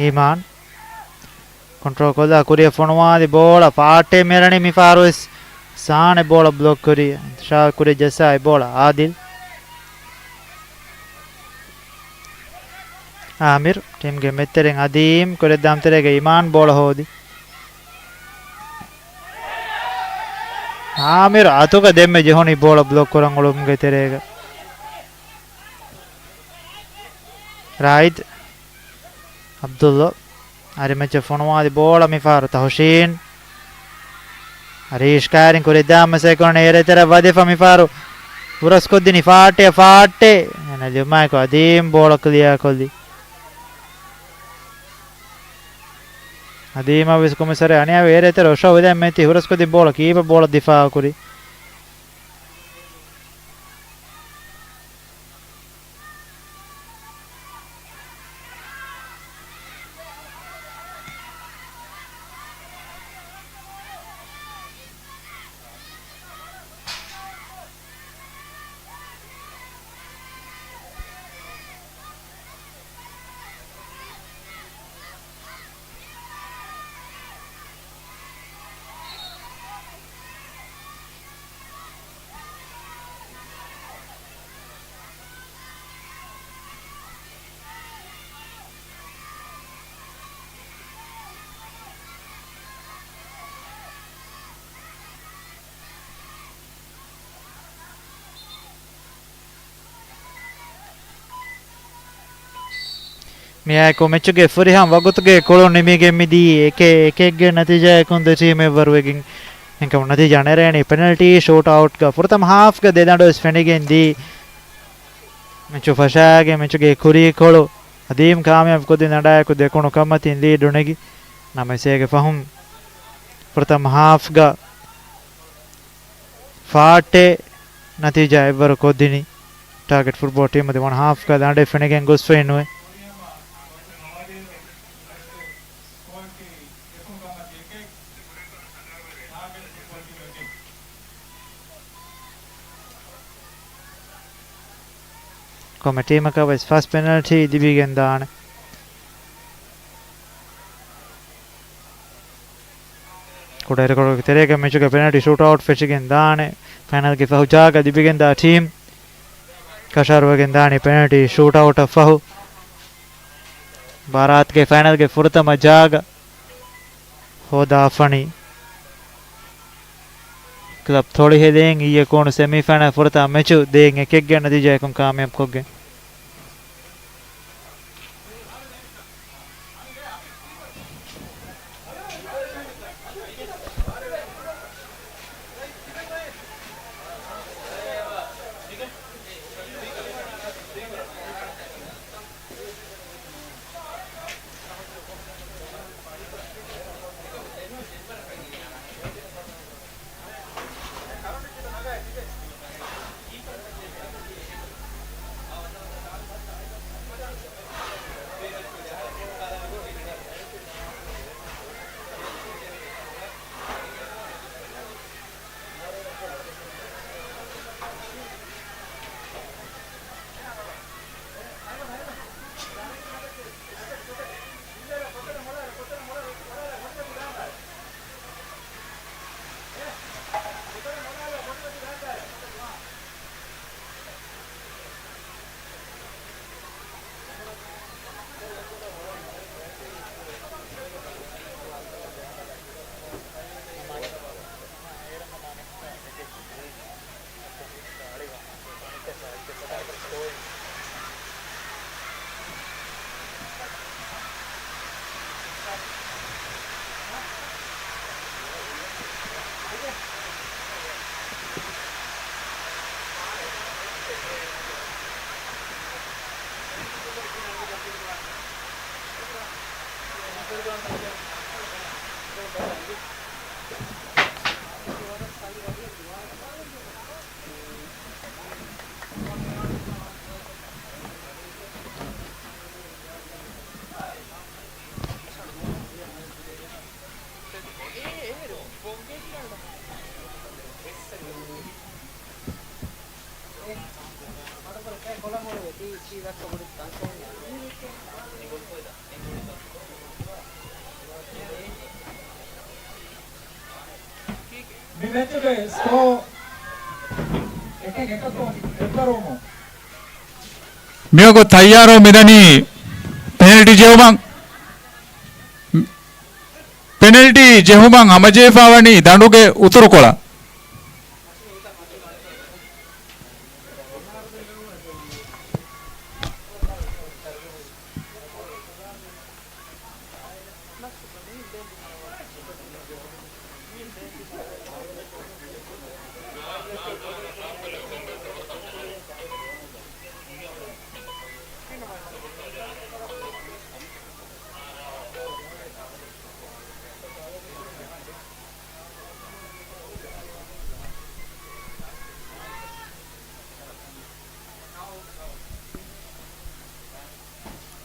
އީމާން ކޮންޓްރޯލް ކޮށްލާ ކުރިއަށް ފޮނުވާލި ބޯޅަ ފާއްޓެ މެރަނީ މިފަހަރުވެސް ސާނެ ބޯޅަ ބްލޮކް ކުރި އިންތިޝާލް ކުރި ޖައްސާ އެ ބޯޅަ އާދިލް. އާމިރު ޓީމްގެ މެދުތެރެއިން އަދީމް ކުރެއްދާމް ތެރޭގަ އީމާން ބޯޅަ ހޯދި. އާމިރު އަތުގަ ދެންމެ ޖެހުނީ ބޯޅަ ބްލޮކް ކުރަން އުޅުމުގެ ތެރޭގަ. ރާއިދް އަބްދުﷲ އަރިމައްޗަށް ފޮނުވާލި ބޯޅަ މިފަހަރު ތަހުޝީން. އަރީޝް ކާރިން ކުރިއަށް ދާ މަސައްކަތް ކުރަނީ އޭރު ތެރެއަށް ވަދެފަ މިފަހަރު ހުރަސްކޮށްދިނީ ފާއްޓެ ފާއްޓެ. އެނަލިމާއެކު އަދީމް ބޯޅަ ކްލިއާ ކޮށްލީ. އަދީމަށް ވެސް ކޮމިސަރެއް އަނިޔާވެ އޭރު ތެރެ އޮށޯ ވެލެން މެތި ހުރަސްކޮށްދިން ބޯޅަ ކީޕަ ބޯޅަ ދިފާއު ކުރީ. މިއާއެކު މެޗުގެ ފުރިހަމަ ވަގުތުގެ ކުޅުން ނިމިގެން މިދީ އެކެއް އެކެއްގެ ނަތީޖާއަކުން ދެ ޓީމް އެއްވަރުވެގެން. އެކަމު ނަތީޖާ ނެރޭނީ ޕެނަލްޓީ ޝޫޓްއައުޓްގަ. ފުރަތަމަ ހާފްގަ ދެ ދަނޑު ވެސް ފެނިގެން ދީ. މެޗު ފަށާގެން މެޗުގެ ކުރީކޮޅު އަދީމް ކާމިޔާބު ކޮށްދިން ދަނޑާއެކު ދެކުނު ކަމަތިން ލީޑު ނެގި. ނަމަވެސް އޭގެ ފަހުން ފުރަތަމަ ހާފްގަ ފާއްޓެ ނަތީޖާ އެއްވަރު ކޮށްދިނީ. ޓާގެޓް ފުޓްބޯޅަ ޓީމު ދެވަނަ ހާފްގަ ލަނޑެ ފެނިގެން ގޮސްފައި ނުވޭ. ކޮންމެ ޓީމަކަށް ވެސް ފަސް ޕެނަލްޓީ ލިބިގެން ދާނެ. ކުޑަ އިރުކޮޅުގެ ތެރޭގަ މެޗުގެ ޕެނަލްޓީ ޝޫޓްއައުޓް ފެށިގެން ދާނެ. ފައިނަލްގެ ފަހު ޖާގަ ލިބިގެންދާ ޓީމް ކަށަވަރުވެގެން ދާނީ ޕެނަލްޓީ ޝޫޓްއައުޓަށް ފަހު. ބާރާތުގެ ފައިނަލްގެ ފުރަތަމަ ޖާގަ ހޯދާފަނީ ކްލަބް ތޮޅިހެލިން. އިއްޔެ ކޯނު ސެމީފައިނަލް ފުރަތަމަ މެޗު ދޭއް އެކެއްގެ ނަތީޖާއަކުން ކާމިޔާބުކޮށްގެން. މި މެޗުގެ ސްކޯ އެކެއް އެކަކު އެއްވަރުވުމުން. މިވަގުތު ތައްޔާރު މިދަނީ ޕެނަލްޓީ ޖެހުމަށް. ޕެނަލްޓީ ޖެހުމަށް ހަމަޖެހިފައިވަނީ ދަނޑުގެ އުތުރުކޮޅަށް.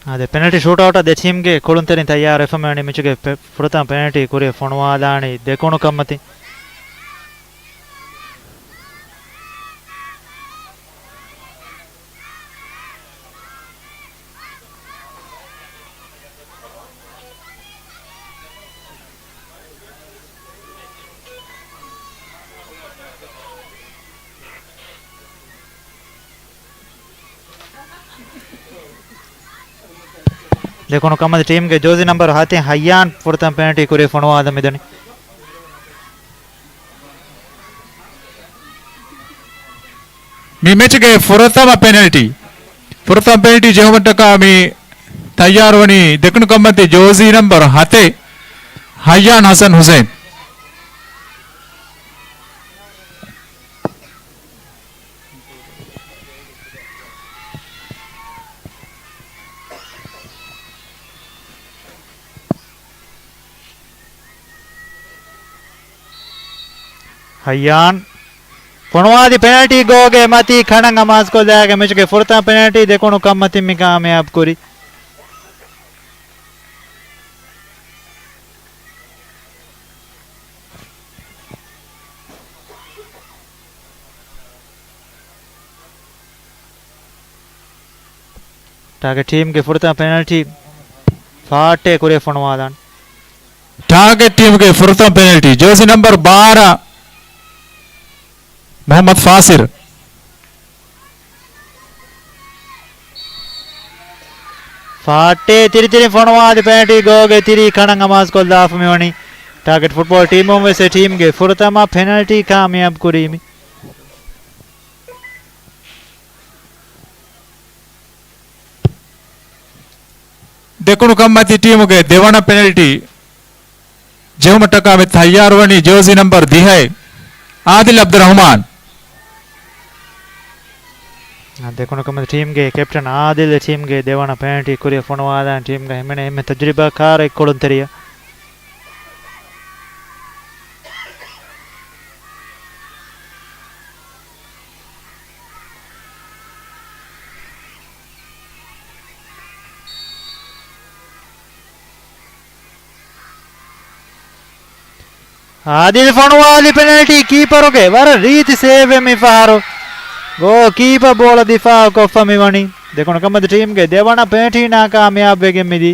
އާދެ، ޕެނަލްޓީ ޝޫޓްއައުޓަށް ދެ ޓީމްގެ ކުޅުންތެރިން ތައްޔާރު ވެފަ މިވަނީ މެޗުގެ ފެ-، ފުރަތަމަ ޕެނަލްޓީ ކުރިއަށް ފޮނުވާލާނީ ދެކުނު ކަންމަތި. ދެކުނު ކަންމަތި ޓީމްގެ ޖޯޒީ ނަމްބަރު ހަތެއް ހައްޔާން ފުރަތަމަ ޕެނަލްޓީ ކުރި ފޮނުވާލަމިދަނީ. މި މެޗުގެ ފުރަތަމަ ޕެނަލްޓީ، ފުރަތަމަ ޕެނަލްޓީ ޖެހުމަށްޓަކާ މި ތައްޔާރުވަނީ ދެކުނު ކަންމަތި ޖޯޒީ ނަމްބަރު ހަތެއް ހައްޔާން ހަސަން ހުސެން. ހައްޔާން ފޮނުވާލި ޕެނަލްޓީ ގޯގެ މަތީ ކަނޑަން އަމާޒުކޮށްލާގެން މެޗުގެ ފުރަތަމަ ޕެނަލްޓީ ދެކުނު ކަންމަތިން މި ކާމިޔާބު ކުރީ. ޓާގެޓް ޓީމްގެ ފުރަތަމަ ޕެނަލްޓީ ފާއްޓޭ ކުރިއަށް ފޮނުވާލާން. ޓާގެޓް ޓީމްގެ ފުރަތަމަ ޕެނަލްޓީ ޖާސި ނަމްބަރު ބާރަ މުހައްމަދު ފާސިރް. ފާއްޓޭ ތިރިތިރިން ފޮނުވާލި ޕެނަލްޓީ ގޯގެ ތިރީ ކަނޑަން އަމާޒުކޮށްލާފަ މިވަނީ. ޓާގެޓް ފުޓްބޯޅަ ޓީމުން ވެސް އެ ޓީމްގެ ފުރަތަމަ ޕެނަލްޓީ ކާމިޔާބު ކުރީމި. ދެކުނު ކަންމަތި ޓީމުގެ ދެވަނަ ޕެނަލްޓީ ޖެހުމަށްޓަކާ މި ތައްޔާރުވަނީ ޖާސި ނަމްބަރު ދިހައެއް އާދިލް އަބްދުއްރަހުމާން. ދެކުނު ކަންމަތި ޓީމްގެ ކެޕްޓަން އާދިލް އެ ޓީމްގެ ދެވަނަ ޕެނަލްޓީ ކުރިއަށް ފޮނުވާލާން ޓީމްގަ ހިމެނޭ އެންމެ ތަޖުރިބާކާރަ އެއްކޮޅުންތެރިޔާ. އާދިލް ފޮނުވާލި ޕެނަލްޓީ ކީޕަރުގެ ވަރަށް ރީތި ސޭވެއް މިފަހަރު. ގޯލް ކީޕަ ބޯޅަ ދިފާއު ކޮށްފަ މިވަނީ. ދެކުނު ކަމަދ ޓީމްގެ ދެވަނަ ޕެނަލްޓީ ނާކާމިޔާބުވެގެން މިދީ.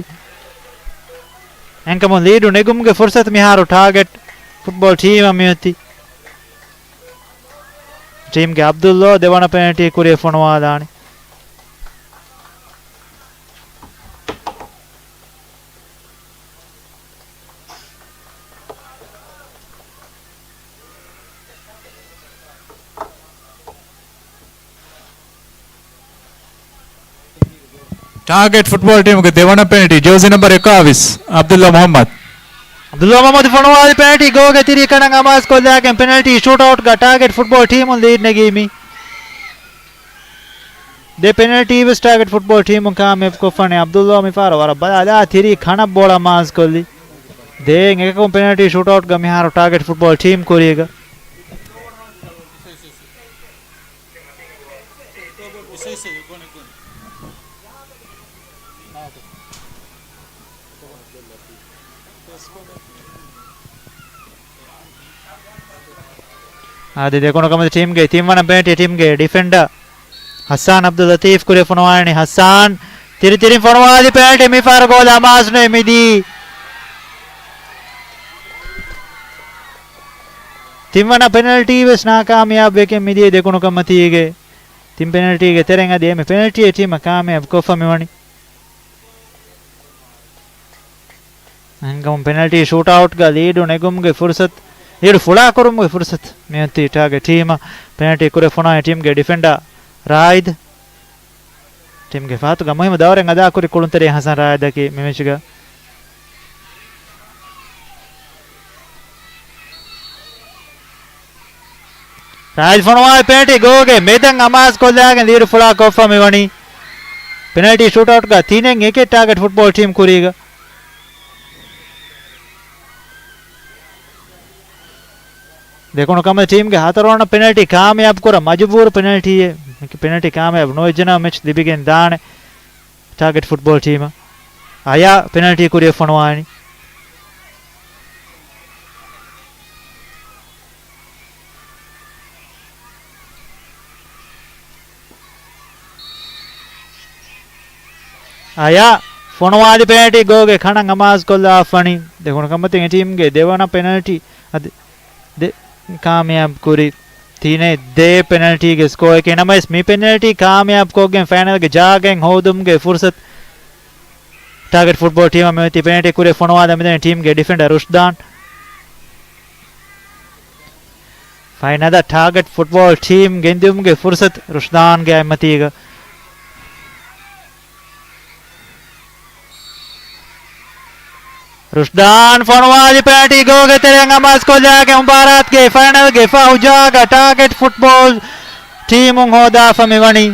އެންކަމުން ލީޑު ނެގުމުގެ ފުރުސަތު މިހާރު ޓާގެޓް ފުޓްބޯޅަ ޓީމަށް މިއޮތީ. ޓީމްގެ އަބްދުއްލޯ ދެވަނަ ޕެނަލްޓީ ކުރިއަށް ފޮނުވާލާނީ. ޓާގެޓް ފުޓްބޯޅަ ޓީމުގެ ދެވަނަ ޕެނަލްޓީ، ޖާސި ނަމްބަރު އެކާވީސް، އަބްދުއްލާ މުހައްމަދު. އަބްދުއްލާ މުހައްމަދު ފޮނުވާލި ޕެނަލްޓީ ގޯގެ ތިރީ ކަނޑަން އަމާޒުކޮށްލާގެން ޕެނަލްޓީ ޝޫޓްއައުޓްގަ ޓާގެޓް ފުޓްބޯޅަ ޓީމުން ލީޑް ނެގީމީ. ދެ ޕެނަލްޓީ ވެސް ޓާގެޓް ފުޓްބޯޅަ ޓީމުން ކާމިޔާބު ކޮށްފަނީ. އަބްދުއްލާ މިފަހަރު ވަރަށް ބަލާލާ ތިރީ ކަނޑަށް ބޯޅަ އަމާޒުކޮށްލީ. ދޭއް އެކަކުން ޕެނަލްޓީ ޝޫޓްއައުޓްގަ މިހާރު ޓާގެޓް ފުޓްބޯޅަ ޓީމް ކުރީގަ. އާދި ދެކުނު ކަމަދި ޓީމްގެ ތިންވަނަ ޕެނަލްޓީ ޓީމްގެ ޑިފެންޑަރ ހައްސާން އަބްދުލް ލަތީފް ކުރިއަށް ފޮނުވާލަނީ. ހައްސާން ތިރިތިރިން ފޮނުވާލި ޕެނަލްޓީ މިފަހަރު ގޯލް އަމާޒުނުވެ މިދީ. ތިންވަނަ ޕެނަލްޓީ ވެސް ނާކާމިޔާބުވެގެން މިދިޔަ ދެކުނު ކަމަތީގެ ތިން ޕެނަލްޓީގެ ތެރެއިން އަދި އެންމެ ޕެނަލްޓީއެއް ޓީމަށް ކާމިޔާބު ކޮށްފަ މިވަނީ. އެހެންކަމުން ޕެނަލްޓީ ޝޫޓްއައުޓްގަ ލީޑު ނެގުމުގެ ފުރުސަތު، ލީޑު ފުޅާކުރުމުގެ ފުރުސަތު މިއޮތީ ޓާގެޓް ޓީމަށް. ޕެނަލްޓީ ކުރިއަށް ފޮނުވާ ޓީމްގެ ޑިފެންޑަރ ރާއިދު. ޓީމްގެ ފަހަތުގަ މުހިއްމު ދައުރެއް އަދާކުރި ކުޅުންތެރި ހަސަން ރާއިދަކީ މި މެޗުގަ. ރާއިދު ފޮނުވާލި ޕެނަލްޓީ ގޯގެ މެދަށް އަމާޒުކޮށްލާގެން ލީޑު ފުޅާ ކޮށްފަ މިވަނީ. ޕެނަލްޓީ ޝޫޓްއައުޓްގަ ތިނެއް އެކެއް ޓާގެޓް ފުޓްބޯޅަ ޓީމް ކުރީގަ. ދެކުނު ކަމަށް ޓީމްގެ ހަތަރުވަނަ ޕެނަލްޓީ ކާމިޔާބު ކުރަން މަޖުބޫރު ޕެނަލްޓީއެއް. ޕެނަލްޓީ ކާމިޔާބު ނުވެއްޖެނަމަ މެޗް ލިބިގެން ދާނެ ޓާގެޓް ފުޓްބޯޅަ ޓީމަށް. އަޔާ ޕެނަލްޓީ ކުރިއަށް ފޮނުވާނީ. އަޔާ ފޮނުވާލި ޕެނަލްޓީ ގޯގެ ކަނޑަން އަމާޒުކޮށްލާފަނީ. ދެކުނު ކަމަތިން އެ ޓީމްގެ ދެވަނަ ޕެނަލްޓީ އަދި ދެ ކާމިޔާބު ކުރި. ތިނެއް ދޭއް ޕެނަލްޓީގެ ސްކޯއެކޭ. ނަމަވެސް މި ޕެނަލްޓީ ކާމިޔާބު ކޮށްގެން ފައިނަލްގެ ޖާގައިން ހޯދުމުގެ ފުރުސަތު ޓާގެޓް ފުޓްބޯޅަ ޓީމަށް މިއޮތީ. ޕެނަލްޓީ ކުރިއަށް ފޮނުވާލަ މިދަނީ ޓީމްގެ ޑިފެންޑަރ ރުޝްދާން. ފައިނަލަށް ޓާގެޓް ފުޓްބޯޅަ ޓީމް ގެންދިއުމުގެ ފުރުސަތު ރުޝްދާންގެ އެއްމަތީގަ. ރުޝްދާން ފޮނުވާލި ޕެނަލްޓީ ގޯގެ ތެރެއިން އަމާޒުކޮށްލާގެން މުބާރާތުގެ ފައިނަލްގެ ފަހު ޖާގަ ޓާގެޓް ފުޓްބޯޅަ ޓީމުން ހޯދާފަ މިވަނީ.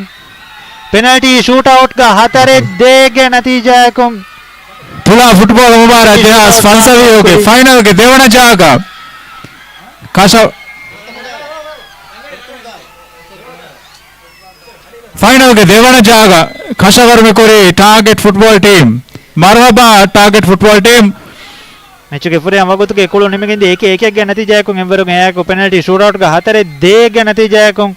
ޕެނަލްޓީ ޝޫޓްއައުޓްގަ ހަތަރެއް ދޭގެ ނަތީޖާއަކުން ތުޅާ ފުޓްބޯޅަ މުބާރާތް ދެހާސް ފަންސަވީހުގެ ފައިނަލްގެ ދެވަނަ ޖާގަ ކަށަ-، ފައިނަލްގެ ދެވަނަ ޖާގަ ކަށަވަރު މިކުރީ ޓާގެޓް ފުޓްބޯލް ޓީމް. މަރުހަބާ ޓާގެޓް ފުޓްބޯލް ޓީމް. މެޗުގެ ފުރިހަމަ ވަގުތުގެ ކުޅުން ނިމިގެންދިޔަ އެކެއް އެކެއްގެ ނަތީޖާއަކުން އެއްވަރުގެ އެއާއެކު ޕެނަލްޓީ ޝޫޓްއައުޓްގަ ހަތަރެއް ދޭއްގެ ނަތީޖާއަކުން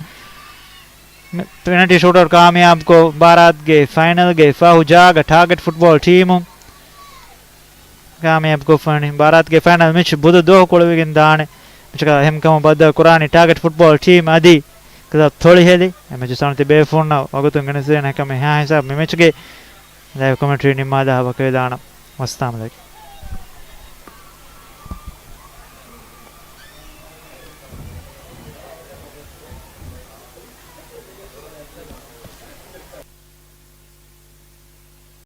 މެ-، ޕެނަލްޓީ ޝޫޓްއައުޓް ކާމިޔާބުކޮށް، ބާރާތްގެ ފައިނަލްގެ ފަހު ޖާގަ ޓާގެޓް ފުޓްބޯލް ޓީމުން ކާމިޔާބުކޮށްފަނީ. ބާރާތްގެ ފައިނަލް މެޗް ބުދު ދުވަހު ކުޅެވިގެން ދާނެ. މެޗަކަށް އެހެންކަމުން ބައްދަލު ކުރާނީ ޓާގެޓް ފުޓްބޯލް ޓީމް އަދި ކްލަބް ތޮޅިހެލި. އެ މެޗު ސަނަތި ބޭފުންނަށް ވަގުތުން ގެނެސްދޭނެ ކަމެއް ހާ ހިސާބު މި މެޗުގެ ލައިވް ކޮމެންޓްރީ ނިންމާލާ ވަކިވެލާނަން. ވައްސަލާމް އަލައިކުމް.